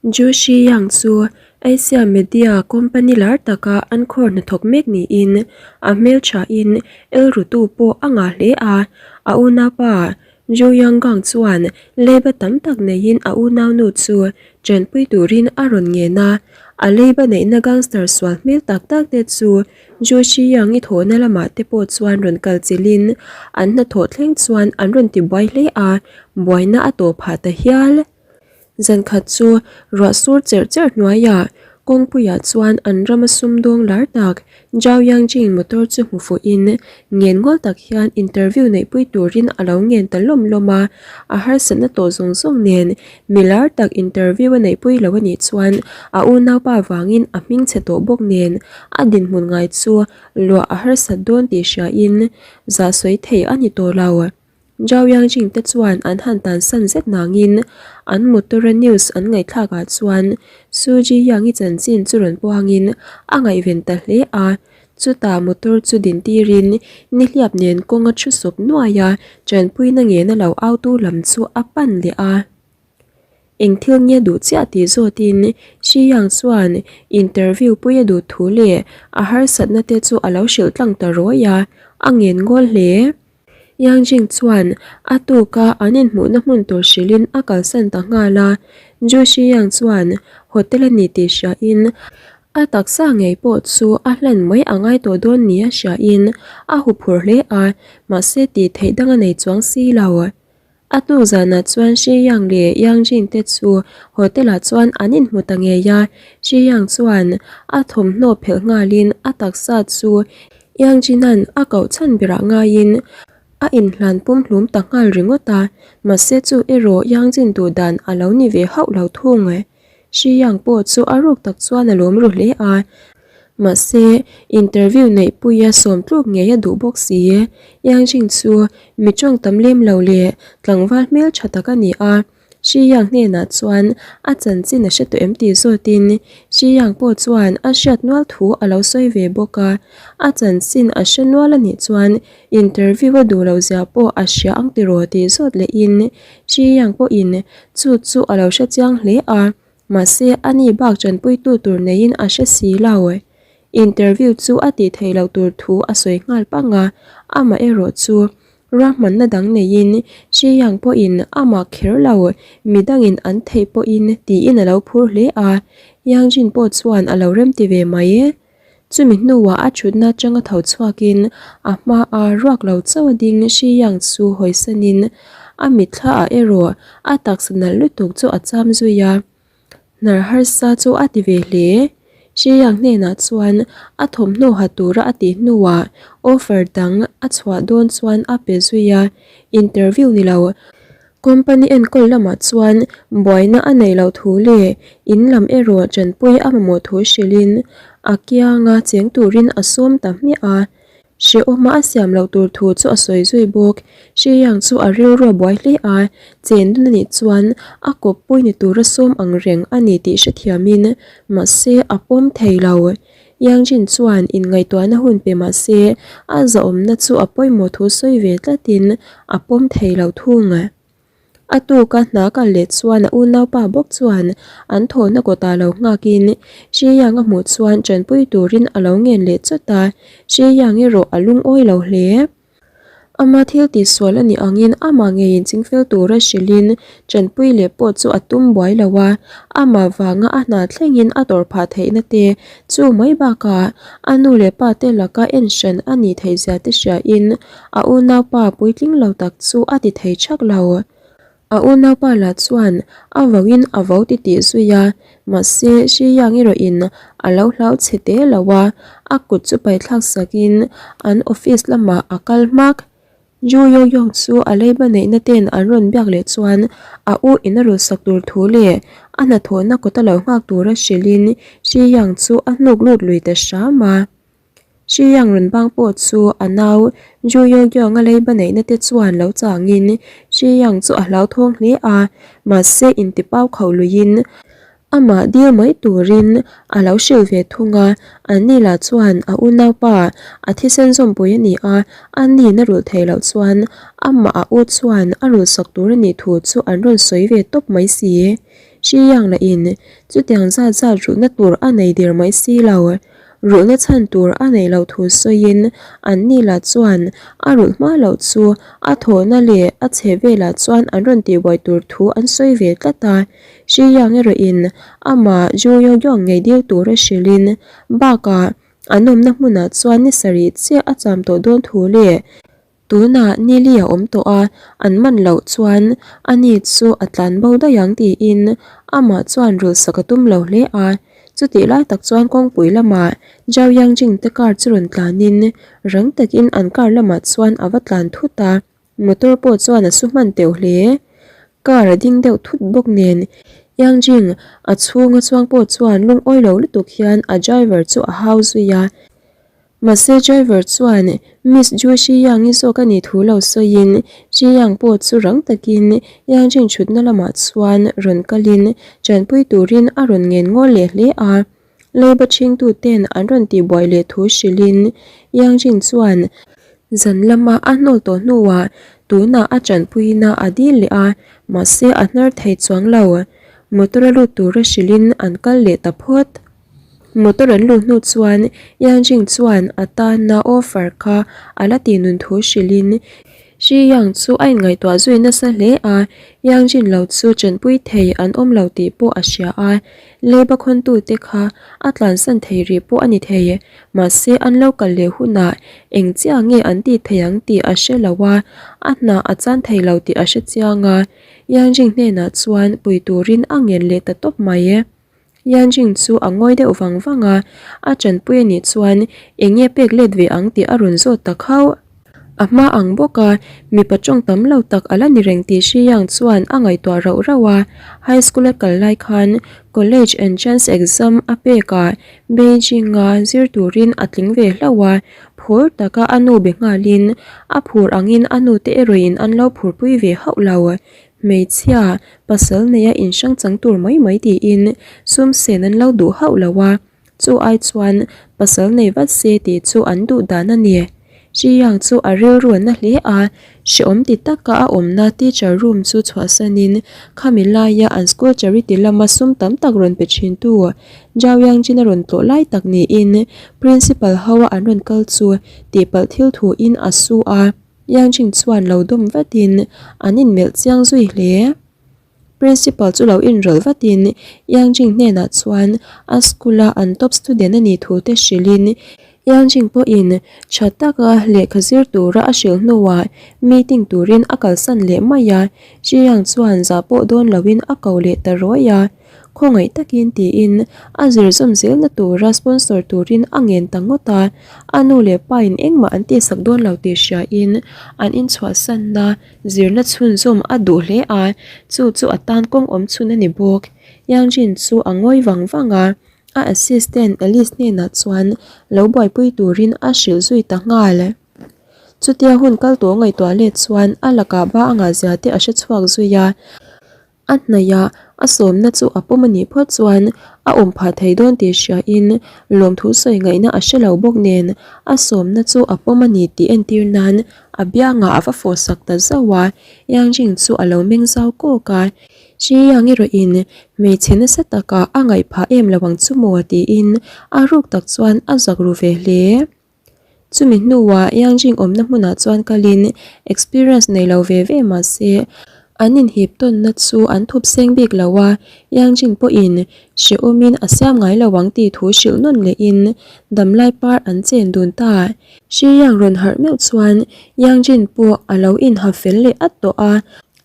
Ju Shi Yang chu Asia Media company lar taka an khawr hnathawk mek niin a hmelthain el rutu pawh a ngah hle a, a unaupa Ju Yang Gang chuan leiba tam tak neiin a unaunu chu tanpui turin a rawn ngen a, a leiba neihna gangster sual hmel tak tak te chu Ju Shi Yang i thawhna lamah te pawh chuan rawn kal chilhin an hnathawh thleng chuan an rawn ti buai hle a, buaina a tawh phah ta hial. Zankhat chu ruah sur cherh cherh hnuaiah kawngpuiah chuan an rama sumdawng lar tak Zhao Yangjing motor chu hmu fuhin ngen ngawl tak hian interview neihpui turin a lo ngen ta lawm lawm a, a harsatna tawh zawng zawng nen mi lar tak interview a neihpui lo a nih chuan a unaupa vangin a hming chhe tawh bawk nen a dinhmun ngai chu luah a harsat dawn tih hriain zah sawi thei a ni tawh lo. Zhao Yangjing te chuan an han tan san zet nangin an motor-a news an ngaihthlak ah chuan Su Ji Yang-i chanchin chu rawn puangin a ngaihven ta hle a. Chutah motor chu din tirin nihliap nen kawng a thu sawp nuai a, tanpuina ngena lo autu lam chu a pan leh a. Eng thil nge duh chiah tih zawtin Shi Yang chuan interview pui a duh thu leh a harsatna te chu a lo hrilh tlang ta rawi a, a ngen ngawl hle. Yang Jing chuan a tuka an inhmuhna hmun tur hrilhin a kalsan ta nghal a, Zhu Shi Yang chuan hotel a ni tih hriain a taksa ngei pawh chu a hlan mai a ngai tawh dawn nia hriain a huphurh hle a, mahse tih theih dang a nei chuang si lo. A hnu zanah chuan Shi Yang leh Yang Jing te chu hotel ah chuan an inhmu ta ngei a, Shi Yang chuan a thawmhnaw phelh nghalin a taksa chu Yang Jin-a'n a koh chhan berah ngaiin a inhlan pumhlum ta nghal ringawt a, mahse chu erawh Yang Jin duh dan a lo ni ve hauh lo thung. Shi Yang pawh chu a ruk tak chuan a lawm ru hle a, mahse interview neih puia sawm tluk ngei a duh bawk si. Yang Jing chu mi tawng tam lem lo leh tlangval hmel tha tak a ni a, Shi Yang hnenah chuan a chanchin a hre tawh em tih zawtin Shi Yang pawh chuan a hriat nual thu a lo sawi ve bawk a, a chanchin a hre nual a nih chuan interview a duh loh zia pawh a hria ang tiraw tih zawt lehin Shi Yang pawhin Chu chu a lo hre chiang hle a, mahse a ni bak tanpuitu tur neiin a hre si lo. Interview chu a tih theih loh tur thu a sawi nghal pang a, amah erawh chu ruahmanna dang neiin Shi Yang pawhin amah kher lo midangin an theih pawhin tiin a lo phur hle a, Yang Jin pawh chuan a lo remti ve mai. Chumi hnuah a thutna atanga tho chhuakin a hmaa ruak lo chauh a ding Shi Yang chu hawisanin a mitthla ah erawh a taksa nalh lutuk chu a cham zui a, hnar harsa chu a ti ve hle. Shi Yang hnenah chuan a thawmhnaw ha tura a tih hnuah offer dang a chhuah dawn chuan a pe zui a, interview ni lo Company enkawl lamah chuan buaina a neih loh thu leh in lam erawh tanpui a mamawh thu hrilhin a kianga cheng turin a sawm ta hmiah a. Hrehawma a siam loh tur thu chu a sawi zui bawk. Hriang chu a rilru a buai hle a, chen dun a nih chuan a kawppui ni tura sawm ang reng a ni tih hrethiamin mahse a pawm thei lo. Yang Jin chuan inngaihtuahna hun pe mah se a zahawmna chu a pawimawh thu sawi ve tlatin a pawm thei lo thung. A tuka hna kal leh chuan a unaupa bawk chuan an thawhna kawtah lo nghakin Shi Yang a hmuh chuan tanpui turin a lo ngen leh chawt a, Shi Yang erawh a lungawi lo hle. Ama thil tihsual a nih angin amah ngeiin chingfel tura hrilhin tanpui leh pawh chu a tum buai lo a, amah vanga a hna thlengin a tawrh phah theihna te chu mai bakah a nu leh pa te laka en hran a nih theih zia te hriain a unaupa puitling lo tak chu a ti thei thak lo. A unaupa lah chuan a vauin a vau ti tih zui a, mahse Shi Yang erawhin a lo hlau chhe te lo a, a kut chu paithlak sakin an office lamah a kal hmak. Ju Yo Yong chu a leiba neihna ten an rawn biak leh chuan a u in a rulsak tur thu leh a hnathawhna kawta lo nghak tura hrilhin Shi Yang chu a hnuk lut lui ta hram a. Shi Yang rawn bang pawh chu a nau Ju Yo Gyong a leiba neihna te chuan lo changin Shi Yang chu a hlauthawng hle a, mahse intipau kho luiin amah dil mai turin a lo hrilh ve thung a, anni lah chuan a unaupa a thisen zawmpui a ni a, anni'n a rulh theih loh chuan amah a u chuan a rulhsak tur a nih thu chu an rawn sawi ve tawp mai si. Shi Yang lah in chutiang zat zat rulhna tur a nei der mai si lo. Rulhna chhan tur a neih loh thu sawiin an ni lah chuan a rulh hma loh chu a thawhna leh a chhe velah chuan an rawn tihbuai tur thu an sawi ve tlat a. Shi Yang erawh in amah Zhu Youyong ngei dil tur a hrilhin bakah an awmna hmunah chuan ni sarih chiah a cham tawh dawn thu leh Tunah Nili a awm tawh a, an man loh chuan ani chu a tlan bo daih ang tiin amah chuan rulhsak a tum lo hle a. Chutih lai tak chuan kawngpui lamah Zhao Yangjing te car chu rawn tlanin rang takin an car lamah chuan a va tlan thut a, motor pawh chuan a su hman teuh hle. Car a ding deuh thut bawk nen Yangjing a chhunga chuang pawh chuan lungawi lo lutuk hian a driver chu a hau zui a. Mahse driver chuan Miss Ju Shi Yang-i zawk a nih thu lo sawiin Shi Yang pawh chu rang takin Yang Jing thutna lamah chuan rawn kalin tanpui turin a rawn ngen ngawl leh hle a. Leiba chhingtu ten an rawn tihbuai leh thu hrilhin Yang Jing chuan zan lama a hnawl tawh hnuah tunah a tanpuina a dil leh a, mahse a hnar thei chuang lo. Motor a lut tura hrilhin an kal leh ta phawt. Motor an luh hnu chuan Yang Jing chuan a tana offer kha a la tih nun thu hrilhin Shi Yang chu a inngaihtuah zui nasa hle a, Yang Jin lo chu chanpui thei an awm lo tih pawh a hria a, leiba khawntute kha a tlansan thei rih pawh a ni thei, mahse an lo kal leh hunah eng chiah nge an tih thei ang tih a hre lo a, a hna a chan thei lo tih a hre chiang a, Yang Jing hnenah chuan pui turin a ngen leh ta tawp mai. Yanjing chu a ngawi deuh vang vang a, a tanpui a nih chuan eng nge pek let ve ang tih a rawn zawt ta khauh. A hma ang bawk a, mipa tawng tam lo tak a la ni reng tih Shi Yang chuan a ngaihtuah rauh rauh a, high school a kal lai khan college entrance exam a pek a, Beijing a zir turin a tling ve hlauh a, phur taka a nu be nghalin a phur angin a nute erawhin an lo phurpui ve hauh lo. Hmeichhia, pasal neia inhrang chang tur mai mai tiin sum sen an lo duh hauh lo a, chu ai chuan pasal nei vat se tih chu an duh dan a ni. Ziyang chu a rilru a na hle a, hrehawm ti taka a awmna teacher room chu chhuahsanin khami laia an school charity lama sum tam tak rawn pe thintu Zhao Yangjin a rawn tlawh lai tak niin principal hoa an rawn kal chu tihpalh thil thuin a su a. Yangjing chuan lo dawm vatin an inmelh chiang zui hle. Principal chu lo inrawlh vatin Yangjing hnenah chuan a school a an top student a nih thu te hrilhin Yangjing pawhin tha taka lehkha zir tura a hrilh hnuah meeting turin a kalsan leh mai a, Zhiyang chuan zah pawh dawn loin a ko leh ta rawih a. Khawngaih takin tiin a zir zawm zelna tura sponsor turin a ngen ta ngawt a, a nu leh pa in engmah an tihsak dawn lo tih hriain an inchhuahsanna zirna chhunzawm a duh hle a, chu chu a tan kawng awm chhun a ni bawk. Yang Jin chu a ngawi vang vang a, a assistant Alice hnenah chuan lo buaipui turin a hrilh zui ta nghal. Chutia hun kal tawh ngaihtuah let chuan a lakah ba a ngahzia te a hre chhuak zui a. A hnaihah a sawmna chu a pawm a nih phawt chuan a awm phah thei dawn tih hriain lawmthu sawi ngaihna a hre lo bawk nen a sawmna chu a pawm a ni tih entir nan a biangah a va fawh sak ta zauh a, Yang Jing chu a lo meng zau kawk a, Shi Yang erawhin hmeichhe nasa takah a ngaih phah em lo ang chu maw tiin a ruk tak chuan a zak ru ve hle. Chumi hnuah Yangjing awmna hmunah chuan kalin experience nei lo ve ve mah se an inhip tawnna chu an thup seng bik lo a, Yangjing pawhin hrehawmin a siam ngai lo ang tih thu hrilh nawn lehin damlai par an chen dun ta. Shi Yang rawn harh meuh chuan Yangjin pawh a lo inha fel leh at tawh a,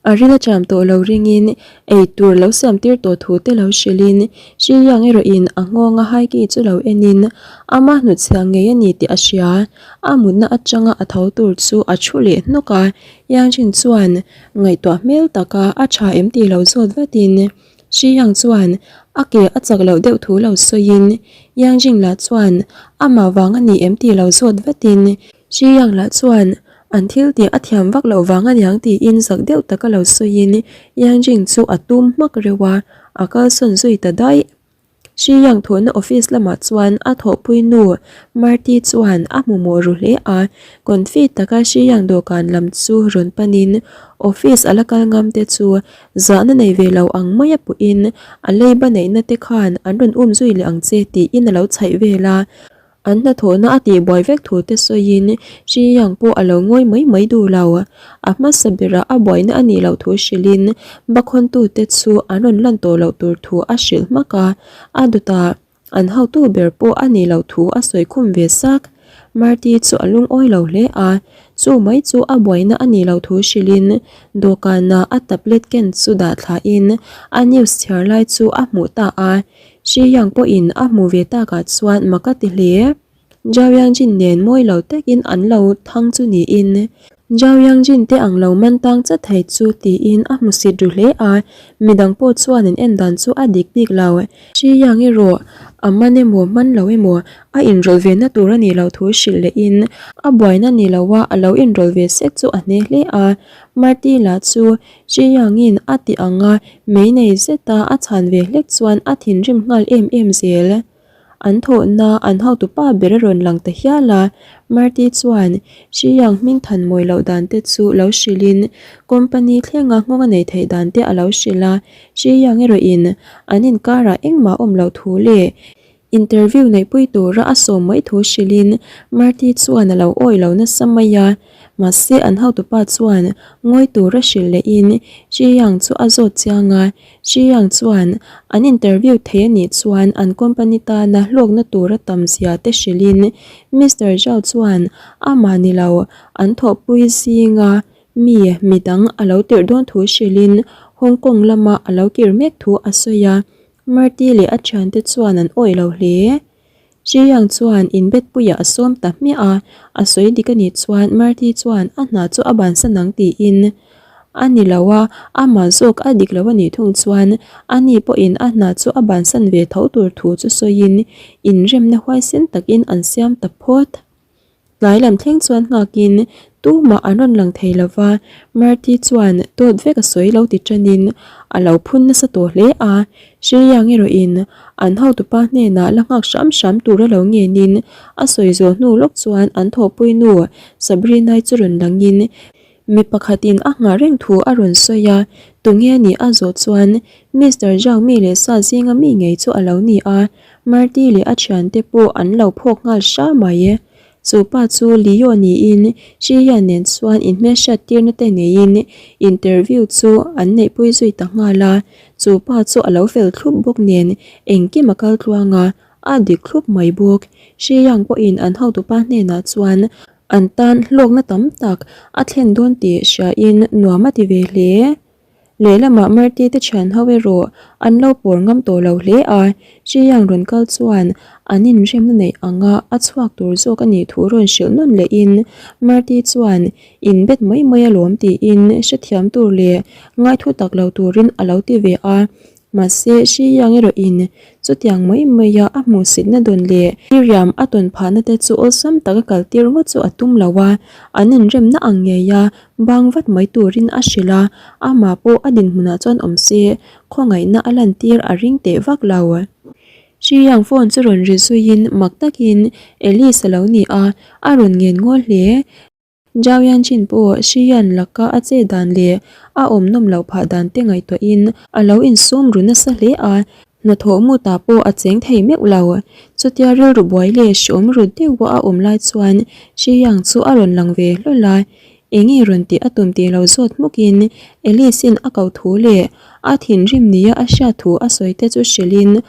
A ril a cham tawh lo ringin ei tur lo siam tir tawh thu te lo hrilhin Shi Yang erawhin a nghawnga Haiki chu lo enin ama hnutchhiah ngei a ni tih a hria. A mutna atanga a tho tur chu a thu leh hnawk a, Yang Jin chuan ngaihtuah hmel taka a tha em tih lo zawt vatin Shi Yang chuan a ke a chak loh deuh thu lo sawiin Yang Jin lah chuan amah vang a ni em tih lo zawt vatin Shi Yang lah chuan an thil tih a thiam vak loh vang aniang tiin zak deuh taka lo sawiin Yang Jing chu a tum hmak reuh a, a kalsawn zui ta daih. Shi Yang thawhna office lamah chuan a thawhpui nu Marty chuan a hmu mawh ru hle a, confi taka Shi Yang dawhkan lam chu rawn panin office a la kal ngam te chu zahna nei ve lo ang maia puhin a leiba neihna te khan an rawn um zui leh ang che tiin a lo chhaih vel a. An hnathawhna a tihbuai vek thu te sawiin Shi Yang pawh a lo ngawi mai mai duh lo. A hmasa berah a buaina a nih loh thu hrilhin bakhawntute chu an rawn lan tawh loh tur thu a hrilh hmak a, a dawtah an hotu ber pawh a nih loh thu a sawi khum ve sak. Marty chu a lungawi lo hle a, chu mai chu a buaina a nih loh thu hrilhin dawhkanah a tablet ken chu dah thlain a news chhiar lai chu a hmuh ta a. Shi Yang pawhin a hmu ve takah chuan mak a ti hle. Zhao Yangjin nen mawi lo takin an lo thang chu niin, Zhao Yangjin te ang lo man tang chat thei chu tiin a hmusit ru hle a, midang pawh chuan an en dan chu a dik bik lo. Shi Yang erawh a man emaw man lo emaw a inrawlh ve na tur a nih loh thu hrilh lehin a buaina ni loa a lo inrawlh ve sek chu a hne hle a, Marty lah chu Chiangin a ti ang a, mei nei zeta a chhan ve hlek chuan a thinrim nghal em em zel. An thawhna an hotupa ber a rawn lang ta hial a, Marty chuan Chiang hming than mawi loh dan te chu lo hrilhin company thlenga nghawng a nei theih dan te a lo hrilh a, Chiang erawhin an inkarah engmah awm loh thu leh Interview neihpui tura a sawm mai thu hrilhin Marty chuan a lo awih lo nasa mai a, mahse an hotupa chuan ngawi tura hrilh lehin Shi Yang chu a zawt chiang a, Shi Yang chuan an interview thei a nih chuan an company tana hlawkna tura tam zia te hrilhin Mister Zhao chuan amah ni lo an thawhpui zinga mi midang a lo tirh dawn thu hrilhin Hong Kong lama a lo kir mek thu a sawi a. Marty leh a thiante chuan an awih lo hle. Zhiyang chuan inbetpuiah a sawm ta hmiah a, a sawi dik a nih chuan Marty chuan a hna chu a bansan ang tiin a ni lo a, amah zawk a dik lo a nih thung chuan ani pawhin a hna chu a bansan ve tho tur thu chu sawiin inremna huaisen takin an siam ta phawt. Tlai lam thleng chuan nghakin tumah an rawn lang thei lova, Marty chuan dawt vek a sawi lo ti tanin a lo phun nasa tawh hle a, Shreya-ang erawhin an hotupa hnenah la nghak hram hram tur a lo ngenin a sawi zawh hnu lawk chuan an thawhpui nu Sabrina-i chu rawn langin mi pakhatin a nghah reng thu a rawn sawi a, tunge a nih a zawh chuan Mister Zhang mi leh sa zinga mi ngei chu a lo ni a, Marty leh a thiante pawh an lo phawk nghal hra mai. Chu pa chu Leo niin Shiya nen chuan inhmelhriat tirna te neiin interview chu an neihpui zui ta nghal a. Chu pa chu a lo fel thlup bawk nen engkim a kal tluang a, a dik thlup mai bawk. Shiyang pawhin an hotupa hnenah chuan an tan hlawkna tam tak a thlen dawn tih hriain nuam a ti ve hle. Lehlamah Marty te thian ho erawh an lo pawr ngam tawh lo hle a, Zhiyang rawn kal chuan an inremna neih anga a chhuak tur zawk a nih thu rawn hrilh nawn lehin Marty chuan in bet mai mai alawm tiin hrethiam tur leh ngaithu tak lo turin a lo ti ve a. Mahse, Zhiyang erawhin chutiang mai maia a hmuhsitna dawn leh riam a tawn phahna te chu awlsam taka kaltir ngawt chu a tum lo a, an inremna ang ngeia bang vat mai turin a hrilh a, amah pawh a dinhmunah chuan awm se khawngaihna a lantir a ring teh vak lo. Zhiyang phone chu rawn ri zuiin mak takin Alice a lo ni a, a rawn ngen ngawl hle. Zhao Yanjin pawh Shi Yan laka a che dan leh a awm nawm loh phah dan te ngaihtuahin a lo insum ru nasa hle a, hnathawh mutah pawh a cheng thei meuh lo. Chutia rilru buai leh hriawm ru deuha a awm lai chuan Shi Yang chu a rawn lang ve hlawl a, enge rawn tih a tum tih lo zawt hmukin Alice-in a ko thu leh a thinrim nia a hriat thu a sawi te chu hrilhin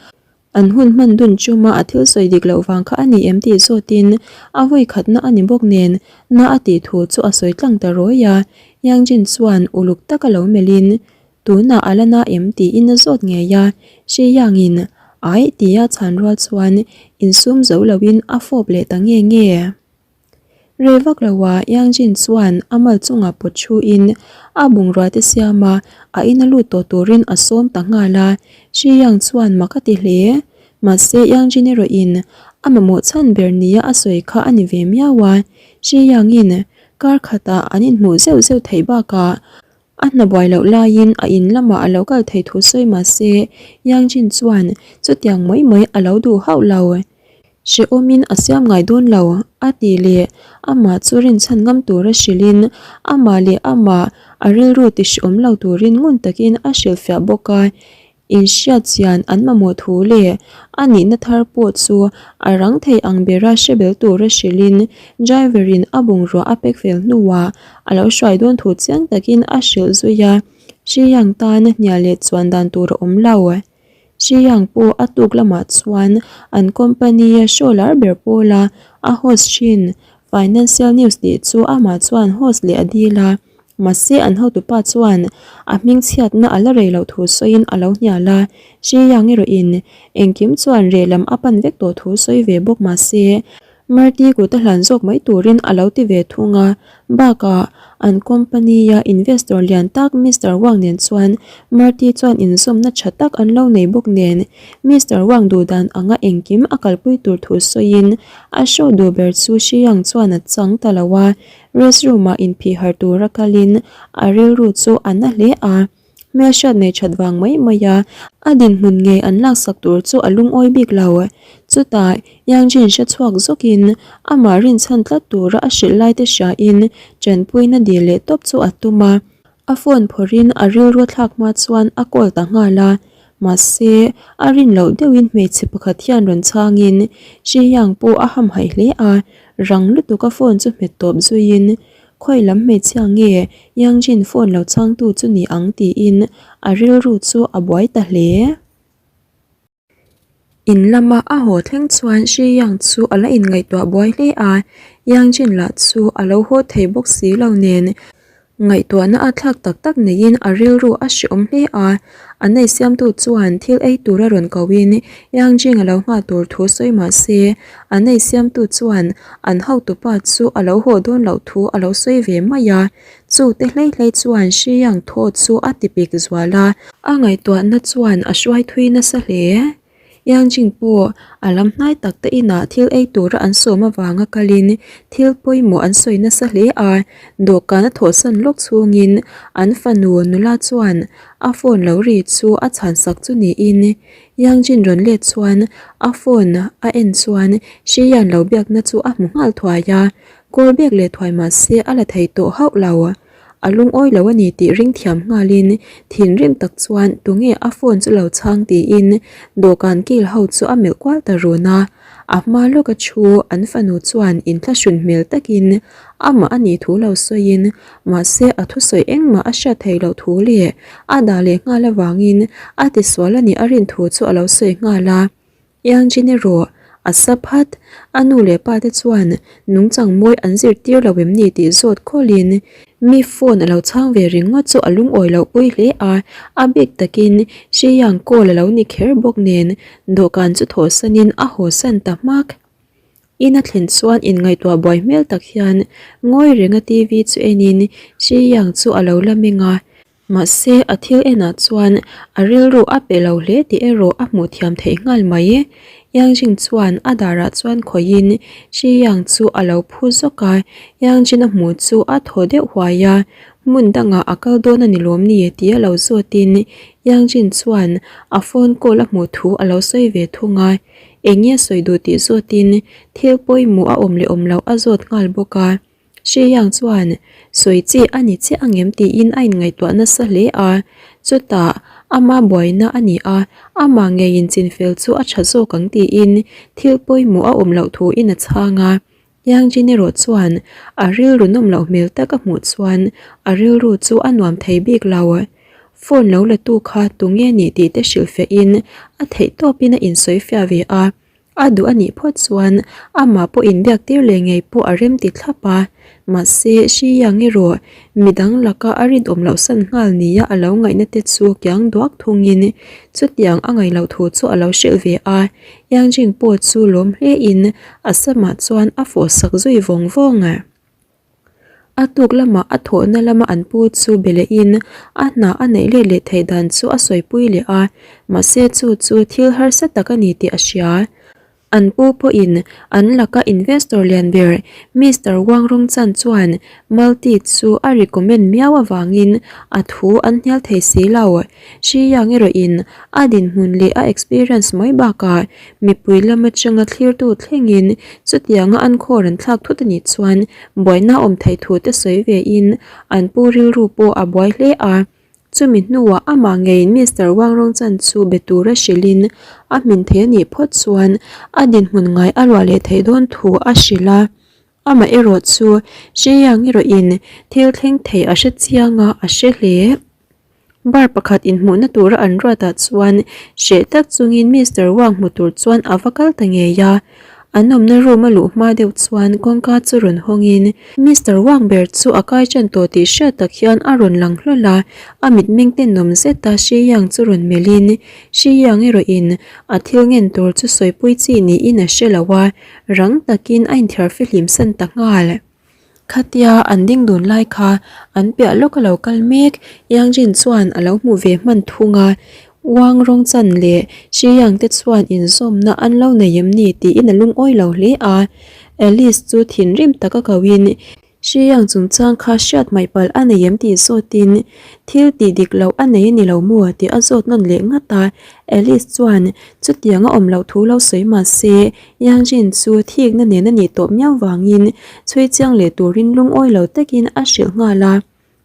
An hun hman dun chuma a thil sawi dik loh vang kha a ni em tih zawtin a vawi khatna a ni bawk nen na a tih thu chu a sawi tlang ta rawi a. Yang Jin chuan uluk taka lo melhin tunah a la na em tiin a zawt ngei a. Shi Yangin Aih tia chhan rual chuan insum zo loin a fawp leh ta nge nge. Rei vak lo ah Yang Jin chuan a mal chungah pawt thu in a bungrua te siam a, a ina lut tawh turin a sawm ta nghal a. Shi Yang chuan mak a ti hle. Mahse Yang Jin erawh in a mamawh chhan ber nia a sawi kha a ni ve miau a. Shi Yang in kar khatah an inhmuh zeuh zeuh theih bakah. A hna buai loh laiin a in lamah a lo kal thei thu sawi mah se Yang Jin chuan chutiang mai mai a lo duh hauh lo. Hrehawmin a siam ngai dawn lo a tih leh amah chu rinchhan ngam tura hrilhin amah leh amah a rilru ti hrehawm lo turin ngun takin a hrilhfiah bawk a. Inhriat chian an mamawh thu leh a nihna thar pawh chu a rang thei ang bera hre bel tura hrilhin driver in a bungrua a pack fel hnuah a lo hruai dawn thu chiang takin a hrilh zui a, Xiyang tan hnial leh chuan dan tur a awm lo. Xiyang pawh a tuk lamah chuan an company a show lar ber pawla a host thin Financial News tih chu amah chuan host leh a dil a. Mahse an hotupa chuan a hmingchhiatna a la rei loh thu sawiin a lo hnial a, Shi Yang erawhin engkim chuan reh lam a pan vek tawh thu sawi ve bawk mahse Marty kut a hlan zawk mai turin a lo ti ve thung a, bakah an company-a investor lian tak Mister Wang nen chuan Marty chuan inzawmna tha tak an lo nei bawk nen Mister Wang duhdan anga engkim a kalpui tur thu sawiin a show duh ber chu Shi Yang chuan a chang ta lo a. Restroom ah inphih harh tura kalin a rilru chu a na hle a, hmelhriat nei that vang mai mai a, a dinhmun ngei an laksak tur chu a lungawi bik lo. Chutah Yang Jin hre chhuak zawkin amah rinchhan tlat tura a hrilh lai te hriain tanpuina dil leh tawp chu a tum a. A phone phawrhin a rilru thlak hma chuan a call ta nghal a, mahse a rin loh deuhin hmeichhe pakhat hian rawn chhangin Shi Yang pawh a hamhaih hle a, rang lutuk a phone chu hmet tawp zuiin khawi lam hmeichhia nge Yang Jin phone lo chhangtu chu ni ang tiin a rilru chu a buai ta hle. In lama a haw thleng chuan Shi Yang chu a la inngaihtuah buai hle a, Yang Jin lah chu a lo haw thei bawk si lo nen ngaihtuahna a thlak tak tak neiin a rilru a hrehawm hle a, an ei siamtu chuan thil ei tura rawn kohin Yang Jin a lo nghah tur thu sawi mah se an ei siamtu chuan an hotupa chu a lo haw dawn loh thu a lo sawi ve mai a. Chu te hlei hlei chuan Hriang thaw chu a ti pik zual a. A ngaihtuahna chuan a hruai thui nasa hle. Yangjing pawh a lam hnai tak te inah thil ei tura an sawm avanga kalin thil pawimawh an sawi nasa hle a, dawhkan a thawhsan lawk chhungin an fanu nula chuan a phone lo ri chu a chhansak chu niin Yangjin rawn let chuan a phone a en chuan Hrian lo biakna chu a hmu nghal thuai a. Kawl bek leh thuai mah se a la thei tawh hauh lo. A lungawi lo a ni tih ring thiam nghalin thinrim tak chuan tunge a phone chu lo chhang tiin dawhkan kil ho chu a melh kual ta run a. A hma lawka thu an fanu chuan inthlahrun hmel takin amah a nih thu lo sawiin mahse a thusawi engmah a hriat theih loh thu leh a dah leh nghal avangin a tisual a nih a rin thu chu a lo sawi nghal a. Iangchin erawh a sa phat, a nu leh pa te chuan nungchang mawi an zirtir lo em ni tih zawt khawlin mi phone a lo chhang ve ringawt chu a lungawi loh pui hle a, a bik takin Xiyang call a lo ni kher bawk nen dawhkan chu thawhsanin a hawsan ta hmak. In a thlen chuan inngaihtuah buai hmel tak hian ngawi renga TV chu enin Xiyang chu a lo la meng a. Mahse, a thil enah chuan a rilru a pe lo hle tih erawh a hmuh thiam theih nghal mai. Yang Jing chuan a darah chuan khawihin Shi Yang chu a lo phu zawk a, Yang Jin a hmuh chu a thaw deuh huai a, hmun dangah a kal dawn a ni lawm ni tih a lo zawtin Yang Jin chuan a phone call a hmuh thu a lo sawi ve thung a, eng nge sawi duh tih zawtin thil pawimawh a awm leh awm loh a zawt nghal bawk a. Hriang chuan sawi chi a ni chiah angem tiin a inngaihtuah nasa hle a, chutah ama buaina a ni a, amah ngeiin chinfel chu a tha zawk ang tiin thil pawimawh a awm loh thuin a chhang a. Yangjin erawh chuan a rilru nawm loh hmel tak a hmuh chuan a rilru chu a nuam thei bik lo. Phone lo la tu kha tunge nih tih te hrilhfiahin a theihtawpin a insawifiah ve a. A duh a nih phawt chuan amah pawh inbiak tir leh ngei pawh a rem ti thlap a, mahse Shi Yang erawh midang laka a rinawm loh san nghal nia a lo ngaihna te chu kiang duak thungin chutiang a ngaih loh thu chu a lo hrilh ve a, Yang Jing pawh chu lawm hlein a samah chuan a fawh sak zui vawng vawng. A tuk lamah a thawhna lama an pu chu be lehin a hna a neih let leh theih dan chu a sawipui leh a, mahse chu chu thil harsa tak a ni tih a hria. An pu pawhin an laka investor lian ber Mister Wang Rongchan chuan Multi chu a recommend miau avangin a thu an hnial thei si lo. Shi Yang erawhin a dinhmun leh a experience mai bakah mipui lam atanga thlirtu thlengin chutianga an khaw rawn thlak thut a nih chuan buaina awm theih thu te sawi vein an pu rilru pawh a buai hle a. Chumi hnuah amah ngeiin Mister Wang Rongchan chu be tura hrilhin a hmin thei a nih phawt chuan a dinhmun ngai a ruah leh theih dawn thu a hrilh a. Amah erawh chu Shi Yang erawhin thil thleng thei a hre chiang a, a hre hle. Bar pakhat inhmuhna tura an ruatah chuan hreh tak chungin Mister Wang hmu tur chuan a va kal ta ngei a. An awmna room a luh hma deuh chuan kawngka chu rawn hawngin Mister Wang ber chu a kai ṭan tawh tih hriat tak hian a rawn lang hlawl a, a mitmeng tenawm zeta Shi Yang chu rawn melhin Shi Yang erawhin a thil ngen tur chu sawipui chi niin a hre lo a, rang takin a inthiar fihlim san ta nghal. Khatia an ding dun lai kha an piah lawk a lo kal mek, Yang Jin chuan a lo hmuh ve hman thung a, Wang Rongchan leh Shi Yang te chuan inzawmna an lo nei em ni tiin a lungawi lo hle a. Alice chu thinrim taka koin Shi Yang chungchang kha hriat hmaih palh a nei em tih zawtin thil tih dik loh a nei a ni lo maw tih a zawt nawn leh ngat a. Alice chuan chutiang a awm loh thu lo sawi mah se Yang Jin chu thikna nen a nih tawh miau vangin chhui chiang leh turin lungawi lo takin a hrilh nghal a.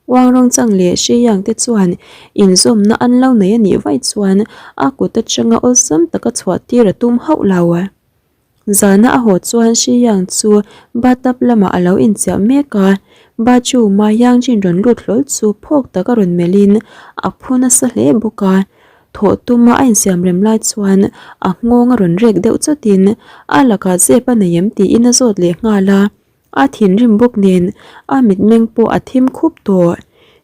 Wang Rongchang leh Shi Yang te chuan inzawmna an lo nei a nih vaih chuan a kut atanga awlsam taka chhuah tir a tum hauh lo. Zana a haw chuan Shi Yang chu bathtub lamah a lo inchiah mek a, bathroom-a Yang Jin rawn lut hlawl chu phawk taka rawn melhin a phu nasa hle bawk a. Thawh tuma a insiam rem lai chuan a nghawng a rawn rek deuh chawtin a lakah zep a nei em tiin a zawt leh nghal a, a thinrim bawk nen a mitmeng pawh a thim khup tawh.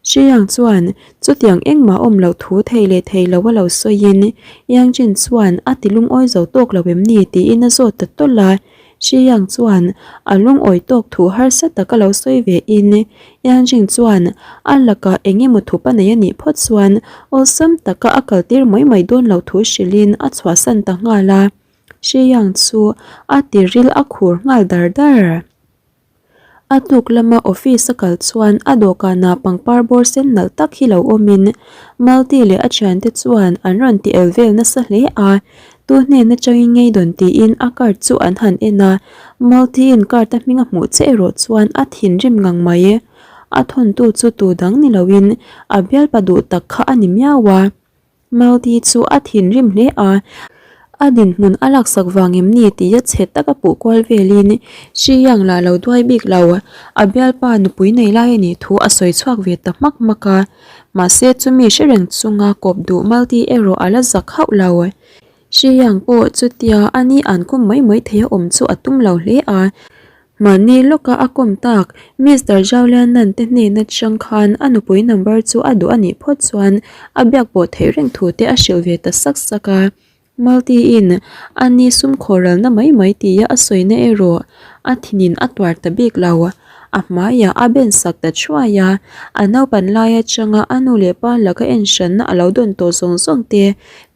Hriyang chuan chutiang engmah awm loh thu thei leh thei lo a lo sawiin Yang Jin chuan a ti lungawi zo tawk lo em ni tiin a zawt ta tawlh a. Shi Yang chuan a lungawi tawk thu harsa taka lo sawi ve in, Yang Jing chuan a lakah eng emaw thup a nei a nih phawt chuan awlsam taka a kal tir mai mai dawn lo thu hrilhin a chhuahsan ta nghal a. Shi Yang chu a tiril a khur nghal dar dar. A tuk lama office a kal chuan a dawhkanah pangpar bawr sen nalh tak hi lo awmin Malti leh a thiante chuan an rawn ti el vel nasa hle a, tu hnen atangin ngei dawn tiin a card chu an han en a, Malti'n card a hming a hmuh che erawh chuan a thinrim ngang mai. A thawntu chu tu dang ni loin a bialpa duh tak kha a ni miau a. Malti chu a thinrim hle a, a dinhmun a laksak vang em ni tia chhe taka puh kual velin Shi Yang lah lo duai bik lo, a bialpa nupui nei lai a nih thu a sawi chhuak ve ta hmak hmak a. Mahse chumi hre reng chunga kawp duh Malti erawh a la zak hauh lo. Shi Yang pawh chutia a ni an kum mai mai thei a awm chu a tum lo hle a, Mahni lawka a kawm tak Mister Zhao Lianan te hnen atang khan a nupui number chu a duh a nih phawt chuan a biak pawh theih reng thu te a hrilh ve ta sak sak a. Malti-in a ni sum khawralna mai mai tia a sawina erawh a thinin a tuar ta bik lo. A hmaiah a ben sak ta thuai a, a naupan lai atanga a nu leh pa laka enhranna a lo dawn tawh zawng zawng te,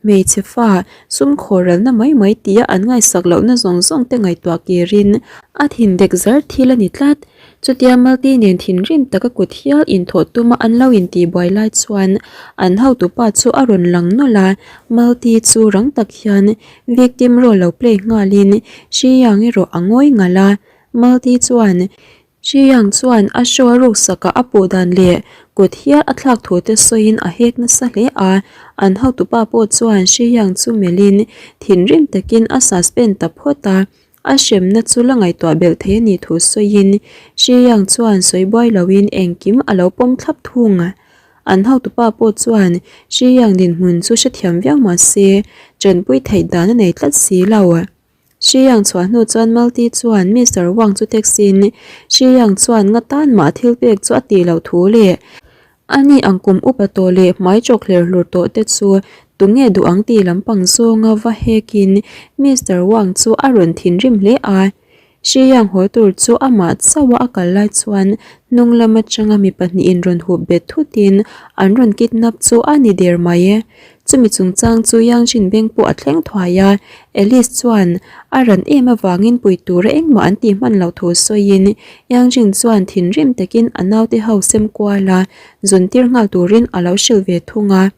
hmeichhe fa Sum khawralna mai mai tia an ngaihsak lohna zawng zawng te ngaihtuah kirin a thin dek zar thil a ni tlat. Chutia Malti nen thinrim taka kut hial inthawh tuma an lo intihbuai lai chuan an hotupa chu a rawn lang nawlh a, Malti chu rang tak hian victim role lo play nghalin Shi Yang erawh a ngawi ngalh a, Malti chuan Shi Yang chuan a show a ruksakah a puh dan leh kut hial a thlak thu te sawiin a hek nasa hle a, an hotupa pawh chuan Shi Yang chu melhin thinrim takin a suspend ta phawt a, a hremna chu la ngaihtuah belh thei a nih thu sawiin Shi Yang chuan sawi buai loin engkim a lo pawm thlap thung. An hotupa pawh chuan Shi Yang dinhmun chu hrethiam viau mah se tanpui theih dan a nei tlat si lo. Shi Yang chhuah hnu chuan Malti chuan Mister Wang chu taxi-in Shi Yang chuan nga tan mah thil pek chu a tih loh thu leh a ni ang kum upa tawh leh hmai chawk hler hlur tawh te chu tunge duh ang tih lampang zawnga va hekin Mister Wang chu a rawn thinrim hle a. Shi Yang haw tur chu amah chauha a kal lai chuan hnung lam atanga mi pahnihin rawn hup bet thutin an rawn kidnap chu a ni der mai. Chumi chungchang chu Yang Jin beng pawh a thleng thuai a, Alice chuan a ran em avangin pui tura engmah an tih hman loh thu sawiin Yang Jin chuan thinrim takin a naute ho sem kual a, zun tir nghal turin a lo hrilh ve thung a.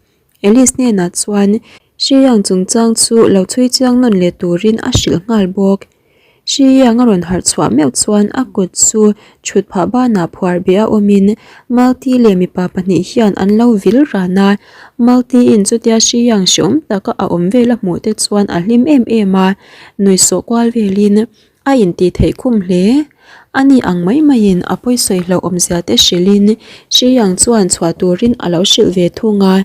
Alice hnenah chuan Shi Yang chungchang chu lo chhui chiang nawn leh turin a hrilh nghal bawk. Shi Yang a rawn harh chhuah meuh chuan a kut chu thut phah banah phuar beh a awmin Malti leh mipa pahnih hian an lo vil ran a. Malti-in chutia Shi Yang hreawm taka a awm vel a hmuh te chuan a hlim em em a, nuihsawh kual velin a intih theih khum hle. Ani ang mai maiin a pawisawi hlauh awmzia te hrilhin Shi Yang chuan chhuah turin a lo hrilh ve thung a.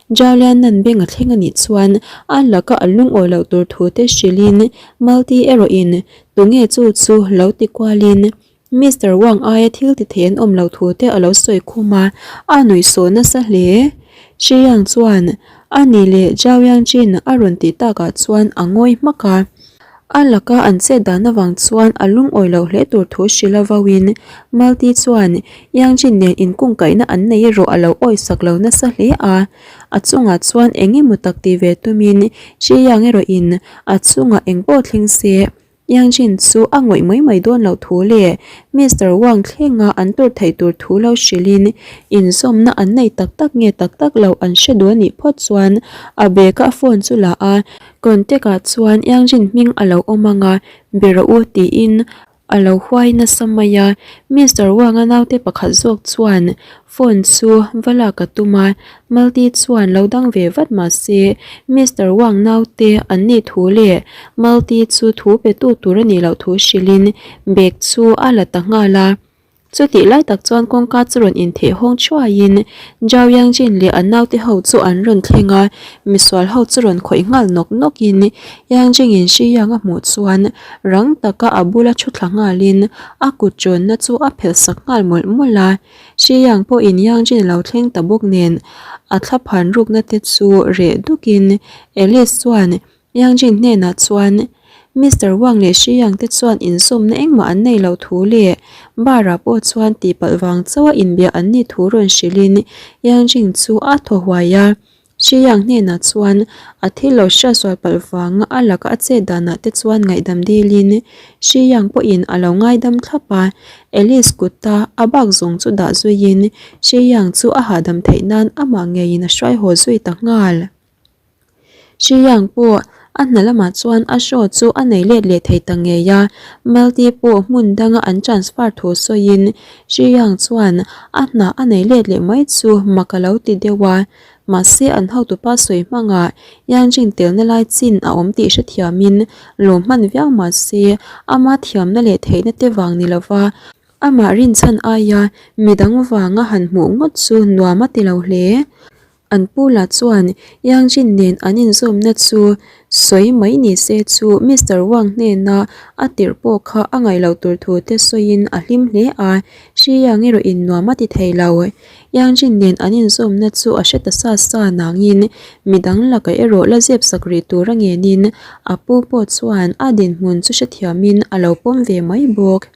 Jalianan beng a thleng a nih chuan a laka a lungawi loh tur thu te hrilhin Malti erawhin tunge chu chu lo ti kualin Mister Wang aia thil ti thei an awm loh thu te a lo sawi khum a, a nuihsawh nasa hle. Shi Yang chuan a ni leh Zhao Yangjin a rawn tih takah chuan a ngawi hmak a. A laka an chet dan avang chuan a lungawi loh hle tur thu hrilh a vauin Malti chuan Yangjin nen inkungkaihna an nei erawh a lo awisak lo nasa hle a. A chungah chuan eng emaw tak ti ve tumin Shi Yang erawhin a chungah eng pawh thleng se Yangjin chu a ngawih mai mai dawn loh thu leh Mister Wang thlenga an tur theih tur thu lo hrilhin inzawmna an nei tak tak nge tak tak lo an hre duh a nih phawt chuan a bag-a a phone chu la a. Contact ah chuan Yangjin hming a lo awm ang a, be rawh u tiin a lo huai nasa mai a. Mister Wang-a naute pakhat zawk chuan phone chu va lak a tum a, Malti chuan lo dang ve vat mah se Mister Wang naute an nih thu leh Malti chu thu pe tu tur a nih loh thu hrilhin bag chu a la ta nghal a. Chutih lai tak chuan kawngka chu rawn intheh hawng thuaiin Zhao Yangjin leh a naute ho chu an rawn thleng a, misual ho chu rawn khawih nghal nawk nawkin Yangjingin Shi Yang a hmuh chuan rang taka a bula thu thla nghalin a kut tawnna chu a phelh sak nghal mawlh mawlh a. Shi Yang pawhin Yangjin a lo thleng ta bawk nen a thlaphan rukna te chu reh dukin Alice chuan Yangjin hnenah chuan Mister Wang leh Shi Yang te chuan inzawmna engmah an nei lo thu leh bar ah pawh chuan tihpalh vang chauha inbiak an nih thu rawn hrilhin Yangjin chu a thaw huai a. Shi Yang hnenah chuan a thil lo hriatsual palh vanga a laka a chet danah te chuan ngaihdam dilin Shi Yang pawhin a lo ngaidam thlap a. Alice kuta a bak zawng chu dah zuiin Shi Yang chu a hahdam theih nan amah ngeiin a hruai haw zui ta nghal. Shi Yang pawh a hna lamah chuan a show chu a nei let leh thei ta ngei a, Malti pawh hmun danga an transfer thu sawiin Shi Yang chuan a hna a nei let leh mai chu mak a lo ti deuh a, mahse an hotupa sawi hmangah Yang Jing telna lai chin a awm tih hrethiamin lawm hman viau mahse ama thiamna leh theihna te vang ni lova amah rinchhan aia midang vanga han hmuh ngawt chu nuam a ti lo hle. An pu lah chuan Yang Jin nen an inzawmna chu sawi mai ni se chu Mister Wang hnena a tirh pawh kha a ngaih loh tur thu te sawiin a hlim hle a, Shi Yang erawhin nuam a ti thei lo. Yang Jin nen an inzawmna chu a hre ta sa sa nangin midang lakah erawh la zep sak rih tur a ngenin a pu pawh chuan a dinhmun chu hrethiamin a lo pawm ve mai bawk.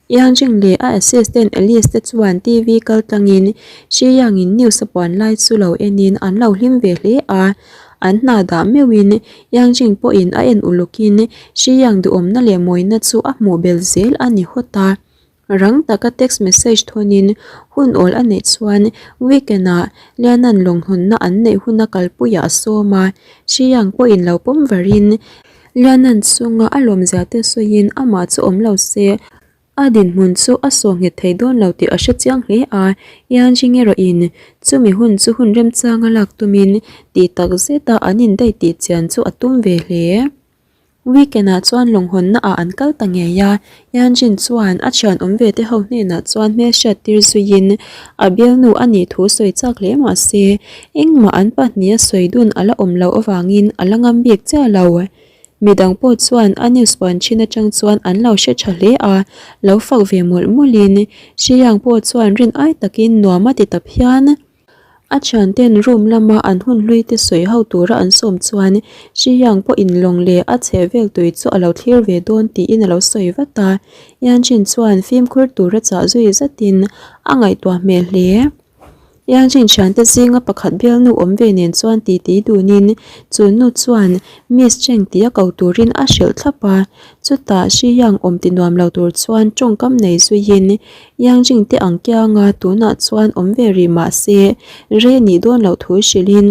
Yangjing leh a assistant Alice te chuan TV kal tlangin Shi Yang-in news a puan lai chu lo enin an lo hlim ve hle a. An hna dah meuhin Yangjing pawhin a en ulukin Shi Yang duhawmna leh mawina chu a hmuh bel zel a ni hawt a. Rang taka text message thawnin hun awl a neih chuan weekend-ah Lianan lawnghawnna an neih huna kalpuiah a sawm a. Shi Yang pawhin lo pawm varin Lianan chunga a lawmzia te sawiin amah chu awm lo se, a dinhmun chu a saw nghet thei dawn lo tih a hre chiang hle a, Yanjing erawhin chumi hun chu hun remchanga lak tumin tih tak zeta an indaih tih chian chu a tum ve hle. Weekend-ah chuan lawnghawnna ah an kal ta ngei a, Yanjin chuan a thian awm ve te ho hnenah chuan hmelhriat tir zuiin a bialnu a nih thu sawi chak hle mah se, engmah an pahniha sawi dun a la awm loh avangin a la ngam bik chiah lo. Midang pawh chuan a news puan thin atang chuan an lo hre tha hle a, lo fak ve mawlh mawlhin Shiyang pawh chuan rin ai takin nuam a ti ta phian. A thianten room lama an hun hlui te sawi ho tura an sawm chuan Shi Yang pawhin lawng leh a chheh vel tui chu a lo thlir ve dawn tiin a lo sawi vat a. Yan Jin chuan fimkhur tura chah zui zatin a ngaihtuah hmel hle. Yangjin thiante zinga pakhat bialnu awm ve nen chuan titi dunin chu nu chuan Miss Cheng tia ko turin a hrilh thlap a. Chutah Shi Yang awm ti nuam lo tur chuan tawngkam nei zuiin Yangjing te ang kianga tunah chuan awm ve rih mah se rei nih dawn loh thu hrilhin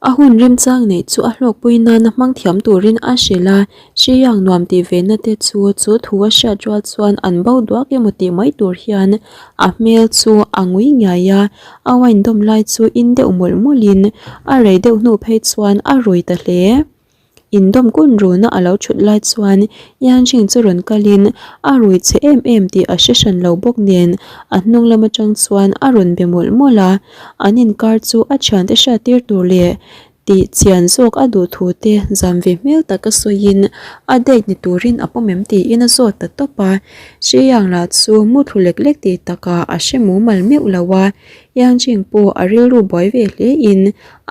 A hun remchang neih chu a hlawkpui nana hmang thiam turin a hrilh a, Hriang nuam tih ve na te chu chu thu a hriat rual chuan an bo duak emaw tih mai tur hian a hmel chu a ngui ngiai a, a wine dawm lai chu in deuh mawlh mawlhin a rei deuh hnu phei chuan a rui ta hle. Indawm kun runa a lo thut lai chuan Yanjing chu rawn kalin a rui che em em tih a hre hran lo bawk nen a hnung lam atang chuan a rawn be mawlh mawlh a, an inkar chu a thiante hriattir tur leh tih chian zawk a duh thu te zam ve hmel taka sawiin a date ni turin a pawm em tiin a zawt ta tawp a, Hriang lah chu muthlu lek lek tih takah a hre mumal meuh lo a, Yanjing pawh a rilru buai ve hle in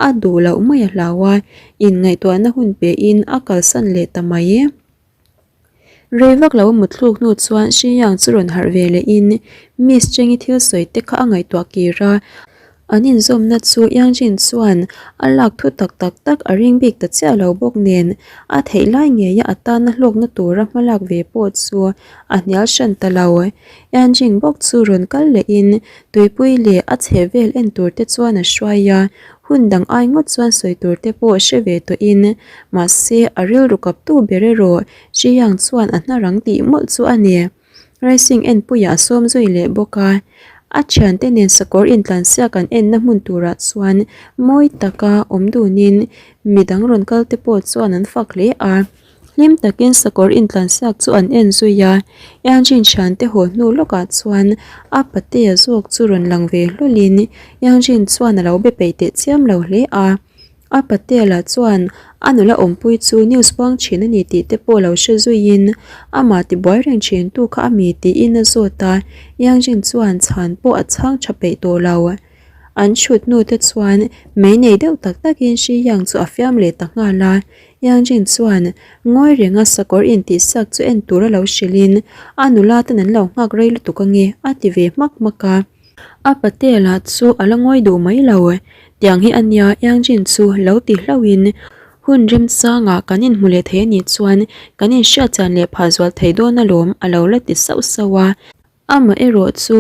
a duh loh mai a hlau a, Inngaihtuahna hun pehin a kalsan leh ta mai. Rei vak lo mutthluk hnu chuan Xiyang chu rawn harh ve lehin Miss Cheng-i thil sawi te kha a ngaihtuah kir a, an inzawmna chu Yangjin chuan a lak thu tak tak tak a ring bik ta chiah lo bawk nen a theih lai ngeia a tana hlawkna tura hmalak ve pawh chu a hnial hran ta lo. Yangjin bawk chu rawn kal lehin tuipui leh a chhehvel en tur te chuan a hruai a, Hun dang ai ngawt chuan sawi tur te pawh hre ve tawhin, mahse a rilru kaptu ber erawh Zhiyang chuan a hna rang tih mawlh chu a ni. Racing enpuiah a sawm zui leh bawk a, a thiante nen sakawr intlansiak an enna hmun turah chuan mawi taka awm dunin midang rawn kal te pawh chuan an fak hle a. Hlim takin sakawr intlansiak chu an en zui a, Yangjin thiante haw hnu lawkah chuan a patea zawk chu rawn lang ve hlawlhin Yangjin chuan a lo be peih teh chiam lo hle a. A patea lah chuan a nula awmpui chu news puang thin a ni tih te pawh lo hre zuiin amah tibuai reng thin tu kha a mi tiin a zawt a, Yangjin chuan chhan pawh a chhang tha peih tawh lo. An chhut hnu te chuan mei nei deuh tak takin Shi Yang chu a fiam leh ta nghal a, Yangjin chuan ngawi renga sakawr intihsak chu en tur a lo hrilhin a nula ten an lo nghak rei lutuk ange a ti ve hmak hmak a. A patea lah chu a la ngawi duh mai lo. Tiang hi a nia Yangjin chu lo ti hlauhin hun remchangah kan inhmu leh thei anih chuan kan inhriatchian leh phah zual thei dawn alawm a lo la ti sauh sauh a. Amah erawh chu,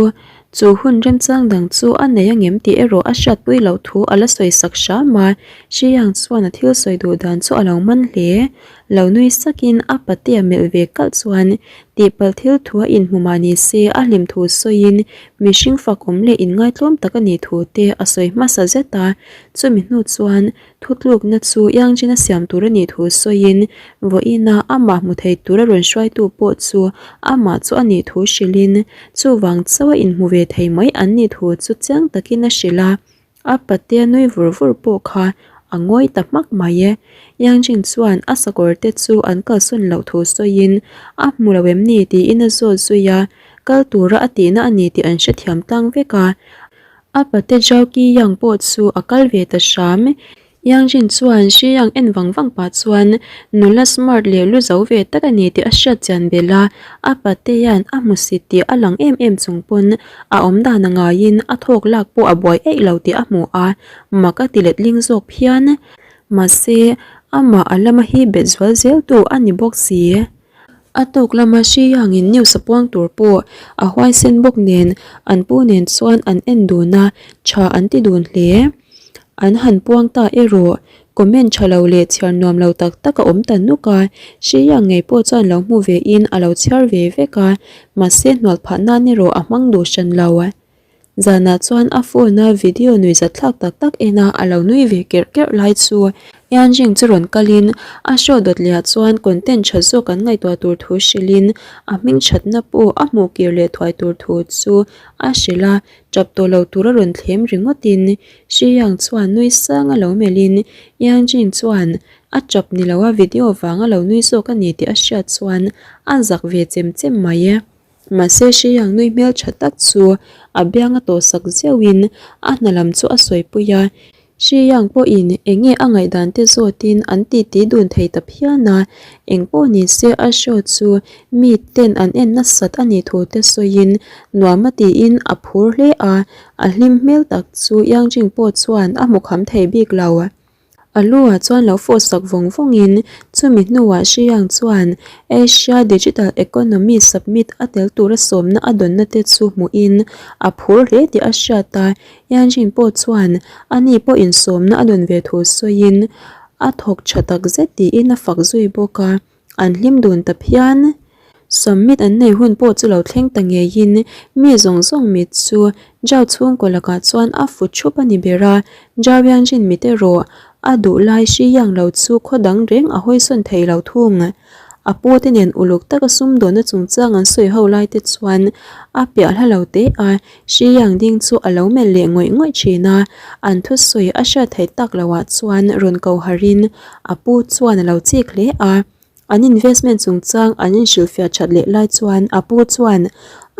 chu hun remchang dang chu a nei angem tih erawh a hriatpui loh thu a la sawi sak hram a, Xiyang chuan a thil sawi duh dan chu a lo man hle. Lo nui sakin a patea melh ve kalh chuan tihpalh thil thu a inhmu mah ni se a hlim thu sawiin mihring fak awm leh inngaitlawm tak a nih thu te a sawi hmasa zet a, chumi hnu chuan Thutlukna chu Yangjin a siam tur a nih thu sawiin vawiina amah hmu thei tura rawn hruaitu pawh chu amah chu a nih thu hrilhin chuvang chauh a inhmu ve thei mai an nih thu chu chiang takin a hrilh a, a patea nui vur vur pawh kha a ngawi ta hmak mai e. Yangjin chuan a sakawr te chu an kalsawn loh thu sawiin a hmu lo em ni tiin a zawt zui a, kal tura a tihna a ni tih an hrethiam tlang vek a. A pate Zhao Ki Yang pawh chu a kal ve ta hram. Yang Jin chuan Shi Yang en vang vang pah chuan nula smart leh lu zo ve tak a ni tih a hriat chian belh a, a pate hian a hmusit tih a lang em em chung pawn a awm dan a ngaiin a thawk lak pawh a buai eih lo tih a hmu a, mak a ti letling zawk phian. Mahse, amah a lama hi bet zual zel tu a ni bawk si. A tawk lama Xiyangin news a puang tur pawh a huaisen bawk nen an pu nen chuan an en dun a, tha an ti dun hle. An han puang ta erawh comment tha lo leh chhiar nuam lo tak tak a awm ta nuk a, Xiyang ngei pawh chuan lo hmu ve in a lo chhiar ve vek a, mahse hnual phah nan erawh a hmang duh hran lo. Zanah chuan a phone a video nui zat thlak tak tak en a a lo nui ve kerh kerh lai chu Yanjing chu rawn kalin a show dawt leh ah chuan content tha zawk an ngaihtuah tur thu hrilhin a hming thatna pawh a hmuh kir leh thuai tur thu chu a hrilh a, tap tawh lo tura rawn thlem ringawtin Shi Yang chuan nui sang a lo melhin Yanjing chuan a tap ni lo a video vanga lo nui zawk a ni tih a hriat chuan a zak ve chem chem mai. Mahse Hriang nui hmel tha tak chu a biang a tawhsak zeuhin a hna lam chu a sawipui a. Shi Yang pawhin eng nge a ngaihdan te zawtin an titi dun thei ta phian a, eng pawh ni se a show chu mi ten an en nasat a nih thu te sawiin nuam a tiin a phur hle a, a hlim hmel tak chu Yang Jing pawh chuan a hmu kham thei bik lo. A lu ah chuan lo fawh sak vawng vawngin chumi hnuah Shi Yang chuan Asia Digital Economy Summit a tel tura sawmna a dawnna te chu hmuhin a phur hle tih a hriat a, Yan Jing pawh chuan ani pawhin sawmna a dawn ve thu sawiin a thawk tha takzet tiin a fak zui bawk a. An hlim dun ta phian. Summit an nei hun pawh chu lo thleng ta ngeiin mi zawng zawng mit chu Zhao chhungkaw lakah chuan a fu thup a ni ber a, Zhao Yanjin mit erawh a duh lai hri yang lo chu khaw dang reng a hawisawn thei lo thung. A pu te nen uluk taka sumdawnna chungchang an sawi ho lai te chuan a piah hla lo teh a, hri yang ding chu a lo melh leh ngawih ngawih thin a, an thusawi a hriat theih tak loah chuan rawn ko harhin A pu chuan a lo chik hle a, an investment chungchang an inhrilhfiah that leh lai chuan a pu chuan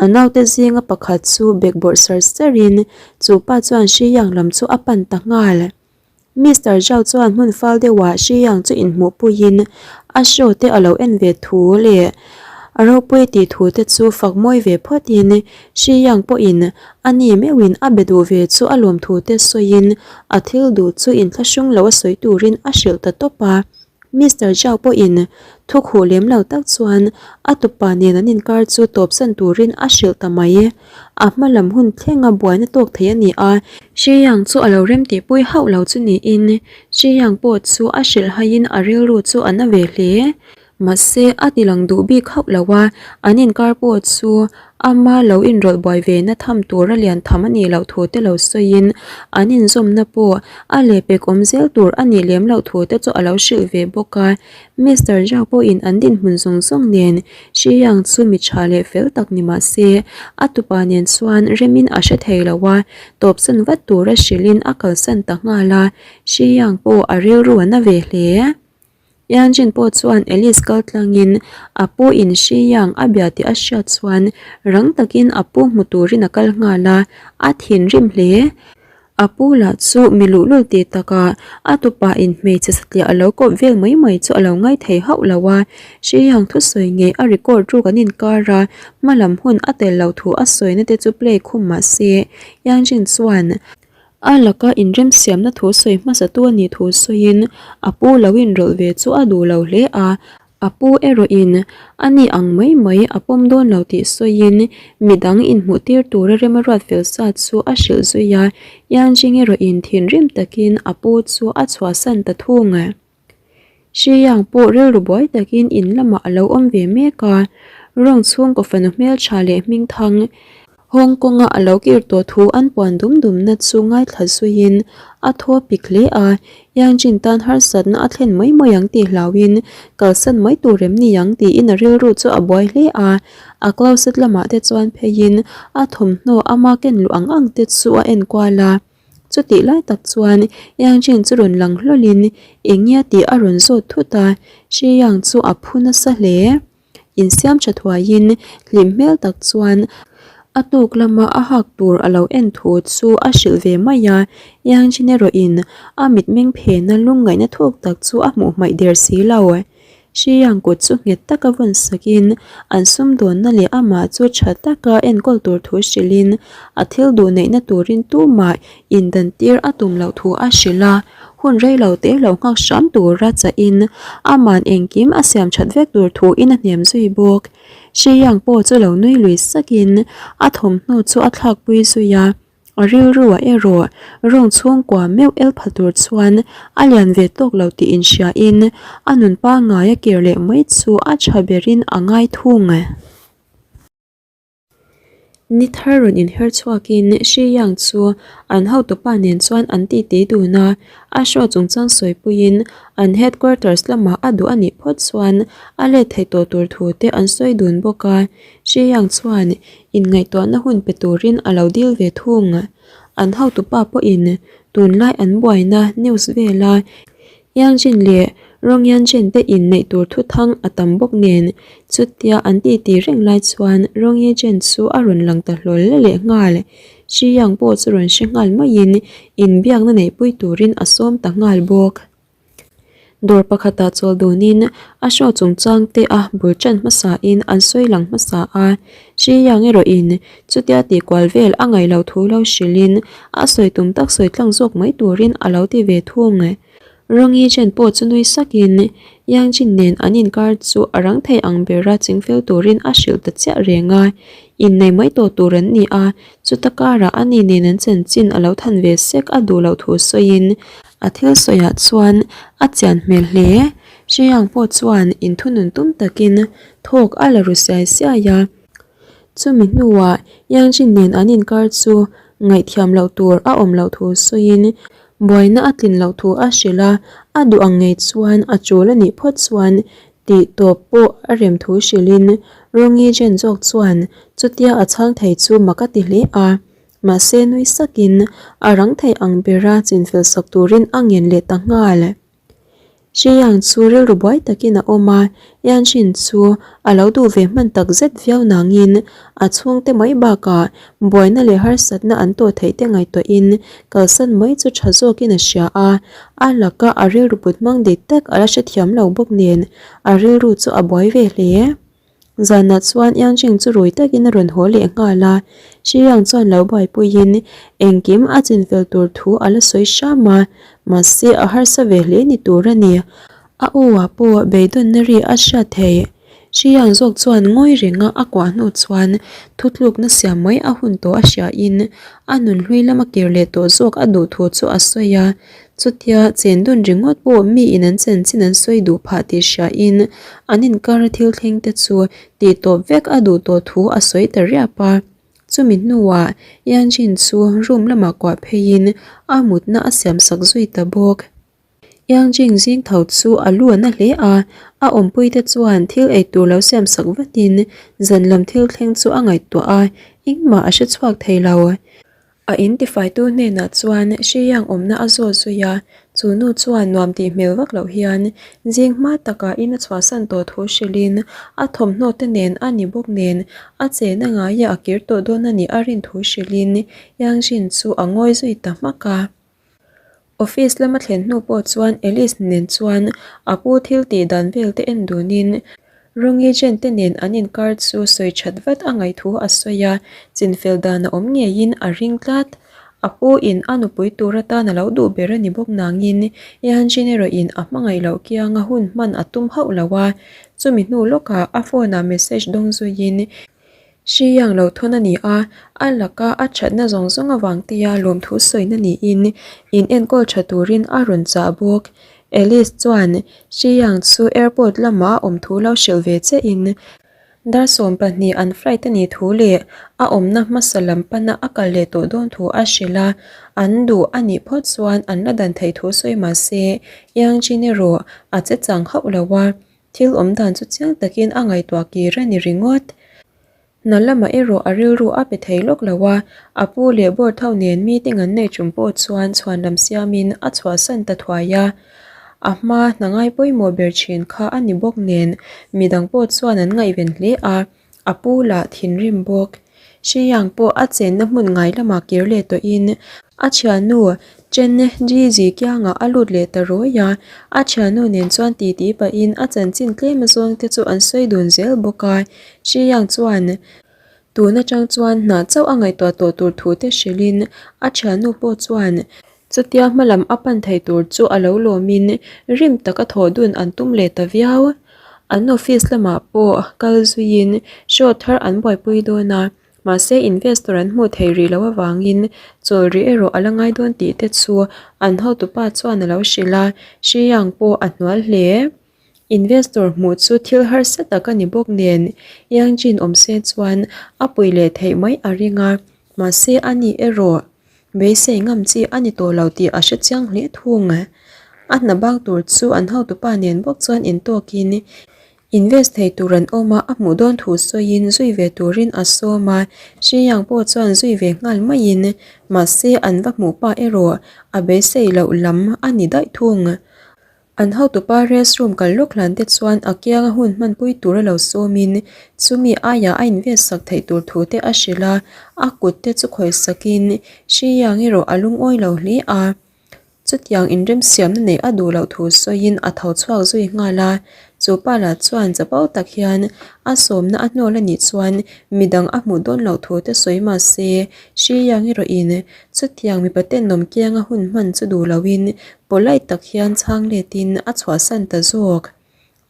a naute zinga pakhat chu bag bawrh sar sarin chu pa chuan Shi Yang lam chu a pan ta nghal. Mister Zhao chuan hmun fal deuhah Shi Yang chu inhmuh puiin a show te a lo en ve thu leh a ropui tih thu te chu fak mawi ve phawtin Shi Yang pawhin a ni meuhin a be duh ve chu a lawm thu te sawiin a thil duh chu inthlahrung lo a sawi turin a hrilh ta tawp a. Mister Zhao pawhin thu khuh lem lo tak chuan a tupa nen an inkar chu tawpsan turin a hrilh ta mai. A hma lam hun thlenga buaina tawk thei a ni a. Shi Yang chu a lo remtihpui hauh lo chu niin Shi Yang pawh chu a hrilh haiin a rilru chu a na ve hle. Mahse, a ti lang duh bik hauh lo a, an inkar pawh chu ama lo inrawlh buai ve na tham tura lian tham a nih loh thu te lo sawiin an inzawmna pawh a lehpek awm zel tur a nih lem loh thu te chu a lo hrilh ve bawk a. Mister Zhao pawhin an dinhmun zawng zawng nen Shi Yang chu mi tha leh fel tak ni mah se, a tupa nen chuan remin a hre thei lo a, tawpsan vat tura hrilhin a kalsan ta nghal a, Shi Yang pawh a rilru a na ve hle. Yanjin pawh chuan Alice kal tlangin a pu in Shi Yang a bia tih a hriat chuan rang takin a pu hmu turin a kal nghal a, a thinrim hle. A pu lah chu mi luhlul tih takah a tupa in hmeichhe satliah a lo kawp vel mai mai chu a lo ngai thei hauh lo a, Shi Yang thusawi ngei a record ruk an inkar a, hma lam hun a tel loh thu a sawina te chu play khum mah se Yanjin chuan A laka inremsiamna thu sawi hmasatu a nih thu sawiin a pu lo inrawlh ve chu a duh lo hle a, a pu erawhin a ni ang mai mai a pawm dawn lo tih sawiin midang inhmuhtir tura rem a ruat fel sa chu a hrilh zui a, Yanjing erawhin thinrim takin a pu chu a chhuahsan ta thung. Shi Yang pawh rilru buai takin in lamah a lo awm ve mek a, Rong chhungkaw fanu hmeltha leh hmingthang Hong Kong-a a lo kir tawh thu an puan dum dumna chu ngaithla zuiin a thaw pik hle a, Yang Jin tan harsatna a thlen mai mai ang tih hlauhin kalsan mai tur em ni ang tiin a rilru chu a buai hle a, a closet lamah te chuan pheiin a thawmhnaw ama ken luh ang ang te chu a enkual a. Chutih lai tak chuan Yang Jin chu rawn lang hlawlin eng nge tih a rawn zawt thut a, Shi Yang chu a phu nasa hle. Insiam tha thuaiin hlim hmel tak chuan a tuk lama a hak tur a lo en thu chu a hrilh ve mai a, Yang Jin erawhin a mitmeng phena lungngaihna thuk tak chu a hmuh hmaih der si lo. Hriang kut chu nghet taka vawn sakin an sumdawnna leh amah chu tha taka enkawl tur thu hrilhin a thil duh neihna turin tumah indan tir a tum loh thu a hrilh a, hun rei lo te lo nghak hram tura chahin aman engkim a siam that vek tur thuin a hnem zui bawk. Hriang pawh chu lo nui lui sakin a thawmhnaw chu a thlakpui zui a. A rilruah erawh rawng chhungkua meuh el pha tur chuan a lian ve tawk lo tih inhriain a nun pangngai a kir leh mai chu a tha berin a ngai thung. Ni thar rawn inher chhuakin Shi Yang chu an hotupa nen chuan an titi dun a, a show chungchang sawipuiin an headquarters lamah a duh a nih phawt chuan a let theih tawh tur thu te an sawi dun bawk a. Shi Yang chuan Inngaihtuahna hun pe turin a lo dil ve thung. An hotupa pawhin tunlai an buaina news vela Yang Jin leh Rong Yan Chen te inneih tur thuthang a tam bawk nen chutia an titi reng lai chuan Rong Ye Chen chu a rawn lang ta hlawl leh nghal. Shi Yang pawh chu rawn hre nghal maiin inbiakna neihpui turin a sawm ta nghal bawk. Dawr pakhatah chawl dunin a show chungchang te a bul tan hmasain an sawi lang hmasa a, Shi Yang erawhin chutia tih kual vel a ngaih loh thu lo hrilhin a sawi tum tak sawi tlang zawk mai turin a lo ti ve thung. Rongi Chen pawh chu nui sakin Yang Jin nen an inkar chu a rang thei ang bera chingfel turin a hrilh ta chiah reng a, innei mai tawh tur an ni a, chuta karah ani nen an chanchin a lo than ve sek a duh loh thu sawiin A thil sawiah chuan a chian hmel hle. Hriyang pawh chuan inthunun tum takin thawk a la ru siai siai a. Chumi hnuah Yangjin nen an inkar chu ngaihthiam loh tur a awm loh thu sawiin buaina a tlin loh thu a hrilh a, a duh ang ngei chuan a tul a nih phawt chuan tih tawp pawh a rem thu hrilhin Rongi Jen zawk chuan chutia a chhang thei chu mak a ti hle a. Mahse nui sakin a rang thei ang bera chinfel sak turin a ngen leh ta nghal. Xiyang chu rilru buai takin a awm a, Yanjin chu a lo duh ve hman tak zet viau nangin a chhungte mai bakah buaina leh harsatna an tawh theih te ngaihtuahin kalsan mai chu tha zawkin a hria a, a laka a rilru put hmang dik tak a la hrethiam lo bawk nen a rilru chu a buai ve hle. Zanah chuan Yangjing chu rui takin a rawn haw leh nghal a, Xiyang chuan lo buaipuiin engkim a chinfel tur thu a la sawi hram a, mahse a harsa ve hle ni tur a ni. A aw-ah pawh beidawnna ri a hriat theih. Xiyang zawk chuan ngawi renga a kuah hnu chuan thutlukna siam mai a hun tawh a hriain a nunhlui lama kir leh tawh zawk a duh thu chu a sawi a, Chutia chen dun ringawt pawh miin an chanchin an sawi duh phah tih hriain an inkara thil thleng te chu tih tawp vek a duh tawh thu a sawi ta riap a. Chumi hnuah Yanjin chu room lamah kuah pheiin a mutna a siam sak zui ta bawk. Yangjing zing tho chu a lu a na hle a, a awmpui te chuan thil ei tur lo siam sak vatin zan lam thil thleng chu a ngaihtuah a, engmah a hre chhuak thei lo. A in tifaitu hnenah chuan Xiyang awmna a zawt zui a, chu nu chuan nuam tih hmel vak loh hian zing hma takah in a chhuahsan tawh thu hrilhin a thawmhnaw te nen a ni bawk nen a chena ngaiah a kir tawh dawn a nih a rin thu hrilhin Yang Jin chu a ngawi zui ta hmak a. Office lama thlen hnu pawh chuan Alice nen chuan a pu thil tih dan vel te en dunin Rawng agent te nen an inkar chu sawi that vat a ngaih thu a sawi a, chinfel dan a awm ngeiin a ring tlat. A pu in a nupui tur atan a lo duh ber a ni bawk nangin Yanjin erawhin a hmangaih loh kianga hun hman a tum hauh lo a, chumi hnu lawkah a phone ah message dawng zuiin Hri yang lo thawn a ni a, a laka a thatna zawng zawng avang tia lawmthu sawina niin in enkawl tha turin a rawn chah bawk. Alice chuan Hri yang chu airport lamah a awm thu lo hrilh ve chiahin dar 12 an flight a nih thu leh a awmna hmasa lam pana a kal leh tawh dawn thu a hrilh a, an duh a nih phawt chuan an la dan theih thu sawi mah se Yang Jin erawh a che chang hauh lo a. Thil awm dan chu chiang takin a ngaihtuah kir a ni ringawt. Hna lamah erawh a rilru a pe thei lawk lo a, a pu leh board ho nen meeting an neih ṭum pawh chuan chhuanlam siamin a chhuahsan ta thuai a. A hma hna ngai pawimawh ber ṭhin kha a ni bawk nen midang pawh chuan an ngaihven hle a. A pu lah thinrim bawk. Xiyang pawh a chenna hmun ngai lamah kir leh tawhin a thiannu Chen Jiji kiangah a lut leh ta rawi a, a thiannu nen chuan titi pahin a chanchin tlem azawng te chu an sawi dun zel bawk a. Xiyang chuan tun atang chuan hna chauh a ngaihtuah tawh tur thu te hrilhin a thiannu pawh chuan chutia hmalam a pan thei tur chu a lo lawmin rim taka thawh dun an tum leh ta viau. An office lamah pawh kal zuiin show thar an buaipui dawn a, mahse investor an hmuh theih rih loh avangin chawl rih erawh a la ngai dawn tih te chu an hotupa chuan a lo hrilh a, Xiyang pawh a hnual hle. Investor hmuh chu thil harsa tak a ni bawk nen Yangjin awm se chuan a pui leh theih mai a ring a, mahse ani erawh Beisei ngam chi a ni tawh lo tih a hre chiang hle thung. A hna bak tur chu an hotupa nen bawk chuan intawkin invest thei tur an awm a, a hmuh dawn thu sawiin zui ve turin a sawm a, Xiyang pawh chuan zui ve nghal maiin mahse an va hmuh pa erawh a beisei loh lam a ni daih thung. An hotupa restroom kal lawk hlan te chuan a kianga hun hmanpui tur a lo sawmin chumi aiah a invest sak theih tur thu te a hrilh a, a kut te chu khawih sakin Shi Yang erawh a lungawi lo hle a. Chutiang inremsiamna neih a duh loh thu sawiin a tho chhuak zui nghal a, chu pa lah chuan chapo tak hian a sawmna a hnawl a nih chuan midang a hmuh dawn loh thu te sawi mah se Shi Yang erawhin chutiang mipa tenawm kianga hun hman chu duh loin polite tak hian chhang letin a chhuahsan ta zawk.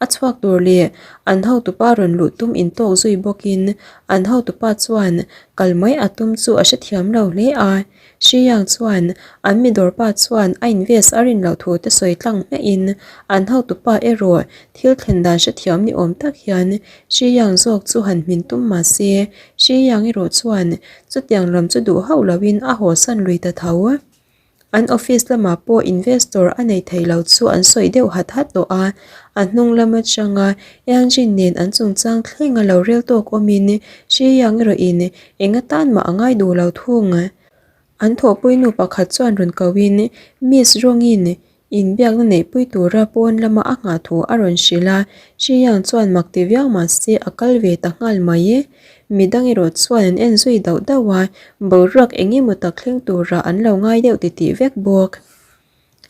A chhuak tur leh an hotupa rawn luh tum intawk zui bawkin an hotupa chuan kal mai a tum chu a hrethiam lo hle a. Shi Yang chuan an mi dawrpa chuan a invest a rin loh thu te sawi tlang hmiahin an hotupa erawh thil thlen dan hrethiam ni awm tak hian Shi Yang zawk chu han hmin tum mah se Shi Yang erawh chuan chutiang lam chu duh hauh loin a hawsan lui ta tho. An office lamah pawh investor a nei thei lo chu an sawi deuh hat hat tawh a, a hnung lam atanga Yangjin nen an chungchang thleng a lo rel tawk awmin Shi Yang erawhin eng atan mah a ngai duh lo thung. An thawhpui nu pakhat chuan rawn kohin Miss Rongin Inbiakna neihpui tura pawn lama a nghah thu a rawn hrilh a, Shi Yang chuan mak ti viau mah se a kal ve ta nghal mai e. Midang erawh chuan an en zui dauh dauh a, boruak eng emaw tak thleng turah an lo ngai deuh titih vek bawk.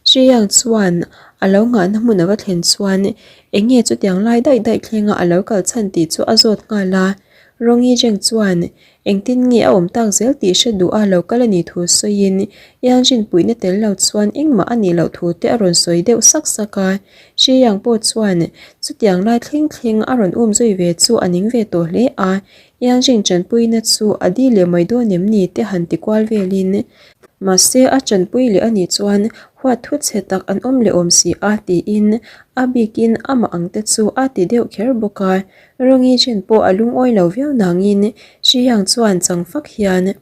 Shi Yang chuan a lo nghahna hmun a va thlen chuan eng nge chutiang lai daih daih thlenga a lo kal chhan tih chu a zawt nghal a. Rawng Yi Zheng chuan Engtin nge a awm tak zel tih hre duh a lo kal a nih thu sawiin Yanjin puihna tel lo chuan engmah a nih loh thu te a rawn sawi deuh sak sak a. Shi Yang pawh chuan chutiang lai thleng thleng a rawn um zui ve chu a ning ve tawh hle a, Yanjin tanpuina chu a dil leh mai dawn em ni te han ti kual velin mahse a tanpui leh a nih chuan huat thu chhe tak an awm leh awm si a tiin a bikin amah ang te chu a ti deuh kher bawk a. Rawng Chen pawh a lungawi lo viau nangin Shi Yang chuan chang fak hian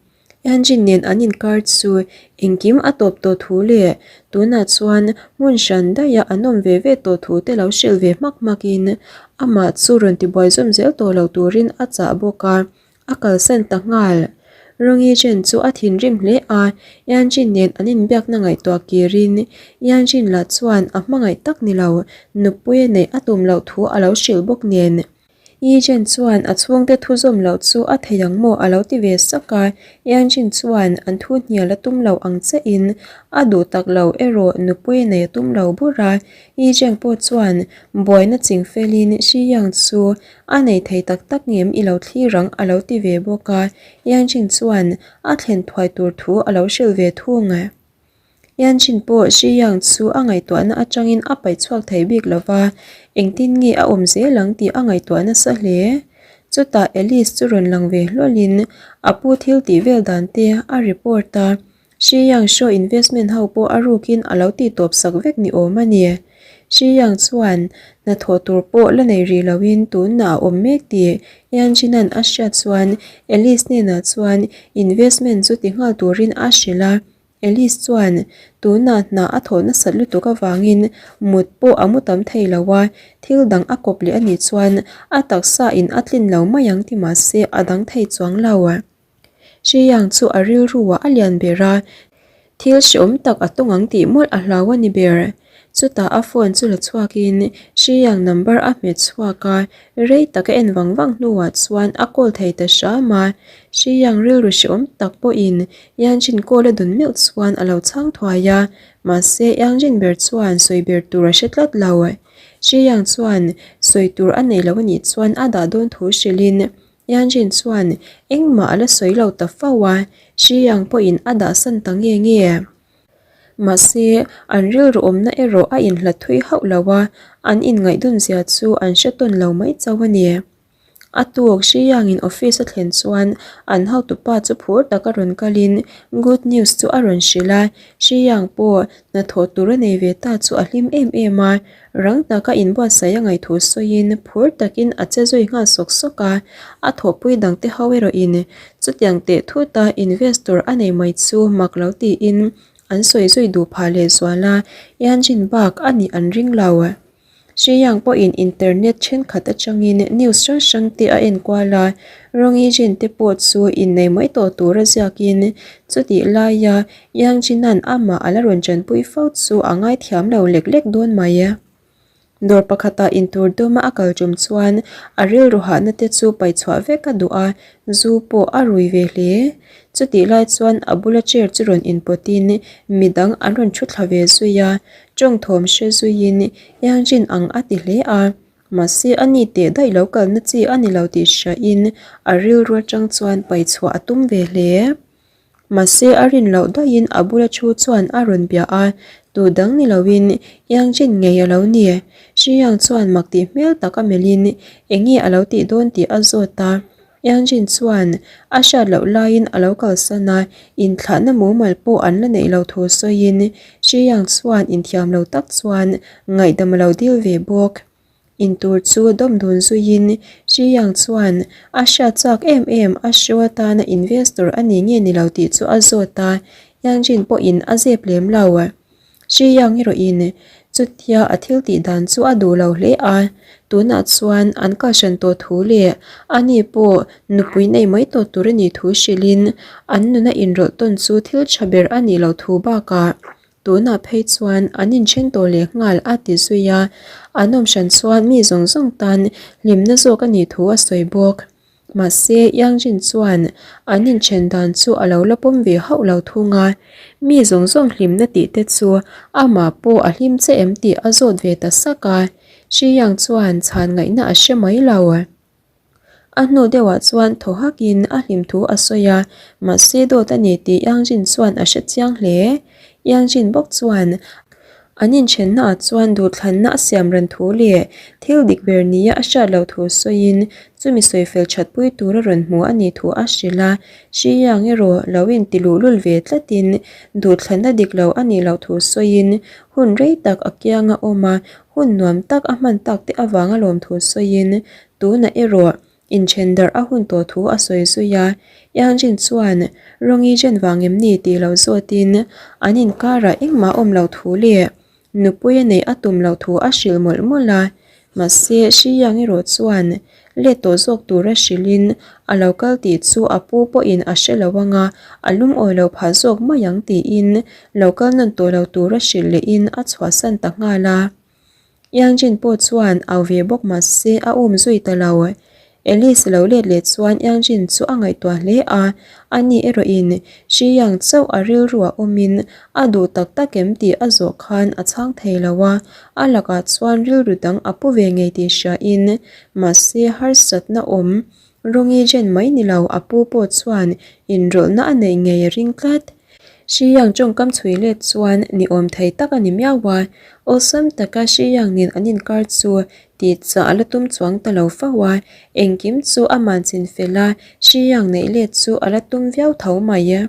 Yanjin nen an inkar chu engkim a tawp tawh thu leh tunah chuan hmun hran daih a an awm ve ve tawh thu te lo hrilh ve hmak hmakin amah chu rawn tibuai zawm zel tawh lo turin a chah bawk a. A kalsan ta nghal. Rawng Chen chu a thinrim hle a, Yanjin nen an inbiakna ngaihtuah kirin Yanjin lah chuan a hmangaih tak ni lo, nupui a neih a tum loh thu a lo hrilh bawk nen. Yi Chen chuan a chhungte thu zawm loh chu a thei ang maw a lo ti ve sak a, Yanjin chuan an thu hnial a tum lo ang chiahin a duh tak lo erawh nupui a neih a tum lo bur a, Yi Chen pawh chuan buaina ching felin Shi Yang chu A nei thei tak tak ngem i lo thlir ang a lo ti ve bawk a, Yanjin chuan a thlen thuai tur thu a lo hrilh ve thung. Yanjin pawh Shi Yang chu a ngaihtuahna atangin a paih chhuak thei bik lo va, engtin nge a awm zel ang tih a ngaihtuah nasa hle. Chutah Alice chu rawn lang ve hlawlin a pu thil tih vel dan te a report a. Shi Yang Show investment ho pawh a rukin a lo tih tawp sak vek ni awm a ni. Shi Yang chuan hnathawh tur pawh la nei rih loin tunah a awm mek tih Yan Jinan a hriat chuan Alice hnenah chuan investment chu ti nghal turin a hrilh a. Alice chuan tunah hna a thawh nasat lutuk avangin mut pawh a mu tam thei lo a, thil dang a kawp leh a nih chuan a taksa in a tlin lo mai ang ti mahse a dang thei chuang lo. Shi Yang chu a rilru ah a lian ber a, thil hreawm tak a tawng ang tih mawlh a hlau a ni ber. Chutah a phone chu la chhuak in Shi Yang number a hmet chhuak a, rei tak a en vang vang hnuah chuan a call thei ta hram a. Shi Yang rilru hreawm tak pawhin Yan Jin call a dun meuh chuan a lo chhang thuai a, mahse Yang Jin ber chuan sawi ber tur a hre tlat lo. Shi Yang chuan sawi tur a nei lo a nih chuan a dah dawn thu hrilhin Yanjin chuan engmah a la sawi lo ta fo a, Shi Yang pawhin a dahsan ta nge nge. Mahse, an rilru awmna erawh a inhlat thui hauh lo a, an inngaih zia chu an hre tawn lo mai chauh a ni. A tuk Shi Yang-in office a thlen chuan an hotupa chu phur taka rawn kalin good news chu a rawn hrilh a, Shi Yang pawh hnathawh tur a nei ve ta chu a hlim em em a, Rang taka inbuatsaih a ngaih thu sawiin phur takin a che zui nghal sawk sawk a, a thawhpui dangte ho erawhin chutiang teh thuta investor a nei mai chu mak lo tiin an sawi zui duh phah leh zual a, Yanjin bak a nih an ring lo. Shi Yang pawhin internet thenkhat atangin news hrang hrang te a enkual a, Rong Yijin te pawh chu innei mai tawh tura ziakin chutih laia Yang Jinan amah a la rawn tanpui fo chu a ngaithiam lo lek lek dawn mai. Dawr pakhatah intur dawma a kal tum chuan a rilru hahna te chu paihchhuah vek a duh a, zu pawh a rui ve hle. Chutih lai chuan a bula chair chu rawn inpawtin midang an rawn thu thla ve zui a, tawng thawm hre zuiin Yangjin ang a ti hle a. Mahse a ni teh daih lo kalna chi a ni lo tih hriain a rilru atang chuan paihchhuah a tum ve hle. Mahse a rin loh daihin a bula thu chuan a rawn bia a, tu dang ni loin Yangjin ngei a lo ni. Xiyang chuan mak tih hmel tak a melhin eng nge a lo tih dawn tih a zawt a. Yangjin chuan a hriat loh laiin a lo kalsan a, inthlahna mumal pawh an la neih loh thu sawiin Xiyang chuan inthiam lo tak chuan ngaihdam a lo dil ve bawk. Intur chu dawm dun zuiin Xiyang chuan a hriat chak em em a show atana investor a ni nge ni lo tih chu a zawt a, Yangjin pawhin a zep lem lo. Xiyang erawhin chutia a thil tih dan chu a duh lo hle a, tunah chuan an kalhran tawh thu leh ani pawh nupui nei mai tawh tur a nih thu hrilhin an nuna inrawlh tawn chu thil tha ber a nih loh thu bakah Tunah phei chuan an inthen tawh leh nghal a ti zui a, an awm hran chuan mi zawng zawng tan hlimna zawk a nih thu a sawi bawk. Mahse, Yangjin chuan an inthen dan chu a lo la pawm ve hauh lo thung a, mi zawng zawng hlimna tih te chu amah pawh a hlim che em tih a zawt ve ta sak a, Shi Yang chuan chhan ngaihna a hre mai lo. A hnu deuhah chuan thaw hakin a hlim thu a sawi a, mahse dawt a ni tih Yangjin chuan a hre chiang hle. Yangjin bawk chuan an inthennaah chuan duhthlanna a siam ran thu leh thil dik ber nia a hriat loh thu sawiin chumi sawifel thatpui tura rawn hmu a nih thu a hrilh a, Shi Yang erawh lo inti luhlul ve tlatin duhthlanna dik lo a nih loh thu sawiin hun rei tak a kiang a awm a, Hun nuam tak a hman tak te avanga lawmthu sawiin tunah erawh inthen darh a hun tawh thu a sawi zui a. Yangjin chuan Rongi Jen vang em ni tih lo zawtin an inkarah engmah awm lo thu leh nupui a neih a tum loh thu a hrilh mawlh mawlh a. Mahse Shi Yang erawh chuan let tawh zawk tura hrilhin a lo kal tih chu a pu pawhin a hre lo anga a lungawi lo phah zawk mai ang tiin lo kal nawn tawh lo tura hrilh lehin a chhuahsan ta nghal a. Yangjin pawh chuan au ve bawk mahse a um zui ta lo. Alice lo let leh chuan Yangjin chu a ngaihtuah hle a, ani erawhin Shi Yang chauh a rilru a awmin a duh tak tak em tih a zawh khan a chhang thei lo a, a lakah chuan rilru dang a pu ve ngei tih hriain mahse harsatna awm Rongi Jen mai ni lo a pu pawh chuan inrawlhna a neih ngei a ring tlat. Shi Yang tawngkam chhui let chuan ni awm thei tak a ni miau a, awlsam taka Shi Yang nen an inkar chu tih chah a la tum chuang ta lo fo a, engkim chu aman chin fel a, Shi Yang neih let chu a la tum viau tho mai.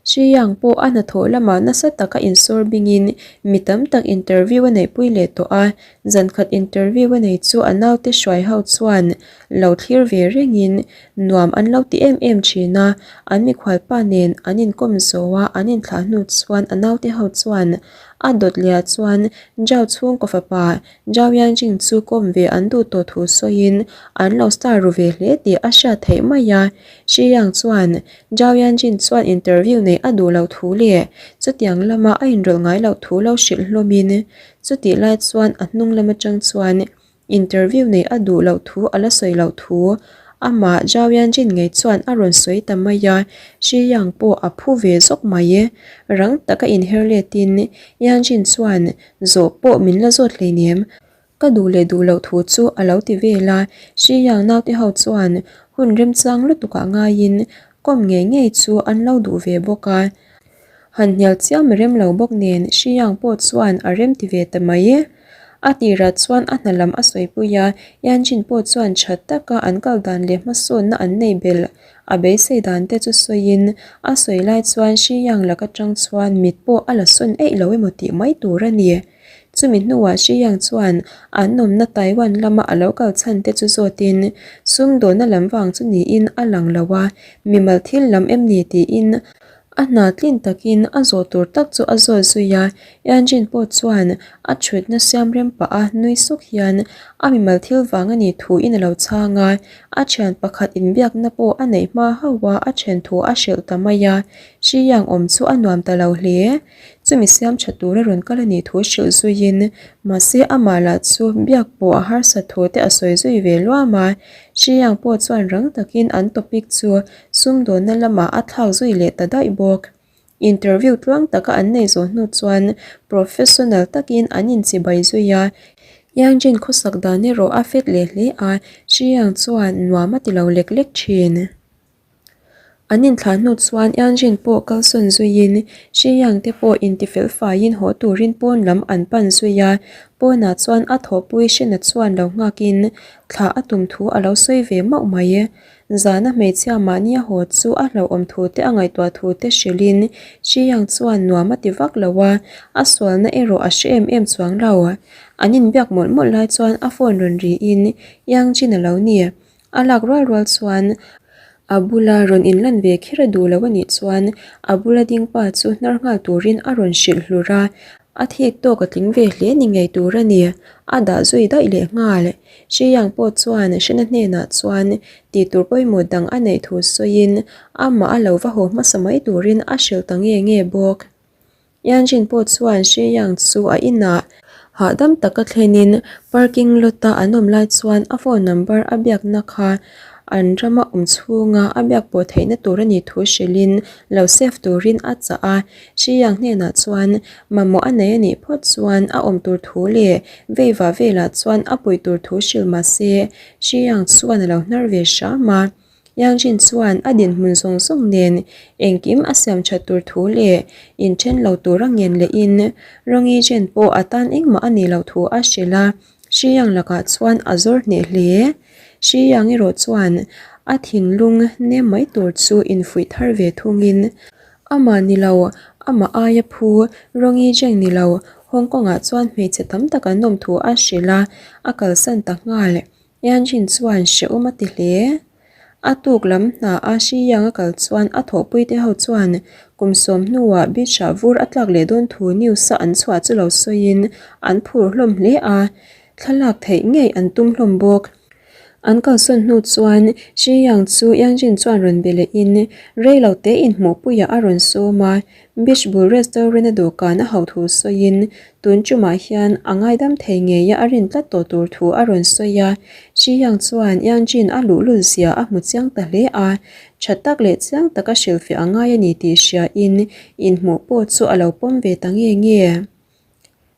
Shi Yang pawh a hnathawh lamah nasa taka insawr bingin mi tam tak interview a neihpui leh tawh a, zankhat interview a nei chu a naute hruai ho chuan lo thlir ve rengin nuam an lo ti em em thin a, an mikhualpa nen an inkawm zo a, an inthlah hnu chuan a naute ho chuan a dawt leh chuan Zhao chhungkaw fapa Zhao Yangjing chu kawm ve an duh tawh thu sawiin an lo star ru ve hle tih a hriat theih mai a, Shi Yang chuan Zhao Yanjin chuan interview neih a duh loh thu leh chutiang lama a inrawlh ngai loh thu lo hrilh hlawmin chutih lai chuan a hnung lam atang chuan interview neih a duh loh thu a la sawi loh thu amah Zhao Yanjin ngei chuan a rawn sawi ta mai a, Shi Yang pawh a phu ve zawk mai e. Rang taka inher letin Yanjin chuan zawh pawh min la zawt hleinem. Ka duh leh duh loh thu chu a lo ti vel a, Shi Yang naute ho chuan hun remchang lutukah ngaiin kawm ngei ngei chu an lo duh ve bawk a. Han hnial chiam rem lo bawk nen Shi Yang pawh chuan a rem ti ve ta mai. A tirah chuan a hna lam a sawipui a, Yan Jin pawh chuan tha taka an kal dan leh hmasawnna an nei belh a beisei dan te chu sawiin a sawi lai chuan Shi Yang lak atang chuan mit pawh a la sawn eih lo emaw tih mai tur a ni. Chumi hnuah Shi Yang chuan an awmna Taiwan lama a lo kal chhan te chu zawtin sumdawnna lam vang chu niin a lang lo a, mimal thil lam em ni tiin a hna tlin takin a zawh tur tak chu a zawt zui a. Yan Jin pawh chuan a thutna siam rem pah a nui suk hian a mimal thil vang a nih thuin a lo chhang a, a thian pakhat inbiakna pawh a neih hma hauh a a then thu a hrilh ta mai a, Shi Yang awm chu a nuam ta lo hle. Chumi siam tha tura rawn kal a nih thu hrilh zuiin mahse amah lah chu biak pawh a harsat thu te a sawi zui ve luam a. Hriang pawh chuan rang takin an topic chu sumdawnna lamah a thlak zui leh ta daih bawk. Interview tluang taka an nei zawh hnu chuan professional takin an inchibai zui a. Yangjin khawsak dan erawh a fet leh hle a, Hriang chuan nuam a ti lo lek lek thin. An inthlah hnu chuan Yanjin pawh kalsawn zuiin Shiyang te pawh intifel faiin haw turin pawn lam an pan zui a, pawnah chuan a thawhpui Shena chuan lo nghakin thlah a tum thu a lo sawi ve mauh mai. Zana hmeichhia mahni a haw chu a hlauhawm thu te a ngaihtuah thu te hrilhin Shiyang chuan nuam a ti vak lo a, a sualna erawh a hre em em chuang lo. An inbiak mawlh mawlh lai chuan a phone rawn riin Yangjin a lo ni. A lak rual rual chuan a bula rawn inlan ve kher a duh lo a nih chuan a bula ding pa chu hnar nghal turin a rawn hrilh hlur a, a thik tawk a tling ve hle ni ngei tur a ni, a dah zui daih leh nghal. Hriang pawh chuan Hrena hnenah chuan tih tur pawimawh dang a neih thu sawiin amah a lo va haw hmasa mai turin a hrilh ta nge nge bawk. Yanjin pawh chuan Sheyang chu a inah hahdam taka thlenin parking lot a an awm lai chuan a phone number a biakna kha an rama awm chhunga a biak pawh theihna tur a nih thu hrilhin lo save turin a chah a. Sheyang hnenah chuan mamawh a nei a nih phawt chuan a awm tur thu leh veivah velah chuan a puih tur thu hrilh mahse Sheyang chuan a lo hnar ve hram a. Yangjin chuan a dinhmun zawng zawng nen engkim a siam that tur thu leh inthen lo tura ngen lehin Rongijen pawh a tan engmah a nih loh thu a hrilh a, Shiyang lakah chuan a zawr hneh hle. Shiyang erawh chuan a thinlung nem mai tur chu infuih thar ve thungin amah ni lo, amah aia phu Rongijen ni lo Hong Kong-ah chuan hmeichhe tam tak an awm thu a hrilh a, a kalsan ta nghal. Yanjin chuan hrehawm a ti hle. A tuk lam hna a Shiyang a kal chuan a thawhpui te ho chuan kum sawm hnuah beach ah vur a tlak leh dawn thu news a an chhuah chu lo sawiin an phur hlawm hle a, thlalak theih ngei an tum hlawm bawk. An kalsawn hnu chuan Shiyang chu Yanjin chuan rawn be lehin rei lo te inhmuhpuiah a rawn sawm a, Beach bul restaurant a dawhkan a hauh thu sawiin tun tumah hian a ngaidam thei ngeia a rin tlat tawh tur thu a rawn sawi a. Shi Yang chuan Yang Jin a luhlul zia a hmu chiang ta hle a, tha tak leh chiang taka hrilhfiah a ngai a ni tih hriain inhmuh pawh chu a lo pawm ve ta nge nge.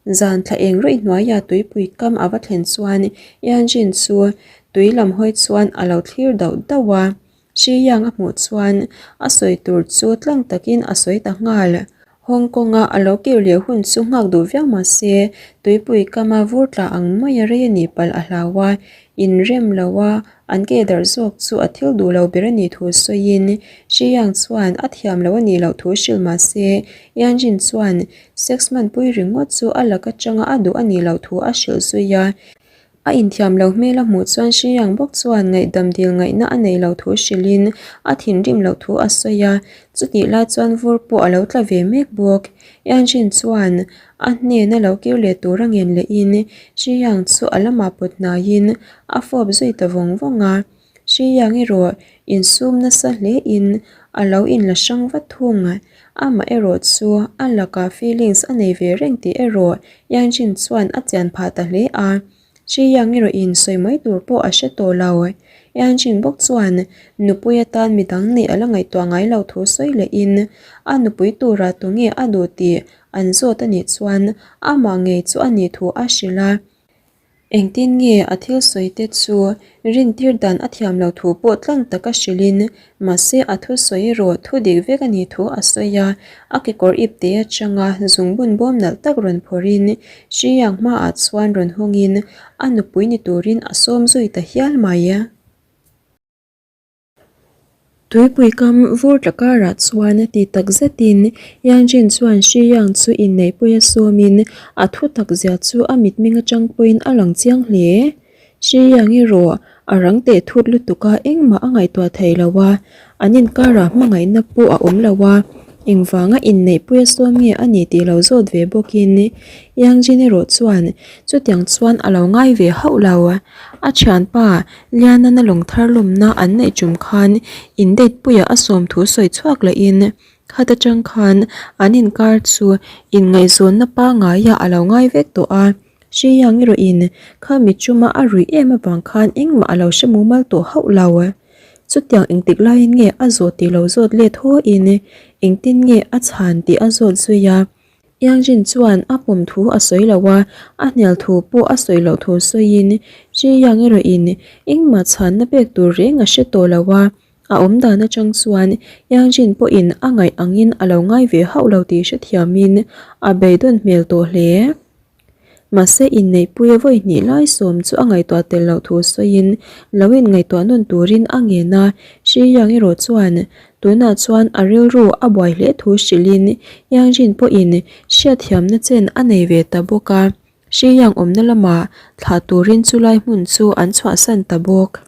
Zan thla eng ruih hnuaia tuipui kam a va thlen chuan Yang Jin chu tui lam hawi chuan a lo thlir dauh dauh a. Shi Yang a hmuh chuan a sawi tur chu tlang takin a sawi ta nghal. Hong Kong-a a lo kir leh hun chu nghak duh viau mah se, tuipui kama vur tla ang maia rei a nih palh a hlau a, inrem lo a an ke darh zawk chu a thil duh lo ber a nih thu sawiin Shi Yang chuan a thiam lo a nih loh thu hrilh mah se, Yan Jin chuan sex hmanpui ringawt chu a lak atanga a duh a nih loh thu a hrilh zui a. A inthiam lo hmel a hmuh chuan Hriang bawk chuan ngaihdam dil ngaihna a neih loh thu hrilhin a thinrim loh thu a sawi a, chutih lai chuan vur pawh a lo tla ve mek bawk. Yanjin chuan a hnena lo kir leh tur a ngen lehin Hriang chu a lamah pawt hnaiin a fawp zui ta vawng vawng a. Hriang erawh insum nasa hlein a lo inla hrang vat thung. Amah erawh chu a lakah feelings a nei ve reng tih erawh Yanjin chuan a chian phah ta hle a. Hriang erawhin sawi mai tur pawh a hre tawh lo. Yanjin bawk chuan nupui atan midang neih a la ngaihtuah ngai lo thu sawi lehin a nupui turah tunge a duh tih an zawt a nih chuan amah ngei chu a nih thu a hrilh a. Engtin nge a thil sawi te chu rintir dan a thiam lo thu pawh tlang taka hrilhin, mahse a thu sawi erawh thu dik vek a nih thu a sawi a, a kekawr ip te atanga zungbun bawm nalh tak rawn phawrhin Hriang hmaah chuan rawn hawngin a nupui ni turin a sawm zui ta hial mai. Tuipui kam vur tla karah chuan ti tak zetin Yangjin chuan Shi Yang chu inneihpui a sawmin a thu tak zia chu a mitmeng atang pawhin a lang chiang hle. Shi Yang erawh a rang teh thut lutuk a engmah a ngaihtuah thei lo a, an inkarah hmangaihna pawh a awm lo a, engvanga inneihpui a sawm nge a ni tih lo zawt ve bawkin Yangjin erawh chuan chutiang chuan a lo ngai ve hauh lo. A thianpa Lianana lawng thar lawmna an neih tum khan in date puiah a sawm thu sawi chhuak lehin. Khata tang khan an inkar chu inngaihzawnna pangaiah a lo ngai vek tawh a. Hriang erawhin kha mitchuma a ruih em avang khan engmah a lo hre mumal tawh hauh lo. Chutiang engtik laiin nge a zawh tih lo zawt let hawiin engtin nge a chhan tih a zawt zui a. Yangjin chuan a pawm thu a sawi lo a, a hnial thu pawh a sawi loh thu sawiin Hriang erawhin engmah chhanna pek tur reng a hre tawh lo a. A awm dan atang chuan Yangjin pawhin a ngaih angin a lo ngai ve hauh lo tih hrethiamin a beidawn hmel tawh hle. Mahse inneihpuia vawi hnih lai sawm chu a ngaihtuah tel loh thu sawiin lo inngaihtuah nawn turin a ngen a, Shi Yang erawh chuan tunah chuan a rilru a buai hle thu hrilhin Yangjin pawhin hriatthiamna chen a nei ve ta bawk a, Shi Yang awmna lamah thlah turin chulai hmun chu an chhuahsan ta bawk.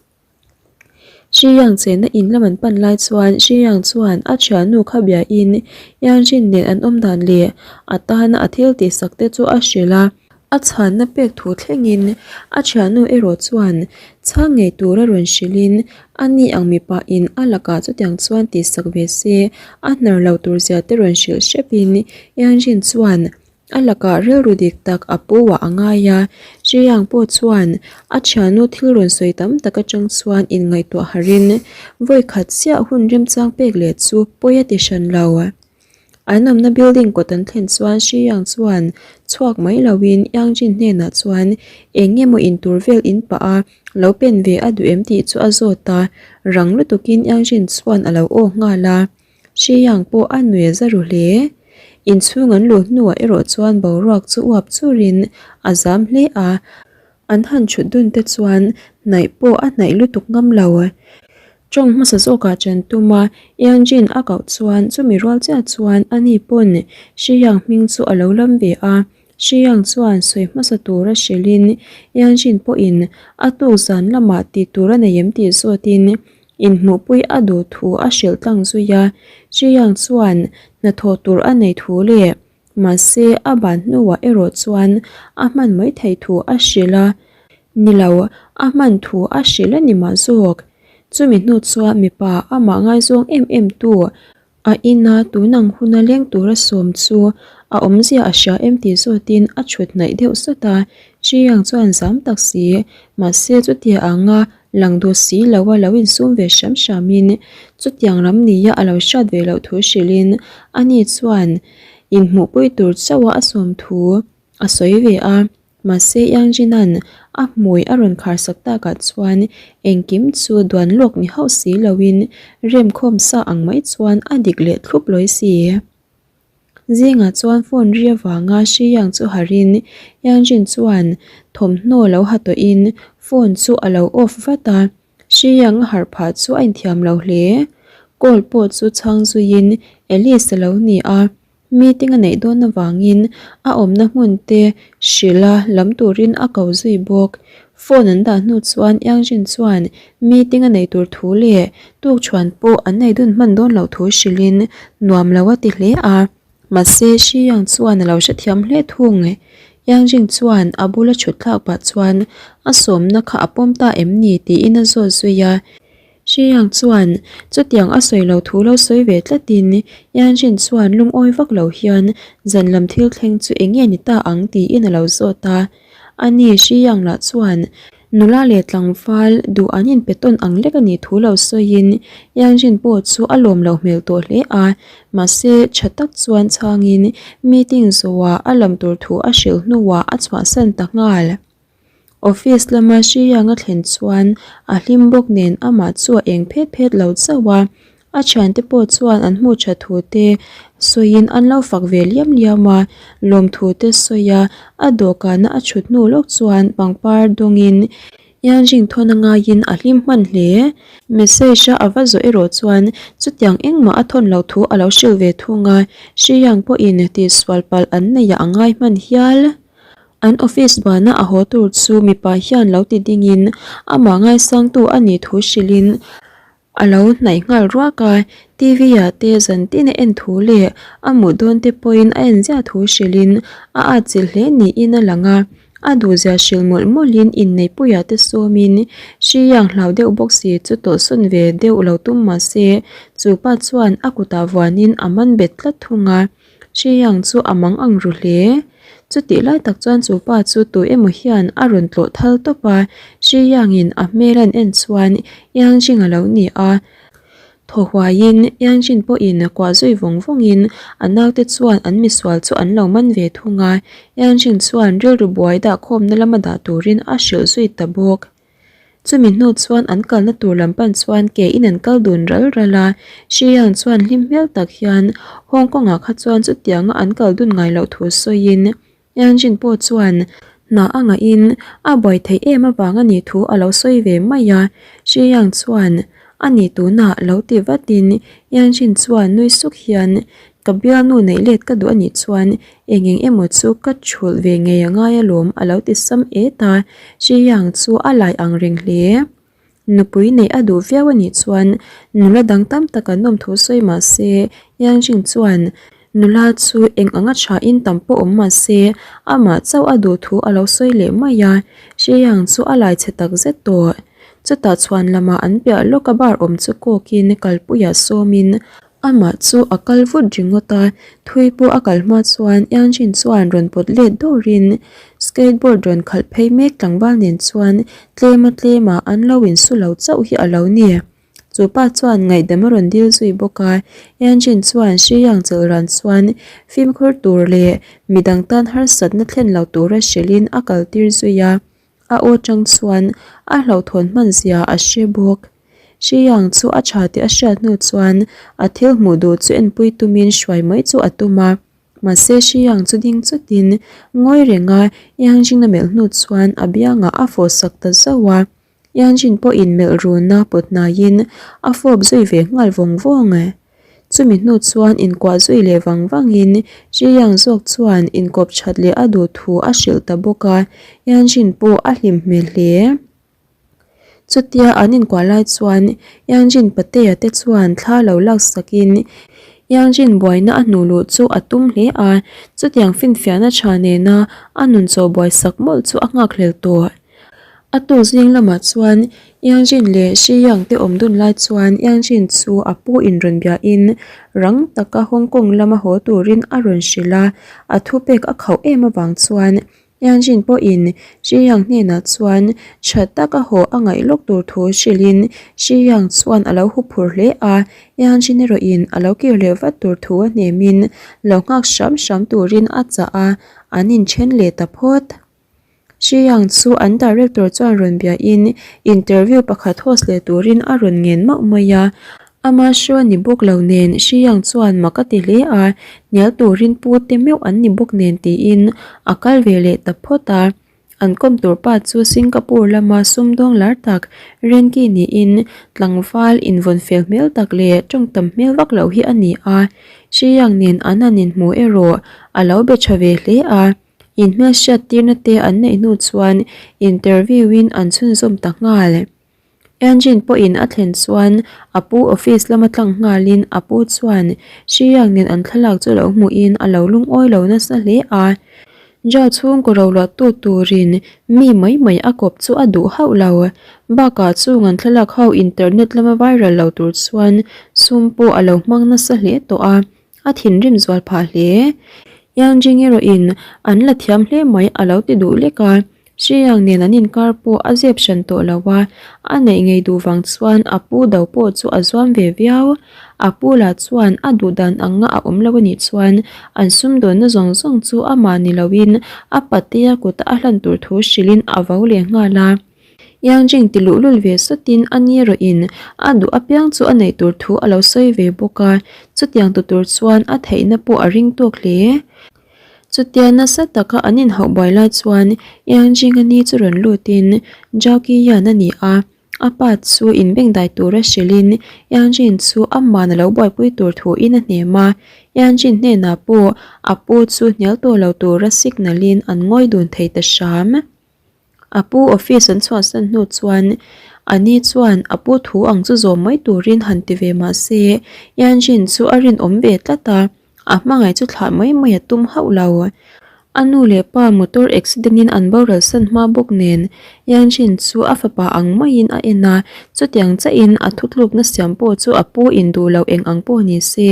Hriang chenna in lam an pan lai chuan Hriang chuan a thiannu kha biain Yanjin nen an awm dan leh a tana a thil tihsak te chu a hrilh a. A chhanna pek thu thlengin a thiannu erawh chuan chhang ngei tura rawn hrilhin a ni ang mipa in a lakah chutiang chuan tihsak ve se a hnar lo tur zia te rawn hrilh hrepin Yanjin chuan A lakah rilru dik tak a pu ah a ngai a, Chiang pawh chuan a thiannu thil rawn sawi tam tak atang chuan inngaihtuah harin vawi khat chiah hun remchang pek leh chu pawi a ti hran lo. An awmna building kawt an thlen chuan Chiang chuan chhuak mai loin Yang Jin hnenah chuan eng nge maw intur vel in pah a lo pen ve a duh em tih chu a zawt a, rang lutukin Yang Jin chuan a lo aw nghal a. Hriang pawh a nui a za ru hle. Inchhung an luh hnuah erawh chuan boruak chu uap churin a zam hle a, an han chhut dun te chuan hnaih pawh a hnaih lutuk ngam lo. Tawng hmasa zawkah chen tuma Yangjin a koh chuan chumi rual chiah chuan ani pawn Hriang hming chu a lo lam ve a, Hriang chuan sawi hmasa tura hrilhin Yangjin pawhin a tuk zan lamah tih tur a nei em tih zawtin Inhmuhpui a duh thu a hrilh tlang zui a, Chiang chuan hnathawh tur a nei thu leh mahse a ban hnuah erawh chuan a hman mai theih thu a hrilh a, ni lo, a hman thu a hrilh a ni mah zawk. Chumi hnu chuan mipa amah ngaizawng em em tu A ina tunang huna leng tura sawm chu a awmzia a hria em tih zawtin a chhut hnaih deuh sawt a, Chiang chuan zam tak si, mahse chutia anga lang duh si lo a lo insum ve hram hramin chutiang ram nia a lo hriat ve loh thu hrilhin ani chuan inhmuhpui tur chauha a sawm thu a sawi ve a. Mahse Yangjina'n a hmui a rawn khar sak takah chuan engkim chu duan lawk ni hauh si loin remkhawm sa ang mai chuan a dik leh thlup lawi si. Zingah chuan phone ri avanga Shi Yang chu harhin Yangjin chuan thawmhnaw lo ha tawhin phone chu a lo off vat a, Shi Yang a harh phah chu a inthiam lo hle. Call pawh chu chhang zuiin Alice a lo ni a. Meeting a neih dawn avangin a awmna hmun te hrilh a lam turin a ko zui bawk. Phone an dah hnu chuan Yangjin chuan meeting a neih tur thu leh tukchhuan pawh an nei dun hman dawn loh thu hrilhin nuam lo a ti hle a. Mahse Shi Yang chuan a lo hrethiam hle thung. Yangjin chuan a bula thut thlak pah chuan a sawmna kha a pawm ta em ni tiin a zawt zui a. Hriang chuan chutiang a sawi lo thu lo sawi ve tlatin Yanjin chuan lungawi vak lo hian zan lam thil thleng chu eng nge ni ta ang tiin a lo zawt a. Ani Hriang lah chuan nula leh tlangval duh an inpe tawn ang lek a nih thu lo sawiin Yanjin pawh chu a lawm loh hmel tawh hle a, mahse tha tak chuan chhangin meeting zawhah a lam tur thu a hrilh hnuah a chhuahsan ta nghal. Office lama Hriang a thlen chuan a hlim bawk nen amah chu a eng phet phet lo chauh a, a thiante pawh chuan an hmuh tha thu te sawiin an lo fak ve liam liam a, lawmthu te sawi a, a dawhkana a thut hnu lawk chuan pangpar dawngin Yanjing thawn a ngaiin a hlim hman hle. Message a ava zawh erawh chuan chutiang engmah a thawn loh thu a lo hrilh ve thung a, Hriang pawhin tihsual palh an neih ah a ngai hman hial. An office bana a haw tur chu mipa hian lo ti dingin amah ngaisangtu a nih thu hrilhin a lo hnaih nghal ruak a, T_V ah te zan tin a en thu leh a mut dawn te pawhin a en ziah thu hrilhin a atchilh hle niin a lang a. A duhzia hrilh mawlh mawlhin inneihpuiah te sawmin Hriang hlau deuh bawk si chu tawlhsawn ve deuh lo tum mah se chu pa chuan a kutah vuanin a man bet tlat thung a. Hriang chu a mang ang ru hle. Chutih lai tak chuan chu pa chu tu emaw hian a rawn tlawh thal tawp a, Hriangin a hmel a en chuan Yangjing a lo ni a. Thaw huaiin Yangjin pawhin kuah zui vawng vawngin a naute chuan an misual chu an lo man ve thung a, Yangjin chuan rilru buai dah khawmna lama dah turin a hrilh zui ta bawk. Chumi hnu chuan an kalna tur lam pan chuan ke in an kal dun ral ral a, Shiyang chuan hlim hmel tak hian Hong Kong ah kha chuan chutianga an kal dun ngai loh thu sawiin Yanjin pawh chuan hna a ngahin a buai theih em avang a nih thu a lo sawi ve mai a, Shiyang chuan a nih tunah lo ti vatin Yanjin chuan nui suk hian ka bialnu neih let ka duh a nih chuan Eng eng emaw chu ka thulh ve ngei a ngai alawm a lo ti sam et a, Zhiyang chu a lai ang reng hle. Nupui neih a duh viau a nih chuan nula dang tam tak an awm thu sawi mah se Yang Jing chuan nula chu eng anga thain tam pawh awm mah se amah chauh a duh thu a lo sawi leh mai a, Zhiyang chu a lai chhe tak zet tawh. Chutah chhuan lamah an piah lawka bar awm chu kawkin kalpuiah sawmin Amah chu a kal vut ringawt a, thui pawh a kal hma chuan Yanjin chuan rawn pawt let dawrin skateboard rawn khalh phei mek tlangval nen chuan tlema tlema an lo insu lo chauh hi a lo ni. Chu pa chuan ngaihdam a rawn dil zui bawk a, Yanjin chuan Shiyang chelh ran chuan fimkhur tur leh midang tan harsatna thlen lo tura hrilhin a kaltir zui a. A aw tang chuan a hlauhthawn hman zia a hre bawk. Hriang chu a tha tih a hriat hnu chuan a thil hmuh duh chu enpui tumin hruai mai chu a tum a. Mahse Hriang chu ding chutin ngawi renga Yangjing a melh hnu chuan a biangah a fawh sak ta zauh a. Yangjin pawhin melh runa pawt hnaiin a fawp zui ve nghal vawng vawng. Chumi hnu chuan inkuah zui leh vang vangin Zhiyang zawk chuan inkawp that leh a duh thu a hrilh ta bawk a, Yanjin pawh a hlim hmel hle. Chutia an inkuah lai chuan Yanjin patea te chuan thla lo laksakin Yanjin buaina a hnuh luh chu a tum hle a, chutiang finfiahna tha nena a nun chaw buaisak mawlh chu a nghakhlel tawh. A tuk zing lamah chuan Yangjin leh Shiyang te awm dun lai chuan Yangjin chu a pu in rawn biahin rang taka Hong Kong lama haw turin a rawn hrilh a, a thupek a khauh em avang chuan Yangjin pawhin Shiyang hnenah chuan tha taka haw a ngaih lawk tur thu hrilhin Shiyang chuan a lo huphur hle a, Yangjin erawhin a lo kir leh vat tur thu a hnemin lo nghak hram hram turin a chah a, an inthen leh ta phawt. Shiyang chu an director chuan rawn biahin interview pakhat host leh turin a rawn ngen mauh mai a. Ama hriau a ni bawk lo nen Shiyang chuan mak a ti hle a, hnial turin pu te meuh an ni bawk nen tiin a kal ve leh ta phawt a. An kawm tur pa chu Singapore lama sumdawng lar tak Renki niin tlangval invawn fel hmel tak leh tawng tam hmel vak loh hi a ni a. Shiyang nen an han inhmu erawh a lo be tha ve hle a. Inhmelhriat tirna te an neih hnu chuan interview in an chhunzawm ta nghal. Engine pawhin a thlen chuan a pu office lama tlang nghalin a pu chuan Shiyang nen an thlalak chu lo hmuhin a lo lungawi lo nasa hle a. Jail chhungkaw roluahtu turin mi mai mai a kawp chu a duh hauh lo. Bakah chung an thlalak ho internet lama viral lo tur chuan sum pawh a lo hmang nasa hle tawh a. A thinrim zual phah hle. Yangjing erawhin an la thiam hle mai a lo ti duh lek a. Shiyang nen an inkar pawh a zep hran tawh lo a, a neih ngei duh vang chuan a pu do pawh chu a zuam ve viau. A pu lah chuan a duh dan anga a awm lo a nih chuan an sumdawnna zawng zawng chu amah ni loin a patea kuta a hlan tur thu hrilhin a vo leh nghal a. Yangjing ti luhlul ve sawtin a ni erawhin a duh apiang chu a neih tur thu a lo sawi ve bawk a, chutiang tu tur chuan a theihna pawh a ring tawk hle. Chutia nasa taka an inhauh buai lai chuan Yangjing a ni chu rawn lutin Zhao Qiyan a ni a, a pa chu inbengdai tura hrilhin Yangjing chu aman a lo buaipui tur thuin a hnem a, Yangjing hnenah pawh a pu chu hnial tawh lo tura signal-in an ngawi dun thei ta hram. A pu office an chhuahsan hnu chuan a ni chuan a pu thu ang chu zawm mai turin han ti ve mah se Yanjin chu a rinawm ve tlat a, a hmangaih chu thlah mai mai a tum hauh lo. A nu leh pa motor accident in an boral san hma bawk nen Yanjin chu a fapa ang maiin a en a, chutiang chiahin a thutlukna siam pawh chu a pu in duh loh eng ang pawh ni se,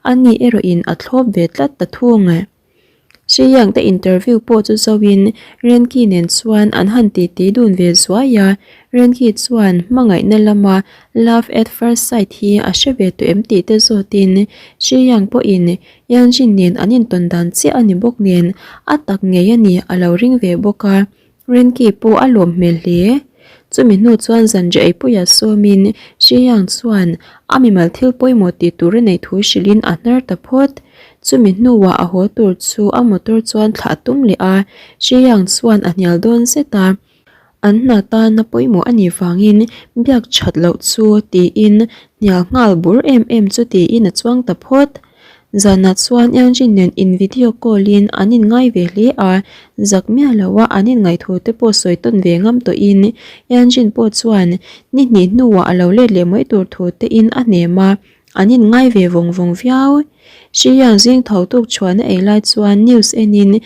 ani erawh in a thlawp ve tlat ta thung. Xiyang te interview pawh chu zoin Renki nen chuan an han titi dun ve zuai a, Renki chuan hmangaihna lama love at first sight hi a hre ve tawh em tih te zawtin Xiyang pawhin Yanjin nen an intawn dan chiah a ni bawk nen a tak ngei a ni a lo ring ve bawk a. Renki pawh a lawm hmel hle. Chumi hnu chuan zanriah eipuia sawmin Xiyang chuan a mimal thil pawimawh tih tur a neih thu hrilhin a hnar ta phawt. Chumi hnuah a haw tur chu a motor chuan thlah a tum leh a, Xiyang chuan a hnial dawn zet a. An hna tana pawimawh a nih vangin biak that loh chu tiin hnial nghal bur em em chu tiin a chuang ta phawt. Zanah chuan Eunjin nen in video call in an in ngai ve hle a, zak miah lo a an in ngaihthu te pawh sawi tawn ve ngam tawh in Eunjin pawh chuan ni hnih hnuah a lo let leh mai tur thu te in a hnem a, an in ngai ve vawng vawng viau. Xiang zing tho tuk chhuan a ei lai chuan news en in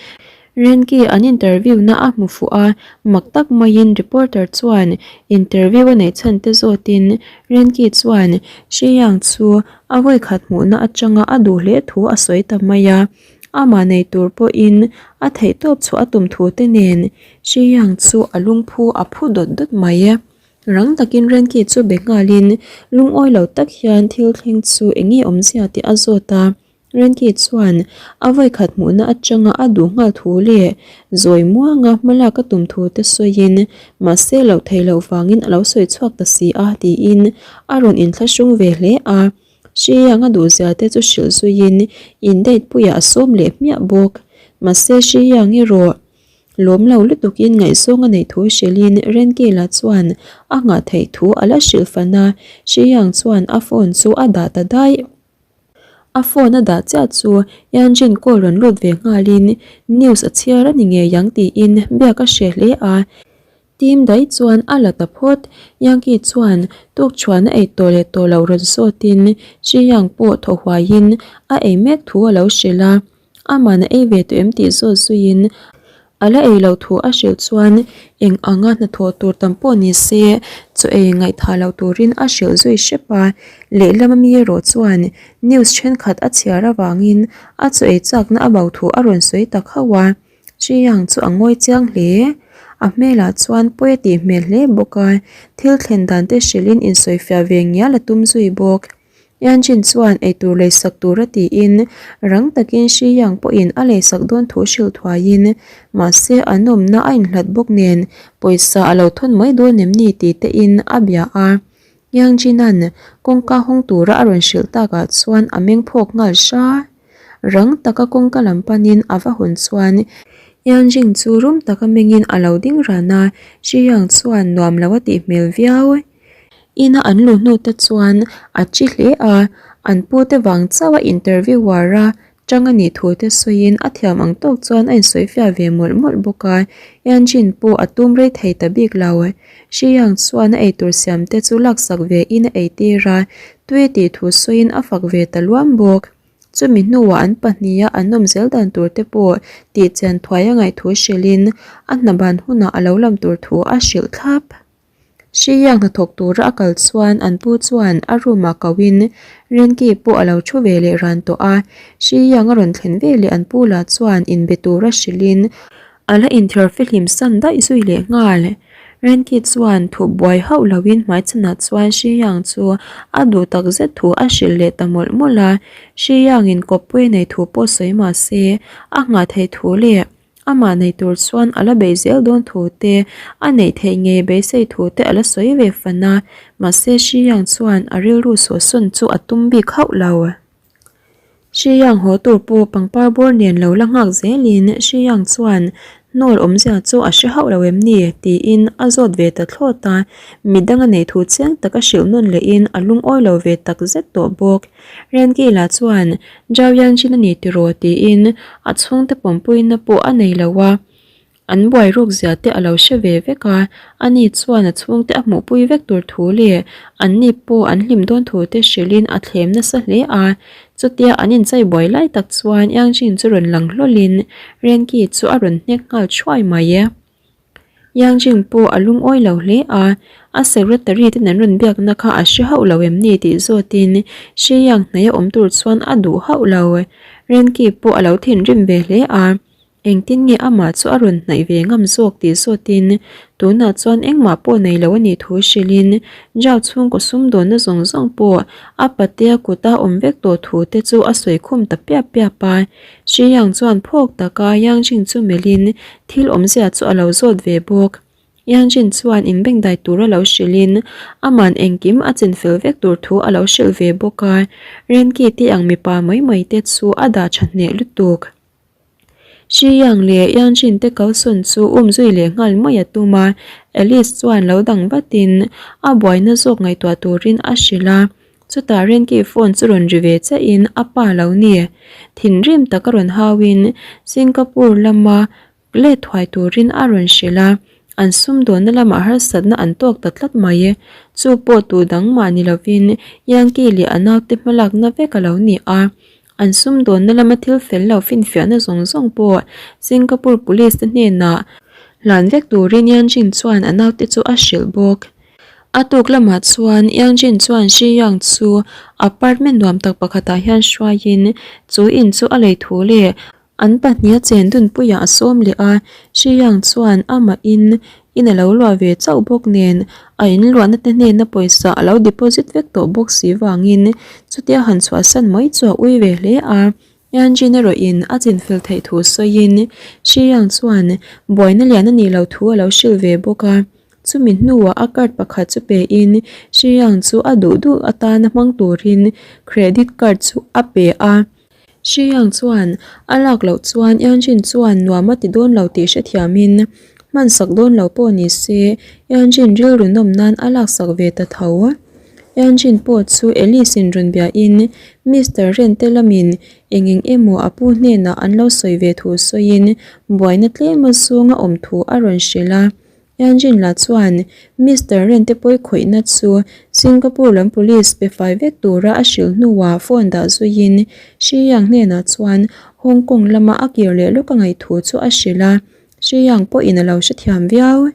Renki an interview na a hmu fuh a, mak tak maiin reporter chuan interview a neih chhan te zawtin Renki chuan Xiyang chu a vawikhat hmuhna atanga a duh hle thu a sawi ta mai a, amah nei tur pawhin a theihtawp chhuah a tum thu te nen Xiyang chu a lungphu a phu dawt dawt mai. Rang takin Renki chu be nghalin lungawi lo tak hian thil thleng chu eng nge awmzia tih a zawt a. Renki chuan a vawikhat hmuhna atanga a duh nghal thu leh zawi muanga hmalak a tum thu te sawiin mahse loh theih loh vangin a lo sawi chhuak ta si a tiin a rawn inthlahrung ve hle a. Hriang a duhzia te chu hrilh zuiin in date puiah a sawm leh hmiah bawk. Mahse Hriang erawh lawm lo lutukin ngaihzawng a neih thu hrilhin Renki lah chuan a nghah theih thu a la hrilh fan a, Hriang chuan a phone chu a dah ta daih. A phone a dah chiah chu Yanjin call rawn lut ve nghalin news a chhiar a ni ngei ang tiin biak a hreh hle a. Team daih chuan a la ta phawt. Yankee chuan tukchhuan a ei tawh leh tawh loh rawn sawtin Xiyang pawh thaw huaiin a ei mek thu a lo hrilh a. Aman a ei ve tawh em tih zawt zuiin a la ei loh thu a hrilh chuan eng anga hnathawh tur tam pawh ni se chaw ei ngaihthah loh turin a hrilh zui hrep a. Lehlam ami erawh chuan news thenkhat a chhiar avangin a chaw ei chakna a bo thu a rawn sawi tak hauh a. Chiang chu a ngawi chiang hle. A hmelah chuan pawi a tih hmel hle bawk a, thil thlen dan te hrilhin insawifiah ve ngial a tum zui bawk. Yanjin chuan eitur leisak tura tiin rang takin Xiyang pawhin a leisak dawn thu hrilh thuaiin mahse an awmna a inhlat bawk nen pawisa a lo thawn mai dawn em ni tih te in a bia a. Yangjin-a'n kawngka hawng tura a rawn hrilh takah chuan a meng phawk nghal hra. Rang taka kawngka lam panin a va hawn chuan Yanjin chu rum taka mengin a lo ding ran a, Xiyang chuan nuam lo a tih hmel viau. Ina an luh hnu te chuan a chi hle a, an pu te vang chauh a interviewer a tang a nih thu te sawiin a thiam ang tawk chuan a insawi fiah ve mawlh mawlh bawk a, Yanjin pawh a tum rei thei ta bik lo. Xiyang chuan a eitur siam te chu laksak ve in a eitir a, tui tih thu sawiin a fak ve ta luam bawk. Chumi hnuah an pahniha an awm zel dan tur te pawh tihchian thuai a ngaih thu hrilhin a hna ban hunah a lo lam tur thu a hrilh thlap. Hriang hnathawk tura a kal chuan an pu chuan a room ah ko in Renki pawh a lo thu ve leh ran tawh a, Hriang a rawn thlen ve leh an pu lah chuan inbe tura hrilh in a la inthiar fihlim san daih zui leh nghal. Renki chuan thup buai hauh lo in hmaichhanah chuan Hriang chu a duh tak zet thu a hrilh leh ta mawlh mawlh a, Hriang in kawppui a nei thu pawh sawi mah se a nghah theih thu leh Amah nei tur chuan a la bei zel dawn thu te, a neih theih ngei beisei thu te a la sawi ve fan a, mahse Xiyang chuan a rilru sawhsawn chu a tum bik hauh lo. Xiyang haw tur pawh pangpar bawr nen lo la nghak zelin Xiyang chuan hnawl awmzia chu a hre hauh lo em ni? tiin a zawt ve ta thlawt a, midang a neih thu chiang tak a hrilh nawn lehin a lungawi lo ve tak zet tawh bawk. Renkila chuan Zhao Yanjin a ni tiraw tiin a chhungte pawmpuina pawh a nei lo a, an buai ruk zia te a lo hre ve vek a, ani chuan a chhungte a hmuhpui vek tur thu leh anni pawh an hlim dawn thu te hrilhin a thlem nasa hle a. Chutia an inchei buai lai tak chuan Yang Jin chu rawn lang hlawlin Renki chu a rawn hnek nghal thuai mai. Yang Jin pawh a lungawi lo hle a, a secretary ten an rawn biakna kha a hre hauh lo em ni tih zawtin Shi Yang hnaih a awm tur chuan a duh hauh lo. Renki pawh a lo thinrim ve hle a. Engtin nge amah chu a rawn hnaih ve ngam zawk tih zawtin tunah chuan engmah pawh nei lo a nih thu hrilhin Zhao chhungkaw sumdawnna zawng zawng pawh a patea kuta awm vek tawh thu te chu a sawi khum ta piap piap a. Shi Yang chuan phawk taka Yang Jing chu melhin thil awmzia chu a lo zawt ve bawk. Yang Jin chuan inbengdai tura lo hrilhin aman engkim a chinfel vek tur thu a lo hrilh ve bawk a, Renki te ang mipa mai mai te chu a dah tha hneh lutuk. Shi Yang leh Yang Jin te kalsawn chu um zui leh nghal mai a tum a, Alice chuan lo dang vatin a buaina zawk ngaihtuah turin a hrilh a, chutah Renki phone chu rawn ri ve chiahin a pa lo ni. Thinrim taka rawn hauin Singapore lama let thuai turin a rawn hrilh a, an sumdawnna lamah harsatna an tawk ta tlat mai. Chu pawh tu dang mah ni lovin Yankee leh a naute hmalakna vek a lo ni a. An sumdawnna lama thil fel lo finfiahna zawng zawng pawh Singapore Police te hnenah hlan vek turin Yanjin chuan a naute chu a hrilh bawk. A tuk lamah chuan Yanjin chuan Shi Yang chu apartment nuam tak pakhatah hian hruaiin chu in chu a lei thu leh An pahniha chen dunpuiah a sawm leh a, Shiyang chuan amah in in a lo luah ve chauh bawk nen a in luahna te hnena pawisa a lo deposit vek tawh bawk si vangin chutia han chhuahsan mai chu a ui ve hle a. Yanjin erawhin a chinfel theih thu sawiin Shiyang chuan buaina lian a nih loh thu a lo hrilh ve bawk a. Chumi hnuah a card pakhat chu pein Shiyang chu a duh duh atana hmang turin credit card chu a pe a. Shiyang chuan a lak loh chuan Yanjin chuan nuam a ti dawn lo tih hrethiamin hman sak dawn lo pawh ni se Yanjin rilru nawm nan a lak sak ve ta tho. Yanjin pawh chu Alice in rawn biahin Mister Ren te lamin eng eng emaw a pu hnenah an lo sawi ve thu sawiin buaina tlem a zawnga awm thu a rawn hrilh a. Yanjin lah chuan Mister Ren te pawi khawihna chu Singapore lam police pe fai vek tura a hrilh hnuah phone dah zuiin Shi Yang hnenah chuan Hong Kong lama a kir leh lawk a ngaih thu chu a hrilh a, Shi Yang pawhin a lo hrethiam viau.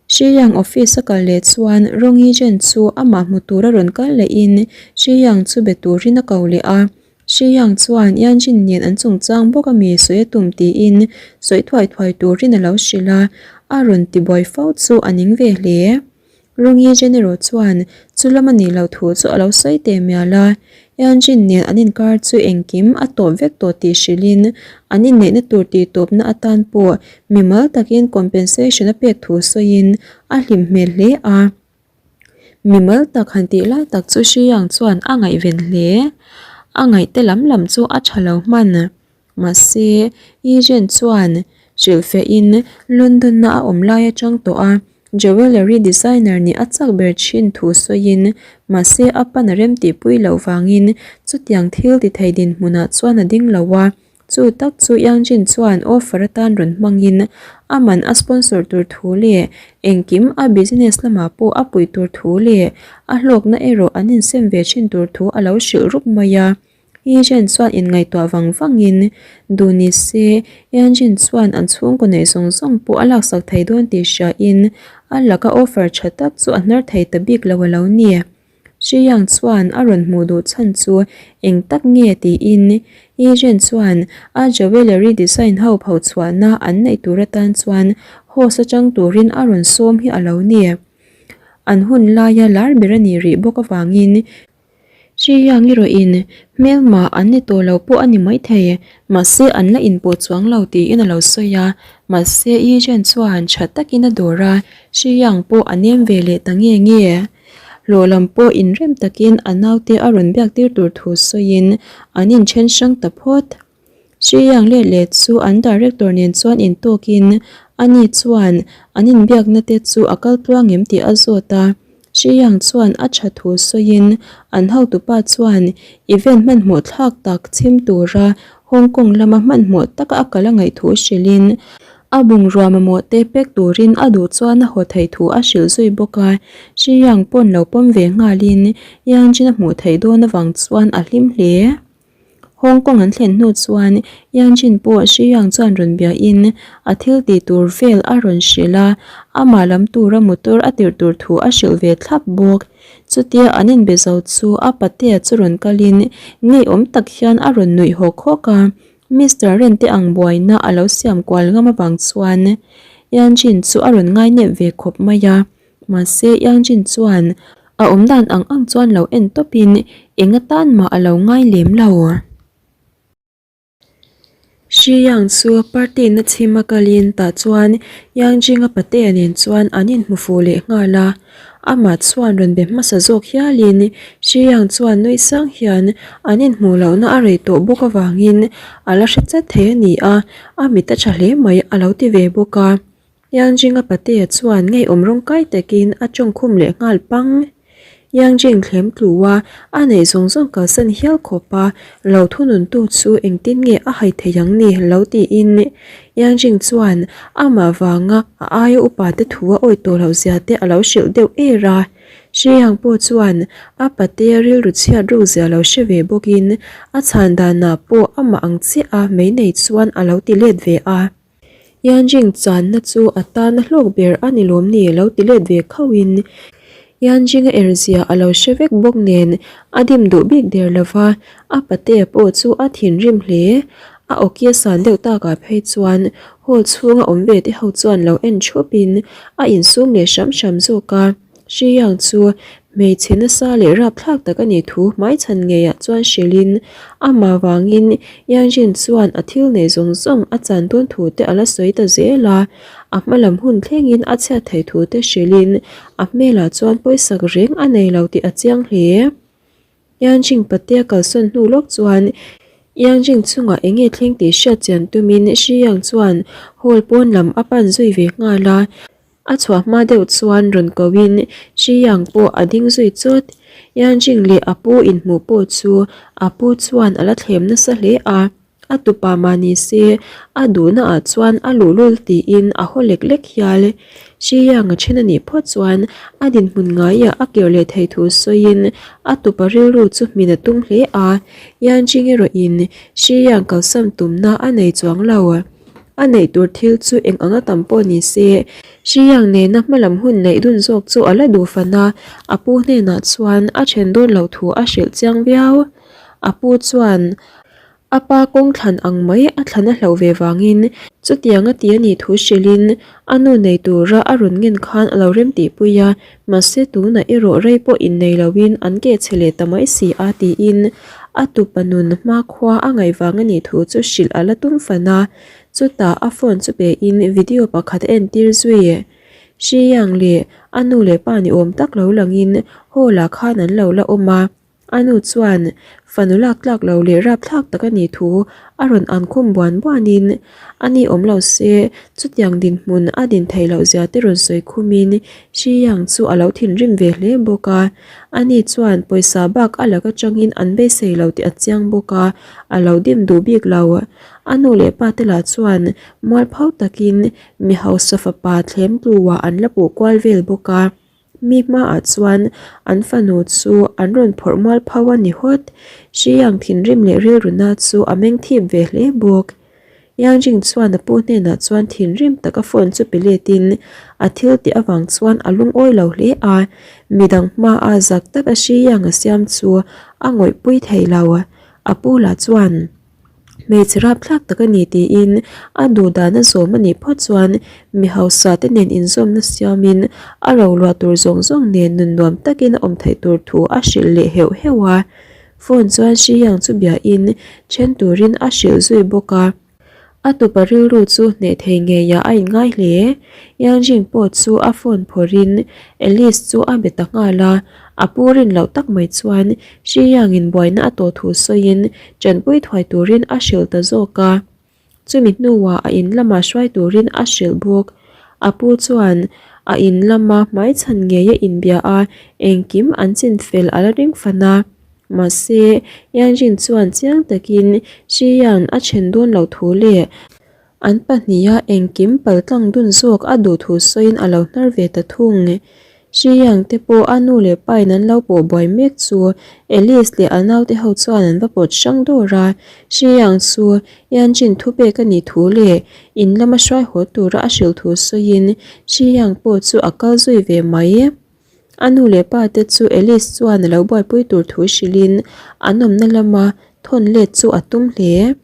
Shi Yang office a kal leh chuan Rong Yi-zhen chu amah hmu tura rawn kal lehin Shi Yang chu be turin a ko leh a. Shi Yang chuan Yanjin nen an chungchang bawk a mi sawi a tum tiin sawi thuai thuai turin a lo hrilh a, a rawn ti buai fo chu a ning ve hle. Rongi General chuan chu lam a nih loh thu chu a lo sawi teh mial a, Yanjin nen an inkar chu engkim a tawp vek tawh tih hrilhin an inneihna tur tih tawpna atan pawh mimal takin compensation a pek thu sawiin a hlim hmel hle a. Mimal tak han tih lai tak chu Shiyang chuan a ngaihven hle. A ngaihte lam lam chu a tha lo hman. Mahse, Yi Zhen chuan hrilhfiahin London-a a awm lai atang tawh a jewellery designer nih a chak ber thin thu sawiin mahse a pan a remtihpui loh vangin chutiang thil ti thei dinhmunah chuan a ding lo a. Chu tak chu Yang Jin chuan offer atan rawn hmangin a man a sponsor tur thu leh engkim a business lamah pawh a puih tur thu leh a hlawkna erawh an insem ve thin tur thu a lo hrilh rup mai a. Yi Zhen chuan inngaihtuah vang vangin duh ni se Yang Jin chuan an chhungkaw neih zawng zawng pawh a laksak thei dawn tih hriain a laka offer tha tak chu a hnar thei ta bik lo a lo ni. Shiyang chuan a rawn hmuh duh chhan chu eng tak nge tiin Yi Zhen chuan a jewellery design ho pho chhuahna an neih tur atan chuan host atang turin a rawn sawm hi a lo ni. An hun laia lar ber a nih rih bawk avangin Shiyang erawhin hmelma an ni tawh lo pawh a ni maithei mahse an la inpawh chuang lo tiin a lo sawi a, mahse Yi Zhen chuan tha takin a dawr a, Shiyang pawh a nem ve leh ta nge nge. Hlawh lam pawh inrem takin a naute a rawn biak tir tur thu sawiin an inthen hrang ta phawt. Shi Yang let leh chu an director nen chuan intawkin ani chuan an inbiakna te chu a kal tluang em tih a zawt a. Shi Yang chuan a tha thu sawiin an hotupa chuan event hmanhmawh thlak tak chhim tura Hong Kong lama hmanhmawh taka a kal a ngaih thu hrilhin A bungrua mamawh te pek turin a duh chuan a haw theih thu a hrilh zui bawk a, Shi Yang pawn lo pawm ve nghalin Yang Jin a hmuh theih dawn avang chuan a hlim hle. Hong Kong an thlen hnu chuan Yang Jin pawh Shi Yang chuan rawn bia in a thil tih tur vel a rawn hrilh a, amah lam tura motor a tirh tur thu a hrilh ve thlap bawk. Chutia an inbe zo chu a patea chu rawn kalin ngeiawm tak hian a rawn nuih hawk hawk a, Mister Ren te ang buaina a lo siam kual ngam avang chuan Yan Jin chu a rawn ngainep ve khawp mai a. Mahse Yang Jin chuan a awm dan ang ang chuan lo en tawpin eng atan mah a lo ngai lem lo. Shi Yang chu party na chhim a kalin tah chuan Yang Jinga patea nen chuan an inhmu fuh leh nghal a. Amah chuan rawn be hmasa zawk hialin Shi Yang chuan nui sang hian an inhmuh lohna a rei tawh bawk avangin a la hre chat thei a ni a, a mit a tha hle mai a lo ti ve bawk a. Yang Jinga patea chuan ngeiawm rawng kai takin a tawngkhum leh nghal pang. Yang Jing thlem tlu a, a neih zawng zawng kalsan hial khawp a, lo thununtu chu engtin nge a hai thei ang ni lo tiin Yang Jing chuan amah vanga a aia upa te thu a awih tawh loh zia te a lo hrilh deuh er a. Shi Yang pawh chuan a patea rilru chhiat ruk zia lo hre ve bawkin a chhan danah pawh amah ang chiah a mei nei chuan a lo ti let ve a. Yanjing channa chu a tana hlawk ber a ni lawm ni lo ti let ve khauhin Yanjing a erzia a lo hre vek bawk nen a dim duh bik der lova, a patea pawh chu a thinrim hle. A awki a san deuh takah phei chuan hall chhunga awm ve te ho chuan lo en thupin a insum leh hram hram zawk a. Hri Yang chu hmeichhe nasa leh rapthlak tak a nih thu hmaichhan ngeiah chuan hrilhin amah vangin Yang Jin chuan a thil nei zawng zawng a chan dawn thu te a la sawi ta zel a, a hma lam hun thlengin a chhiat theih thu te hrilhin a hmelah chuan pawisak reng a nei lo tih a chiang hle. Yang Jing patea kalsawn hnu lawk chuan Yang Jing chungah eng nge thleng tih hriat chian tumin Hri Yang chuan hall pawn lam a pan zui ve nghal a. A chhuah hma deuh chuan rawn ko in Shi Yang pawh a ding zui chawt. Yan Jing leh a pu inhmuh pawh chu a pu chuan a la thlem nasa hle a, a tupa mah ni se a duhna ah chuan a luhlul tiin a haw lek lek hial. Shi Yang a then a nih phawt chuan a dinhmun ngaiah a kir leh thei thu sawiin a tupa rilru chu hmin a tum hle a, Yan Jing erawh in Shi Yang kalsam tumna a nei chuang lo. A neih tur thil chu eng anga tam pawh ni se, Hriang nena hmalam hun neih dun zawk chu a la duh fan a, a pu hnenah chuan a then dawn loh thu a hrilh chiang viau. A pu chuan a pa kawng thlan ang mai a thlan a hlauh ve vangin chutiang a ti a nih thu hrilhin a nu nei tura a rawn ngen khan a lo remtihpui a, mahse tunah erawh rei pawh innei loin an keh chhe leh ta mai si a tiin A tupa nun hmakhua a ngaih vang a nih thu chu hrilh a la tum fan a, chutah a phone chu pe in video pakhat a entir zui. Shi Yang leh a nu leh pa ni awm tak lo langin hall ah khan an lo la awm a, a nu chuan fanu lak tlak lo leh rapthlak tak a nih thu a rawn an khum buan buan in a ni awm lo se chutiang dinhmun a din theih loh zia te rawn sawi khum in Shi Yang chu a lo thinrim ve hle bawk a. Ani chuan pawisa bak a lak atangin an beisei lo tih a chiang bawk a, a lo dim duh bik lo. A nu leh pa te lah chuan mualpho takin mi hausa fapa thlem tluah an la puh kual vel bawk a. Mi hmaah chuan an fanu chu an rawn phawrh mualpho a ni hawt. Hriang thinrim leh rilruna chu a meng thip ve hle bawk. Yang Jing chuan a pu hnenah chuan thinrim taka phone chu pe letin a thil tih avang chuan a lungawi lo hle a, midang hmaa zak taka hri Yang a siam chu a ngawihpui thei lo. A pu lah chuan hmeichhe rapthlak tak a ni tiin a duhdan a zawm a nih phawt chuan mi hausa te nen inzawmna siamin a roluah tur zawng zawng nen nun nuam takin a awm theih tur thu a hrilh leh heuh heuh a. Phone chuan Shi Yang chu biahin then turin a hrilh zui bawk a. A tupa rilru chu hneh thei ngeiah a inngai hle. Yang Jing pawh chu a phone phawrhin Alice chu a be ta nghal a. A pu rin loh tak mai chuan Shi Yang-in buaina a tawh thu sawiin tanpui thuai turin a hrilh ta zawk a. Chumi hnuah a in lamah hruai turin a hrilh bawk. A pu chuan a in lama hmaichhan ngei a inbia a, engkim an chin fel a la ring fan a. Mahse, Yanjin chuan chiang takin Shi Yan a then dawn loh thu leh an pahniha engkim paltlang dun zawk a duh thu sawiin a lo hnar ve ta thung. Shi Yang te pawh a nu leh pa in an lo pawh buai mek chu Alice leh a naute ho chuan an va pawt hrang dawr a. Shi Yang chu Yanjin thupek a nih thu leh in lama hruai haw tura a hrilh thu sawiin Shi Yang pawh chu a kal zui ve mai. A nu leh pa te chu Alice chuan a lo buaipui tur thu hrilhin an awmna lama thawn let chu a tum hle.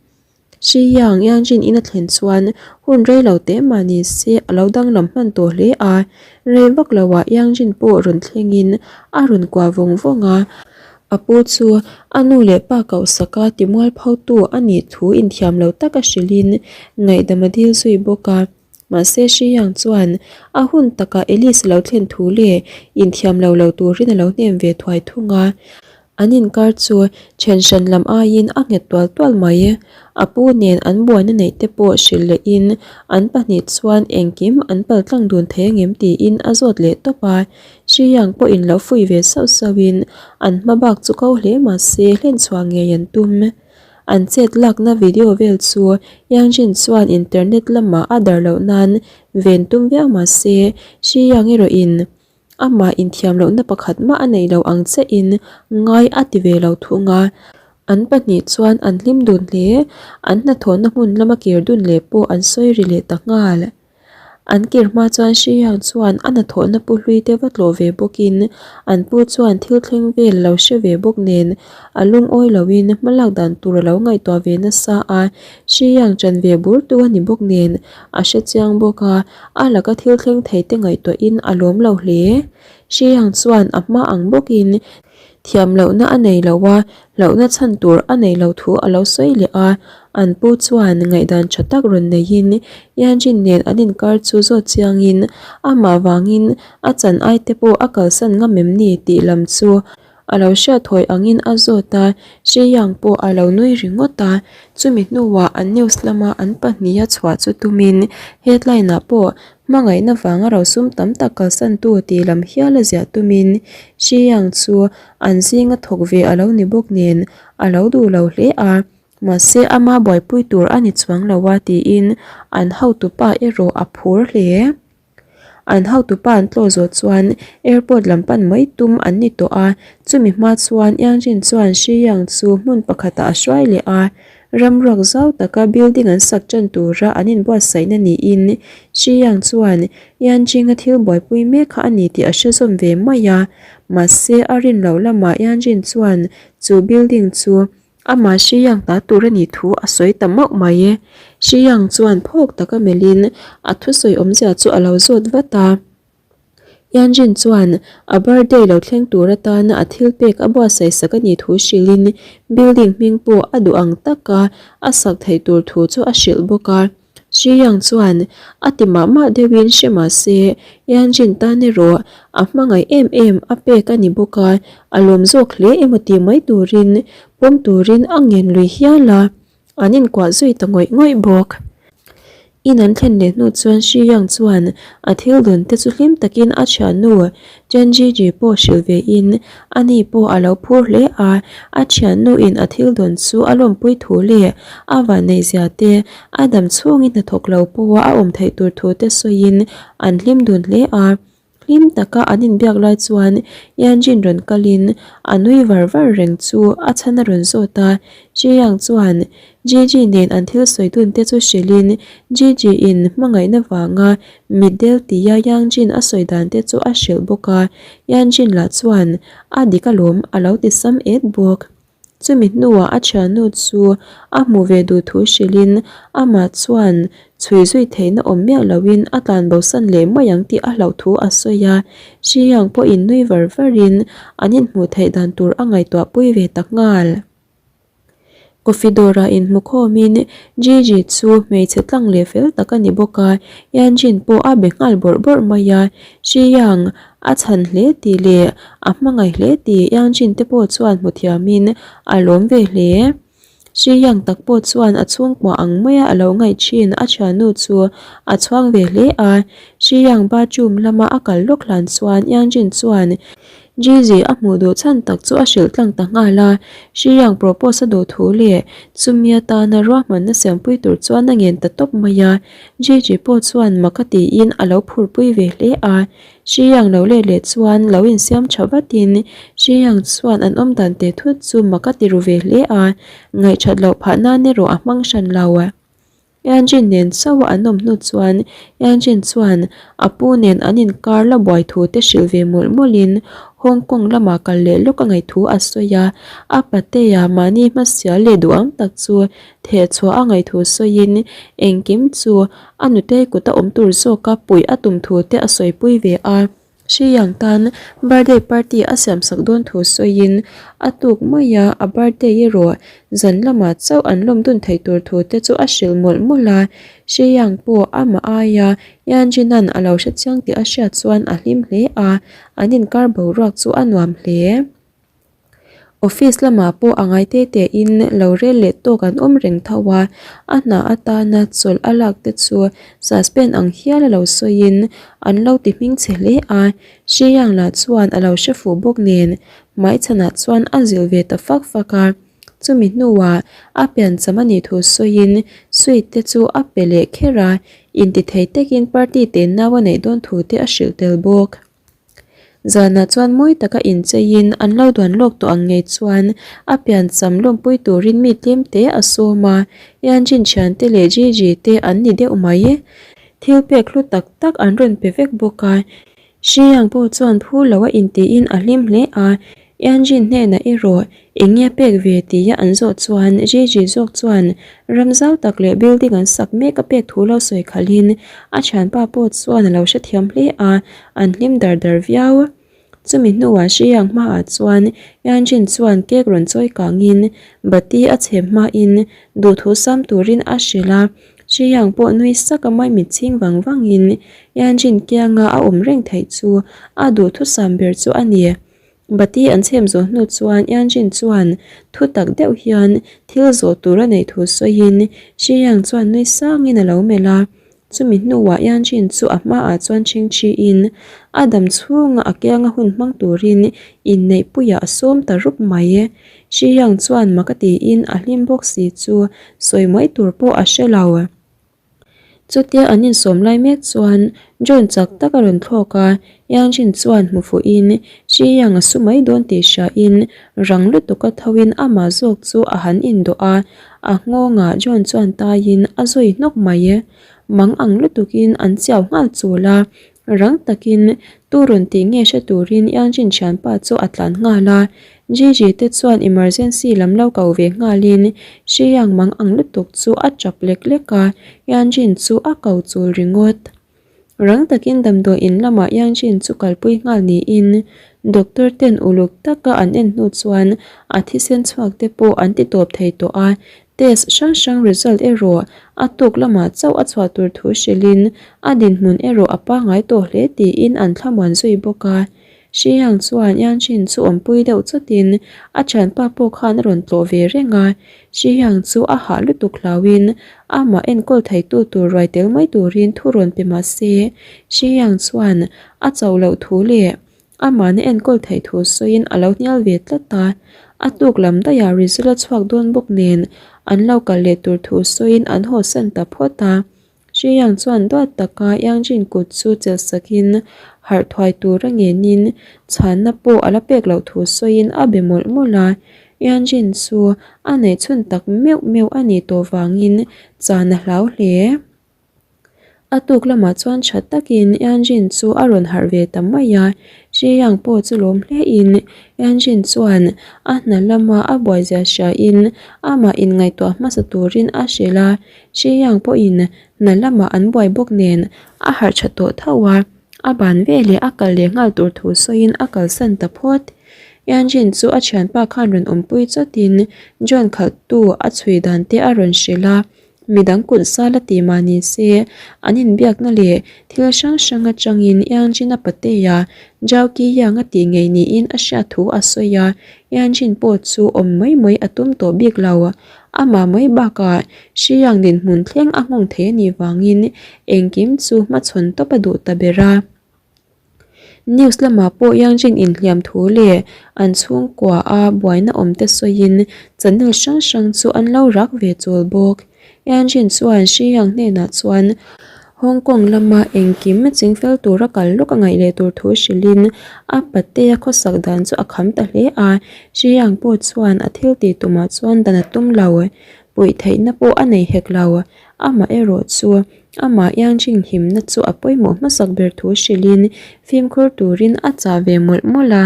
Shi Yang Yanjin in a thlen chuan hun rei lo teh mah ni se a lo danglam hman tawh hle a, rei vak lo ah Yanjin pawh rawn thlengin a rawn kuah vawng vawng a. A pu chu a nu leh pa koh saka timualphotu a nih thu inthiam lo taka hrilhin ngaihdam a dil zui bawk a. Mahse Shi Yang chuan a hun takah Alice a lo thlen thu leh inthiam lo lo turin a lo hnem ve thuai thung a. An inkar chu then hran lam aiin a nghet tual tual mai. A pu nen an buaina neih te pawh hrilh lehin an pahnih chuan engkim an paltlang dun thei angem tiin a zawt leh tawp a. Shi Yang pawhin lo fuih ve sauh sauhin an hma bak chu ko hle mahse hlenchhuah ngei an tum. An chet lakna video vel chu Yang Jin chuan internet lamah a dar loh nan ven tum viau mahse Shi Yang erawhin amah inthiam lohna pakhat mah a neih loh ang chiahin ngai a ti ve lo thung a. An pahnih chuan an hlim dun hle, an hnathawhna hmun lama kir dun leh pawh an sawi ri leh ta nghal. An kir hma chuan Hriang chuan a hnathawhna pu hlui te va tlawh ve bawkin an pu chuan thil thleng vel a lo hre ve bawk nen a lungawi loin hmalak dan tur a lo ngaihtuah ve nasa a, Hriang chan ve bur tu a ni bawk nen a hre chiang bawk a, a laka thil thleng thei te ngaihtuahin a lawm lo hle. Hriang chuan a hma ang bawkin Thiam lohna a nei lo a, hlauhna chhan tur a nei lo thu a lo sawi leh a. An pu chuan ngaihdan tha tak rawn neiin Yanjin nen an inkar chu zawt chiangin amah vangin a chan ai te pawh a kalsan ngam em ni tih lam chu a lo hriat thawi angin a zawt a, Shi Yang pawh a lo nui ringawt a. Chumi hnuah an news lama an pahniha chhuah chu tumin headline ah pawh Hmangaihna vanga rosum tam tak kalsantu tih lam hial a ziah tumin Shi Yang chu an zinga thawk ve a lo ni bawk nen a lo duh lo hle a, mahse ama buaipui tur a ni chuang lo a tiin an hotupa erawh a phur hle. An hotupa an tlawh zawh chuan airport lam pan mai tum an ni tawh a, chumi hma chuan Yang Jin chuan Shi Yang chu hmun pakhatah a hruai leh a, Ramruak zau taka building an sak tan tura an inbuatsaihna niin Shi Yang chuan Yanjing-a thil buaipui mek kha a ni tih a hre zawm ve mai a. Mahse, a rin loh lamah Yanjin chuan chu building chu amah Shi Yang ta tur a nih thu a sawi ta mauh mai. Shi Yang chuan phawk taka melhin a thusawi awmzia chu a lo zawt vat a. Yanjin chuan a birthday lo thleng tur atana a thil pek a buatsaih sak a nih thu hrilhin building hming pawh a duh ang taka a sak theih tur thu chu a hrilh bawk a. Shi Yang chuan a ti mah mah deuhin hre mah se Yanjin tan erawh a hmangaih em em a pek a ni bawk a, a lawm zawk hle emaw tih mai turin pawm turin a ngen lui hial a. An inkuah zui ta ngawih ngawih bawk. In an thlen leh hnu chuan Shi Yang chuan a thil dawn te chu hlim takin a thiannu Chen Jiji pawh hrilh ve in ani pawh a lo phur hle a, a thiannu in a thil dawn chu a lawmpui thu leh a vanneih zia te, a dam chhungin hnathawk lo pawha a awm theih tur thu te sawiin an hlim dun hle a. Hlim taka an inbiak lai chuan Yanjin rawn kalin a nui var var reng chu a chhan a rawn zawt a, Zhiyang chuan Jiji nen an thil sawi dun te chu hrilhin Jiji in hmangaihna vanga mitdel tia Yangjin a sawi dan te chu a hrilh bawk a, Yanjin lah chuan a dik alawm a lo ti sam et bawk. Chumi hnuah a thiannu chu a hmu ve duh thu hrilhin amah chuan chhui zui theihna awm miah loin a tlan bosan leh mai ang tih a hlauh thu a sawi a. Hriang pawhin nui var varin an inhmuh theih dan tur a ngaihtuah pui ve ta nghal. Coffee dawrah inhmu khawmin Gigi chu hmeichhe tlang leh fel tak a ni bawk a, Yanjin pawh a be nghal bawrh bawrh mai a. Hriang A chhan hle tih leh a hmangaih hle tih Yangjin te pawh chuan hmu thiamin a lawm ve hle. Shi Yang tak pawh chuan a chhungkua ang maia a lo ngaih thin a thiannu chu a chhuang ve hle a. Shi Yang bathroom lama a kal lawk hlan chuan Yangjin chuan Jiji a hmuh duh chhan tak chu a hrilh tlang ta nghal a. Shi Yang propose a duh thu leh chumi atana ruahmanna siampui tur chuan a ngen ta tawp mai a. Jiji pawh chuan mak a tiin a lo phurpui ve hle a. Shi Yang lo let leh chuan lo insiam tha vatin Shi Yang chuan an awm dan teh thut chu mak a ti ru ve hle a, ngaihthat loh phah nan erawh a hmang hran lo. Yanjin nen chauh a an awm hnu chuan Yanjin chuan a pu nen an inkar la buai thu te hrilh ve mawlh mawlhin Hong Kong lamah kal leh lawk a ngaih thu a sawi a, a patea mahni hmasial leh duh ang tak chu theh chhuah a ngaih thu sawiin engkim chu a nutei kut a awm tur zawka puih a tum thu te a sawipui ve a. Hri Yang tan birthday party a siam sak dawn thu sawiin a tuk mai a, a birthday erawh zan lamah chauh an lawm dun theih tur thu te chu a hrilh mawlh mawlh a. Hri Yang pawh amah aia Yan Jinan a lo hre chiang tih a hriat chuan a hlim hle a, an inkar boruak chu a nuam hle. Office lamah pawh a ngai te te in lo rel leh tawk an awm reng tho a, a hna atana chawlh a lak te chu suspend ang hial a lo sawiin an lo ti hming chhe hle a, Shi Yang lah chuan a lo hre fuh bawk nen hmaichhanah chuan a zilh ve ta fak fak a, chumi hnuah a piancham a nih thu sawiin sweet te chu a pe leh kher a, intithei takin party te nau a neih dawn thu te a hrilh tel bawk. Zanah chuan mawi taka incheiin an lo duan lawk tawh ang ngei chuan a piancham lawmpui turin mi tlem te a sawm a, Yanjin thiante leh Gigi te an ni deuh mai. Thil pek hlu tak tak an rawn pe vek bawk a, Shi Yang pawh chuan phu lo a intiin a hlim hle a, Yanjin hnenah erawh eng nge pek ve tia an zawh chuan Gigi zawk chuan ram zau tak leh building an sak mek a pek thu lo sawi khalhin a thianpa pawh chuan a lo hrethiam hle a, an hlim dar dar viau. Chumi hnuah Shiyang hmaah chuan Yanjin chuan cake rawn chawi kangin bati a chhem hmain duhthu sam turin a hrilh a, Shiyang pawh nui sak a mai mitchhing vang vangin Yanjin kianga a awm reng theih chu a duhthusam ber chu a ni. Bati an chhem zawh hnu chuan Yanjin chuan thu tak deuh hian thil zawh tur a neih thu sawiin Shiyang chuan nui sangin a lo melh a. Chumi hnuah Yanjin chu a hmaah chuan chhingchhiin a dam chhunga a kianga hun hmang turin inneihpuiah a sawm ta rup mai. Shiyang chuan mak a tiin a hlim bawk si chu sawi mai tur pawh a hre lo. Chutia an insawm lai mek chuan John chak tak a rawn thlawk a, Yanjin chuan hmu fuhin Shi Yang a su mai dawn tih hriain rang lutuk a thoin amah zawk chu a han indawh a, a nghawngah John chuan taiin a zui hnawk mai. Mang ang lutukin an chiau nghal chul a, Rang takin tu rawn tih nge hre turin Yanjin thianpa chu a tlan nghal a, Gigi te chuan emergency lam lo ko ve nghalin Shi Yang mang ang lutuk chu a tap lek lek a, Yanjin chu a ko chul ringawt. Rang takin damdawi in lamah Yanjin chu kalpui nghal niin doctor ten uluk taka an en hnu chuan a thisen chhuak te pawh an ti tawp thei tawh a, Test hrang hrang result erawh a tuk lamah chauh a chhuah tur thu hrilhin a dinhmun erawh a pangngai tawh hle tiin an thlamuan zui bawk a. Shi Yang chuan Yan Jin chu awmpui deuh chawtin a thianpa pawh khan a rawn tlawh ve reng a. Shi Yang chu a hah lutuk hlauhin amah enkawl theitu tur ruai tel mai turin thu rawn pe mah se Shi Yang chuan a chauh loh thu leh Amahna enkawl theih thu sawiin a lo hnial ve tlat a, a tuk lam daihah result a chhuak dawn bawk nen an lo kal leh tur thu sawiin an haw san ta phawt a. Shi Yang chuan duat taka Yang Jin kut chu chelh sakin harh thuai tur a ngenin chhanna pawh a la pek loh thu sawiin a be mawlh mawlh a. Yang Jin chu a neihchhun tak meuh meuh a nih tawh vangin chan a hlau hle. A tuk lamah chuan tha takin Yanjin chu a rawn harh ve ta mai a, Shi Yang pawh chu lawm hlein Yanjin chuan a hna lama a buaizia hriain amah inngaihtuah hmasa turin a hrilh a, Shi Yang pawhin hna lamah an buai bawk nen a harh tha tawh tho a, a ban veleh a kal leh nghal tur thu sawiin a kalsan ta phawt. Yanjin chu a thianpa khan rawn awmpui chawtin John khalhtu a chhui dan te a rawn hrilh a. Midang kut zal a ti mah ni se, an inbiakna leh thil hrang hrang atangin Yanjin a patea Zhao Qiyang a tih ngei niin a hriat thu a sawi a, Yanjin pawh chu awm mai mai a tum tawh bik lo. Amah mai bakah Xiyang dinhmun thleng a nghawng thei a nih vangin engkim chu hmachhawn tawp a duh ta ber a. News lamah pawh Yangjin inhliam thu leh an chhungkua a buaina awm te sawiin channel hrang hrang chu an lo rak ve chawl bawk. Yangjin chuan Shi Yang hnenah chuan Hong Kong lama engkim chingfel tura kal lawk a ngaih leh tur thu hrilhin a patea khawsak dan chu a kham ta hle a. Xiang pawh chuan a thil tih tumah chuan dan a tum lo. Puih theihna pawh a nei hek lo. Amaherawh chu amah Yanjing himna chu a pawimawh hmasak ber thu hrilhin fimkhur turin a chah ve mawlh mawlh a.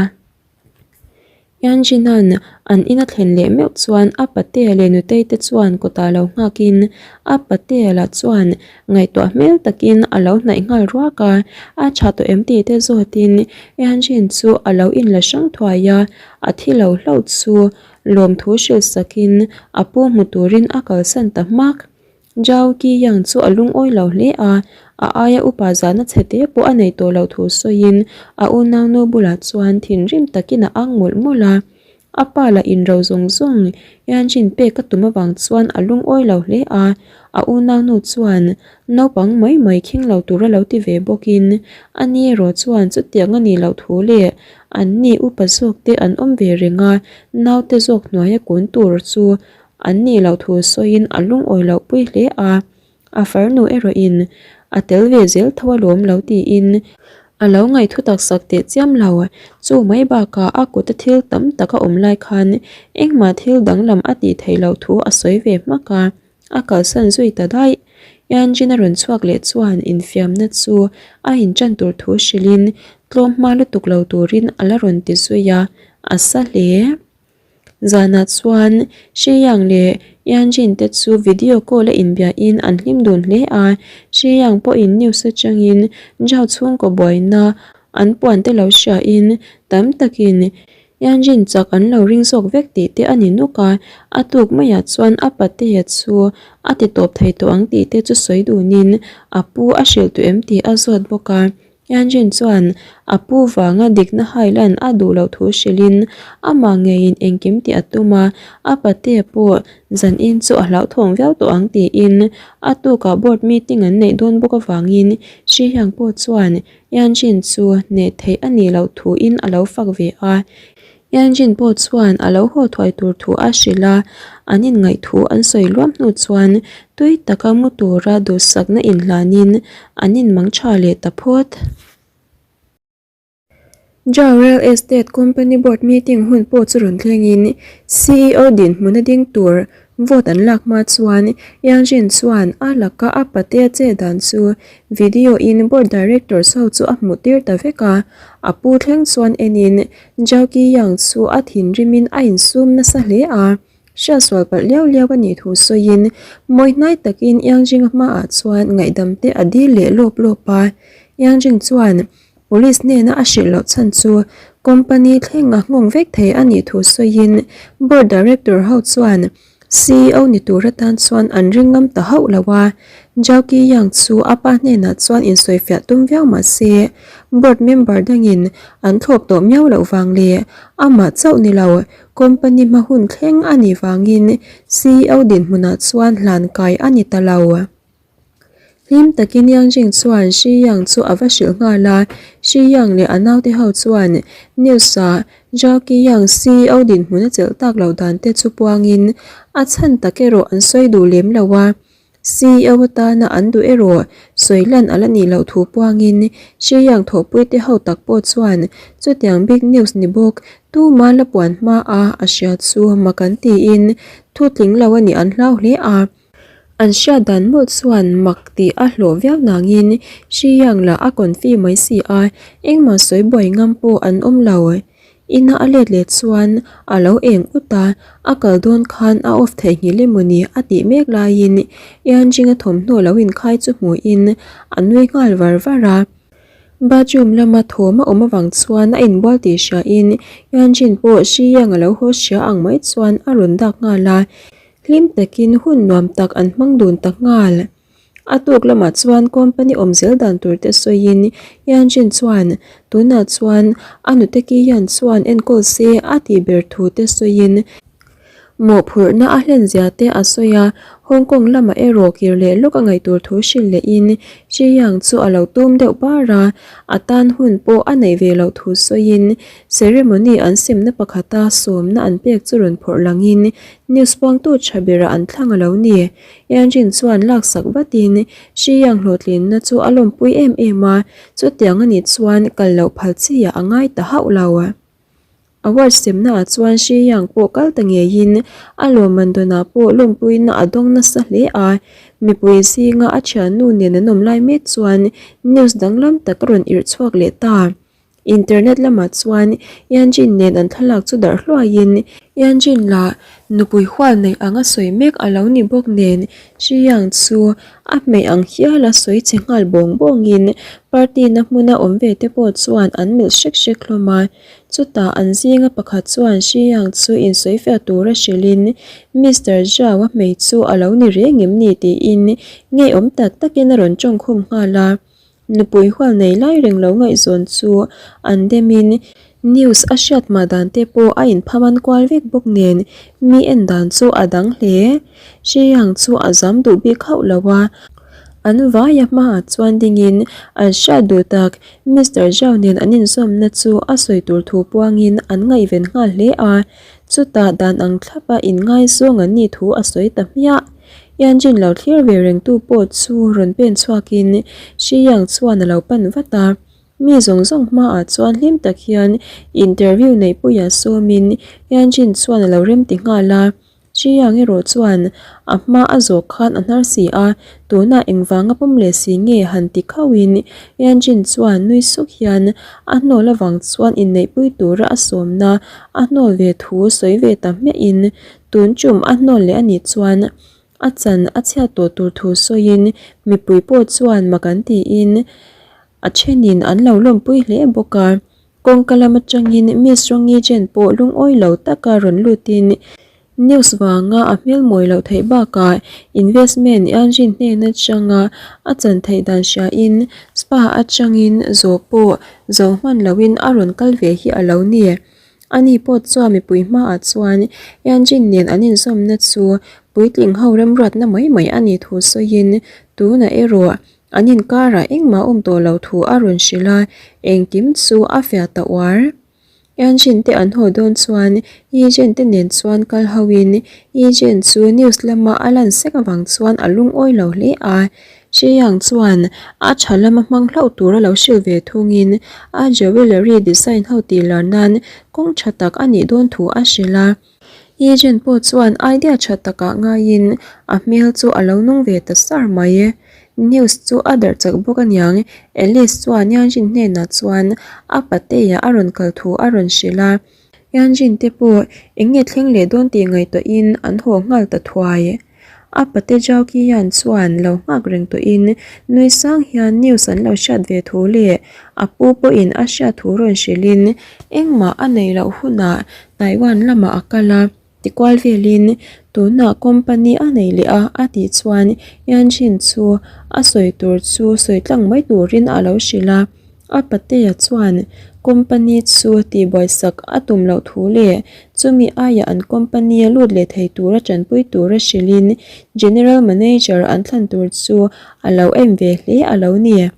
Yanjin-a'n an in a thlen leh meuh chuan a patea leh nutei te chuan kawtah lo nghakin a patea lah chuan ngaihtuah hmel takin a lo hnaih nghal ruak a, a tha tawh em tih te zawtin Yanjin chu a lo inla hrang thuai a, a thi lo hlauh chu lawmthu hrilh sakin a pu hmu turin a kalsan ta hmak. Zhao Qiyang chu a lungawi lo hle a, a aia upa zahna chhe te pawh a nei tawh loh thu sawiin a unaunu bulah chuan thinrim takin a ang mawlh mawlh a. A pa lah inro zawng zawng Yanjin pek a tum avang chuan a lungawi lo hle a, a unaunu chuan naupang mai mai khing lo tura lo ti ve bawkin ani erawh chuan chutiang a nih loh thu leh anni upa zawk te an awm ve reng a, naute zawk hnuaia kun tur chu An nih loh thu sawiin a lungawi loh pui hle a, a farnu erawhin a tel ve zel tho alawm lo tiin a lo ngaihthu tak sak teh chiam lo. Chu mai bakah a kuta thil tam tak a awm lai khan engmah thil danglam a tih theih loh thu a sawi ve hmak a, a kalsan zui ta daih. Yanjin a rawn chhuak leh chuan infiamna chu a inṭan tur thu hrilhin tlawm hma lutuk lo turin a la rawn ti zui a, a sa hle. Zanah chuan Sheyang leh Yanjin te chu video call a inbiahin an hlim dun hle a, Sheyang pawhin news atangin Zhao chhungkaw buaina an puan te lo hriain tam takin Yanjin chak an lo ring zawk vek tih te a ni nuk a, a tuk maiah chuan a patea chu a ti tawp thei tawh ang tih te chu sawi dunin a pu a hrilh duh em tih a zawt bawk a. Yanjin chuan a pu vanga dikna hailan a duh loh thu hrilhin amah ngeiin engkim tih a tum a, a patea pawh zanin chu a hlauhthawng viau tawh ang tiin a tukah board meeting an neih dawn bawk avangin Shi Hiang pawh chuan Yanjin chu hneh theih a nih loh thuin a lo fak ve a. Yanjin pawh chuan a lo haw thuai tur thu a hrilh a, an inngaih thu an sawi luam hnu chuan tui taka mu tura duhsakna inhlanin an inmang tha leh ta phawt. Jao Real Estate Company Board meeting hun pawh chu rawn thlengin CEO dinhmun a ding tur vote an lak hma chuan Yanjin chuan a laka a patea che dan chu video in board directors ho chu a hmuh tir ta vek a, a pu thleng chuan enin Zhao Qiyang chu a thinrimin a insum nasa hle a, hriatsual palh liau liau a nih thu sawiin mawi hnai takin Yangjing-a hmaah chuan ngaihdam te a dil leh lawp lawp a, Yangjing chuan Police hnena a hrilh loh chhan chu company thleng a nghawng vek thei a nih thu sawiin board director ho chuan CEO ni tur atan chuan an ring ngam ta hauh lo a, Zhao Qiyang chu a pa hnenah chuan insawifiah tum viau mah se board member dangin an thlawp tawh miau loh vang leh amah chauh ni lo company hma hun thleng a nih vangin CEO dinhmunah chuan hlan kai a ni ta lo. Hlim takin Yang Jing chuan Shi Yang chu a va hrilh nghal a, Shi Yang leh a naute ho chuan news-ah Zhao Qiyang CEO dinhmun a chelh tak loh dan te chu puangin a chhan tak erawh an sawi duh lem lo a, CEO atana an duh erawh sawi lan a la nih loh thu puangin Shi Yang thawhpui te ho tak pawh chuan chutiang big news ni bawk tuma la puan hma a a hria chu mak an tiin thu tling lo a nih an hlau hle a. An hriat dan mawlh chuan mak tih a hlawh viau nangin Shi Yang lah a confi mai si a, engmah sawi buai ngam pawh an awm lo. Ina a let leh chuan a lo eng ut a, a kal dawn khan a off theihnghilh emaw ni a tih mek laiin Yan Jing-a thawmhnaw lo inkhai chu hmuhin a nui nghal var var a. Bathroom lama thawm a awm avang chuan a inbual tih hriain Yan Jin pawh Shi Yang a lo haw hria ang mai chuan a rawn dak nghal a. Hlim takin hun nuam tak an hmang dun ta nghal. A tuk lamah chuan company awm zel dan tur te sawiin Yanjin chuan tunah chuan a nute ki hian chuan enkawl se a tih ber thu te sawiin. Mawhphurhna a hlen zia te a sawi a, Hong Kong lamah erawh kir leh lawk a ngaih tur thu hrilh lehin Shi Yang chu a lo tum deuh bar a, a tan hun pawh a neih ve loh thu sawiin ceremony an semna pakhata sawmna an pek chu rawn phawrh langin news puangtu tha berah an thlang a lo ni. Yanjin chuan laksak vatin Shi Yang hlawhtlinna chu a lawmpui em em a, chutiang a nih chuan kal loh phal chi ah a ngai ta hauh lo. Award semnaah chuan Shi Yang pawh kal ta ngeiin a lawmman dawnah pawh lawmpuina a dawng nasa hle a. Mipui zinga a thiannu nen an awm lai mek chuan news danglam tak a rawn irh chhuak leh ta. Internet lamah chuan Yan Jin nen an thlalak chu darh hluaiin Yan Jin lah nupui hual neih anga sawi mek a lo ni bawk nen Shi Yang chu a hmei ang hial a sawi che nghal bawng bawngin party na hmuna awm ve te pawh chuan an melh hrek hrek hlawm a. Chutah an zinga pakhat chuan Shi Yang chu insawifiah tura hrilhin Mister Zhao a hmei chu a lo ni reng em ni tiin ngeiawm tak takin a rawn tawngkhum nghal a. Nupui hual nei lai reng lo ngaihzawn chu an demin news a hriat mah dan te pawh a inphaman kual vek bawk nen mi en dan chu a dang hle. Shi Yang chu a zam duh bik hauh lo a, an vaia hmaah chuan dingin an hriat duh tak Mister Zhao nen an inzawmna chu a sawi tur thu puangin an ngaihven nghal hle a, chutah dan ang thlapa inngaizawng an nih thu a sawi ta hmiah. Yanjin lo thlir ve rengtu pawh chu rawn pen chhuakin Shi Yang chuan a lo pan vat a, mi zawng zawng hmaah chuan hlim tak hian interview neihpuia sawmin Yanjin chuan a lo remti nghal a. Chiang erawh chuan a hma a zawh khan a hnar si a, tunah engvanga pawm leh si nge han ti khauhin Yanjin chuan nui suk hian a hnawl avang chuan inneihpui tura a sawmna a hnawl ve thu sawi ve ta hmiahin tun tum a hnawl leh a nih chuan a chan a chhiat tawh tur thu sawiin mipui pawh chuan mak an tiin a thenin an lo lawmpui hle bawk a. Kawngka lam atangin Miss Rongi Jen pawh lungawi lo taka rawn lutin news vanga a hmel mawi loh theih bakah investment Yanjin hnen atanga a chan theih dan hriain spa atangin zawh pawh zo hman loin a rawn kal ve hi a lo ni. Ani pawh chuan mipui hmaah chuan Yanjin nen an inzawmna chu puitling ho remruatna mai mai a nih thu sawiin tunah erawh An inkarah engmah awm tawh lo thu a rawn hrilh a, engkim chu a fiah ta uar. Yanjin te an haw dawn chuan Yijen te nen chuan kal ho in Yijen chu news lama a lan sek avang chuan a lungawi lo hle a. Xiyang chuan a tha lama hmang hlauh tur a lo hrilh ve thungin a jewellery design ho tih lar nan kawng tha tak a nih dawn thu a hrilh a. Agent pawh chuan idea tha takah ngaiin a hmel chu a lo nung ve ta sar mai. News chu a darh chak bawk aniang, Alice chuan Yanjin hnenah chuan a patea a rawn kal thu a rawn hrilh a. Yanjin te pawh eng nge thleng leh dawn tih ngaihtuahin an haw nghal ta thuai. A pate Zhao Qian chuan lo nghak reng tawhin nui sang hian news an lo hriat ve thu leh a pu pawhin a hriat thu rawn hrilhin engmah a neih loh hunah Taiwan lamah a kal a, tikual velin tunah company a nei leh a a tih chuan Yan Jin chu a sawi tur chu sawi tlang mai turin a lo hrilh a. A patea chuan company chu tihbuaisak a tum loh thu leh chumi aiah an company a lut leh thei tura tanpui tura hrilhin General Manager an thlan tur chu a lo em ve hle a lo ni.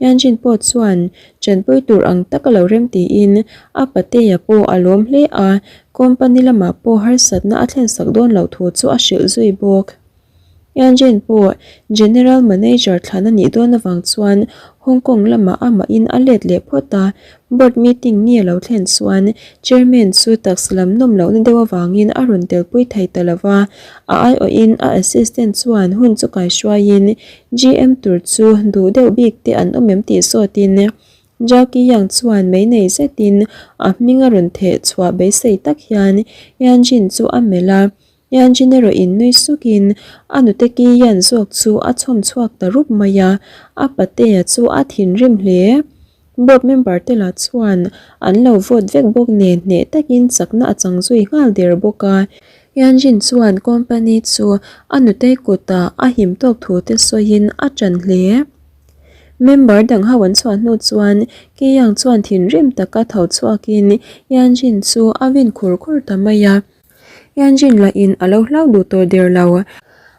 Yanjin pawh chuan tanpui tur ang tak a lo rem tiin a patea pawh a lawm hle a, company lamah pawh harsatna a thlensak dawn loh thu chu a hrilh zui bawk. Yanjin pawh General Manager thlan a nih dawn avang chuan Hong Kong lamah amahin a let leh phawt a, Board meeting ni a lo thlen chuan Chairman chu taksa lam nawm lohna deuh avangin a rawn telpui thei ta lo va, a aiawhin a assistant chuan hun chu kaihruaiin GM tur chu duh deuh bik te an awm em tih zawtin Zhao Qiyang chuan mei nei zetin a hming a rawn theh chhuah beisei tak hian Yanjin chu a melh a. Yanjin erawh in nui sukin a nute ki Yan zawk chu a chhawm chhuak ta rup mai a, a patea chu a thinrim hle. Board member te lah chuan an lo vote vek bawk nen hneh takin chakna a chang zui nghal der bawk a. Yanjin chuan company chu a nutei kutah a him tawk thu te sawiin a ṭan hle. Member dang ho an chhuah hnu chuan Keyang chuan thinrim taka tho chhuakin Yanjin chu a vin khur khur ta mai a. Yanjin lah in a lo hlau duh tawh der lo.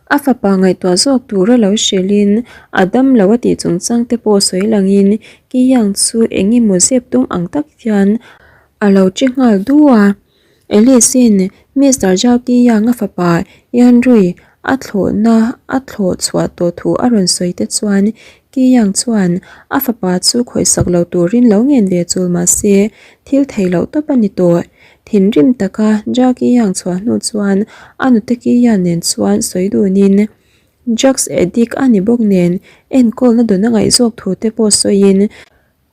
A fapa ngaihtuah zawk tura lo hrilhin a dam lo a tih chungchang te pawh sawi langin Ki Yang chu eng emaw zep tum ang tak hian a lo che nghal du a. Alice-in Mister Zhao Ki Yang a fapa Yan Rui a thlawhna a thlawh chhuah tawh thu a rawn sawi te chuan Ki Yang chuan a fapa chu khawihsak lo turin lo ngen ve chul mah se thil theih loh tawp a ni tawh. Thinrim taka Jackie Yang chhuah hnu chuan a nute Kiya nen chuan sawi dunin drugs addict a ni bawk nen enkawlna dun a ngaih zawk thu te pawh sawiin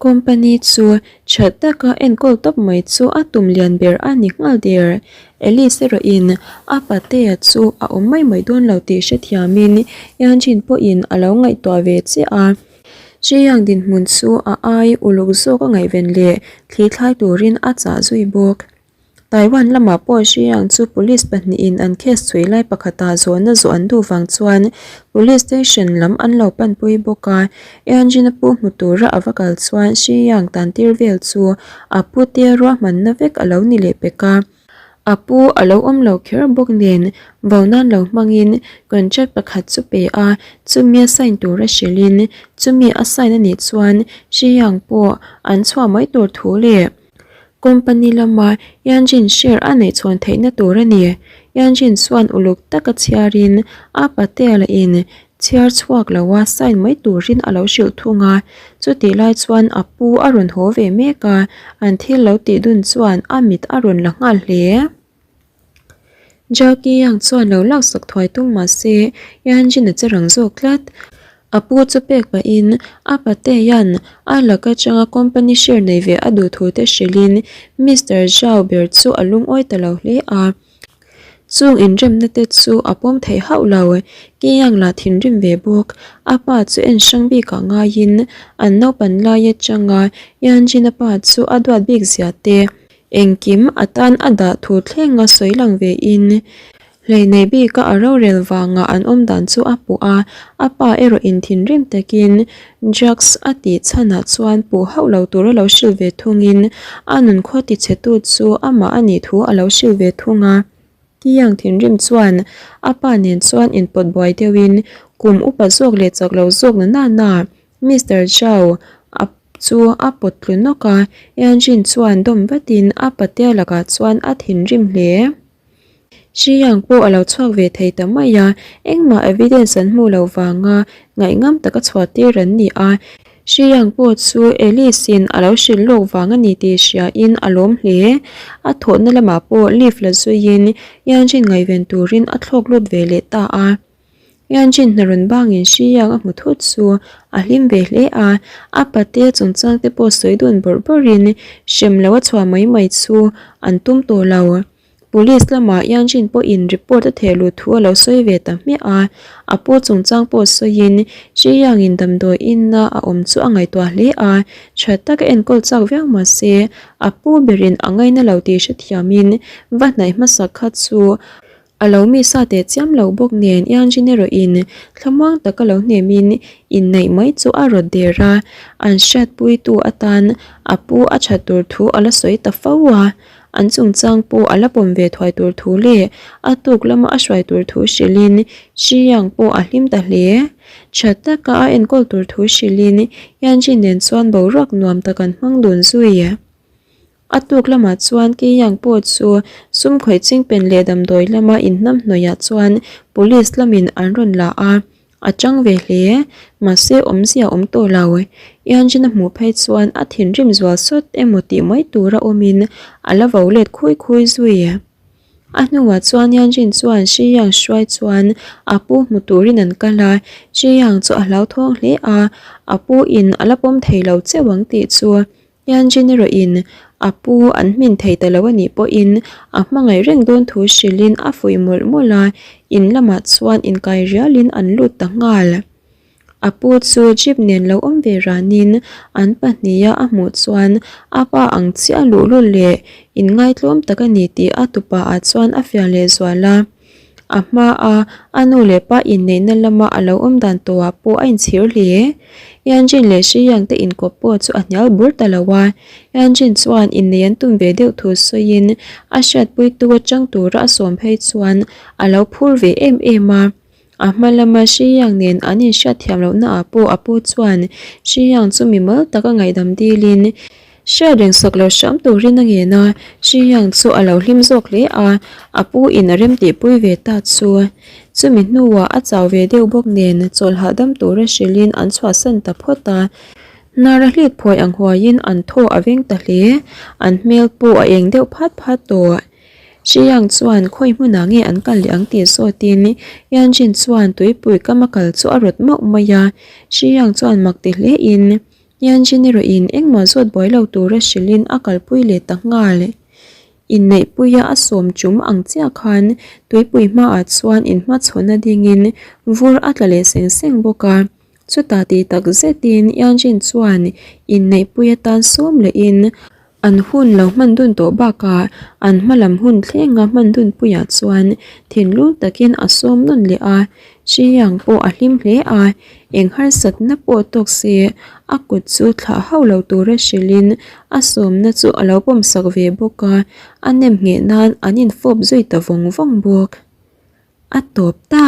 company chu tha taka enkawl tawp mai chu a tum lian ber a ni nghal der. Alice erawhin a patea chu a awm mai mai dawn lo tih hrethiamin Yanjin pawhin a lo ngaihtuah ve chiah a. Chiang dinhmun chu a ai uluk zawk a ngaihven leh thli thlai turin a chah zui bawk. Taiwan lamah pawh Chiang chu police pahnihin an case chhui lai pakhatah zawhna zawh an duh vang chuan police station lam an lo panpui bawk a. Eanjin a pu hmu tura a va kal chuan Chiang tantir vel chu a pute ruahmanna vek a lo ni leh pek a. A pu a lo awm lo kher bawk nen vo nan lo hmangin contract pakhat chu pe a, chumi a sign tura hrilhin chumi a sign a nih chuan Xiyang pawh an chhuah mai tur thu leh company lama Yanjin share a neih chhawn theihna tur a ni. Yanjin chuan uluk taka chhiarin a patea lahin Chhiar chhuak lo a sign mai turin a lo hrilh thung a, chutih lai chuan a pu a rawn haw ve mek a, an thil lo tih dun chuan a mit a rawn la nghal hle. Zhao Qiyang chuan lo laksak thuai tum mah se Yanjin a che rang zawk tlat. A pu chu pek pahin a patea'n a lak atanga company share nei ve a duh thu te hrilhin Mister Zhao ber chu a lungawi ta lo hle a. Chung inremna te chu a pawm theih hauh lo. Keyang lah thinrim ve bawk. A pa chu en hrang bikah ngaiin an naupan lai atanga Yanjin a pa chu a duat bik zia te engkim a tan a dah thu thlenga sawi lang ve in hleihneih bika a rorel vanga an awm dan chu a puh a. A pa erawh in thinrim takin Drugs a tih chhanah chuan puh hauh lo tur a lo hrilh ve thungin a nunkhua tichhetu chu amah a nih thu a lo hrilh ve thung a. Kiyang thinrim chuan a pa nen chuan inpawt buai deuhin kum upa zawk leh chak lo zawk na nana Mister Zhao a chu a pawt tlu nawk a, Yanjin chuan dawm vatin a patea lakah chuan a thinrim hle. Xiyang pawh a lo chhuak ve thei ta mai a, engmah evidence an hmuh loh vanga ngaihngam taka chhuah tir an ni a. Xiyang pawh chu Alice in a lo hrilh lawk vang a ni tih hriain a lawm hle. A thawhna lamah pawh leave la zuiin Yanjin ngaihven turin a thlawk lut ve leh ta a. Yanjin hna rawn bangin Xiyang a hmu thut chu a hlim ve hle a, a pate chungchang te pawh sawi dun bawrh bawrhin hrem lo a chhuah mai mai chu an tum tawh lo. Police lamah Yanjin pawhin report a theh luh thu a lo sawi ve ta hmiah a, a pu chungchang pawh sawiin Xiyangin damdawi inna a awm chu a ngaihtuah hle a, tha taka enkawl chak viau mah se a pu berin a ngaina lo tih hrethiamin va hnaih hmasak kha chu A lo mi sa teh chiam lo bawk nen Yanjin erawhin thlamuang taka lo hnemin inneih mai chu a rawt der a, an hriatpuitu atan a pu a that tur thu a la sawi ta fo a, an chungchang pawh a la pawm ve thuai tur thu leh a tuk lama a hruai tur thu hrilhin Xiyang pawh a hlim ta hle. Tha taka a enkawl tur thu hrilhin Yanjin nen chuan boruak nuam tak an hmang dun zui. A tuk lamah chuan Keyang pawh chu sum khawih chingpen leh damdawi lama inhnam hnawihah chuan police lamin an rawn la a, a chang ve hle. Mahse awmzia awm tawh lo. Yanjin a hmuh phei chuan a thinrim zual sawt emaw tih mai tura awmin a la vo let khui khui zui. A hnuah chuan Yanjin chuan Xiyang hruai chuan a pu hmu turin an kal a, Xiyang chu a hlauthawng hle a, a pu in a la pawm thei lo cheu ang tih chu Yanjin erawhin a pu an hmin thei ta lo a nih pawhin a hmangaih reng dawn thu hrilhin a fuih mawlh mawlh a, in lamah chuan inkai rialin an lut ta nghal. A pu chu jeep nen lo awm ve ranin an pahniha a hmuh chuan a pa ang chiah luhlul leh inngaitlawm tak a ni tih a tupa ah chuan a fiah leh zual a. A hma a a nu leh pa inneihna lama a lo awm dan tawhah pawh a inchhir hle. Yanjin leh Shiyang te inkawp pawh chu a hnial bur ta lo a. Yanjin chuan inneih an tum ve deuh thu sawiin a hriatpuitu atang tura a sawm phei chuan a lo phur ve em em a. A hma lama Shiyang nen an inhriat thiam lohna ah pawh a pu chuan Shiyang chu mimal taka ngaihdam dilin hriat reng sak lo hram turin a ngen a, Shiyang chu a lo hlim zawk hle a, a pu in a rem tihpui ve ta chu. Chumi hnuah a chau ve deuh bawk nen chawlh hahdam tura hrilhin an chhuahsan ta phawt a. Hnar a hlit phuai ang huaiin an thaw a veng ta hle, an hmel pawh a eng deuh phat phat tawh. Xiang chuan khawi hmunah nge an kal leh ang tih zawtin Yanjin chuan tuipui kam a kal chu a rawt mauh mai a. Xiang chuan mak ti hlein Yanjin erawhin engmah zawt buai lo tura hrilhin a kalpui leh ta nghal. Inneihpuia a sawm chum ang chiah khan tuipui hmaah chuan inhmachhawn a dingin vur a tla leh seng seng bawk a. Chutah tih tak zetin Yanjin chuan inneihpui atan sawm lehin An hun lo hman dun tawh bakah an hma lam hun thlenga hman dun puiah chuan thinlung takin a sawm nawn leh a, Xiang pawh a hlim hle a, eng harsatna pawh tawk se a kut chu thlah hauh lo tura hrilhin a sawmna chu a lo pawmsak ve bawk a, a nem ngheh nan an infawp zui ta vawng vawng bawk. A tawp ta!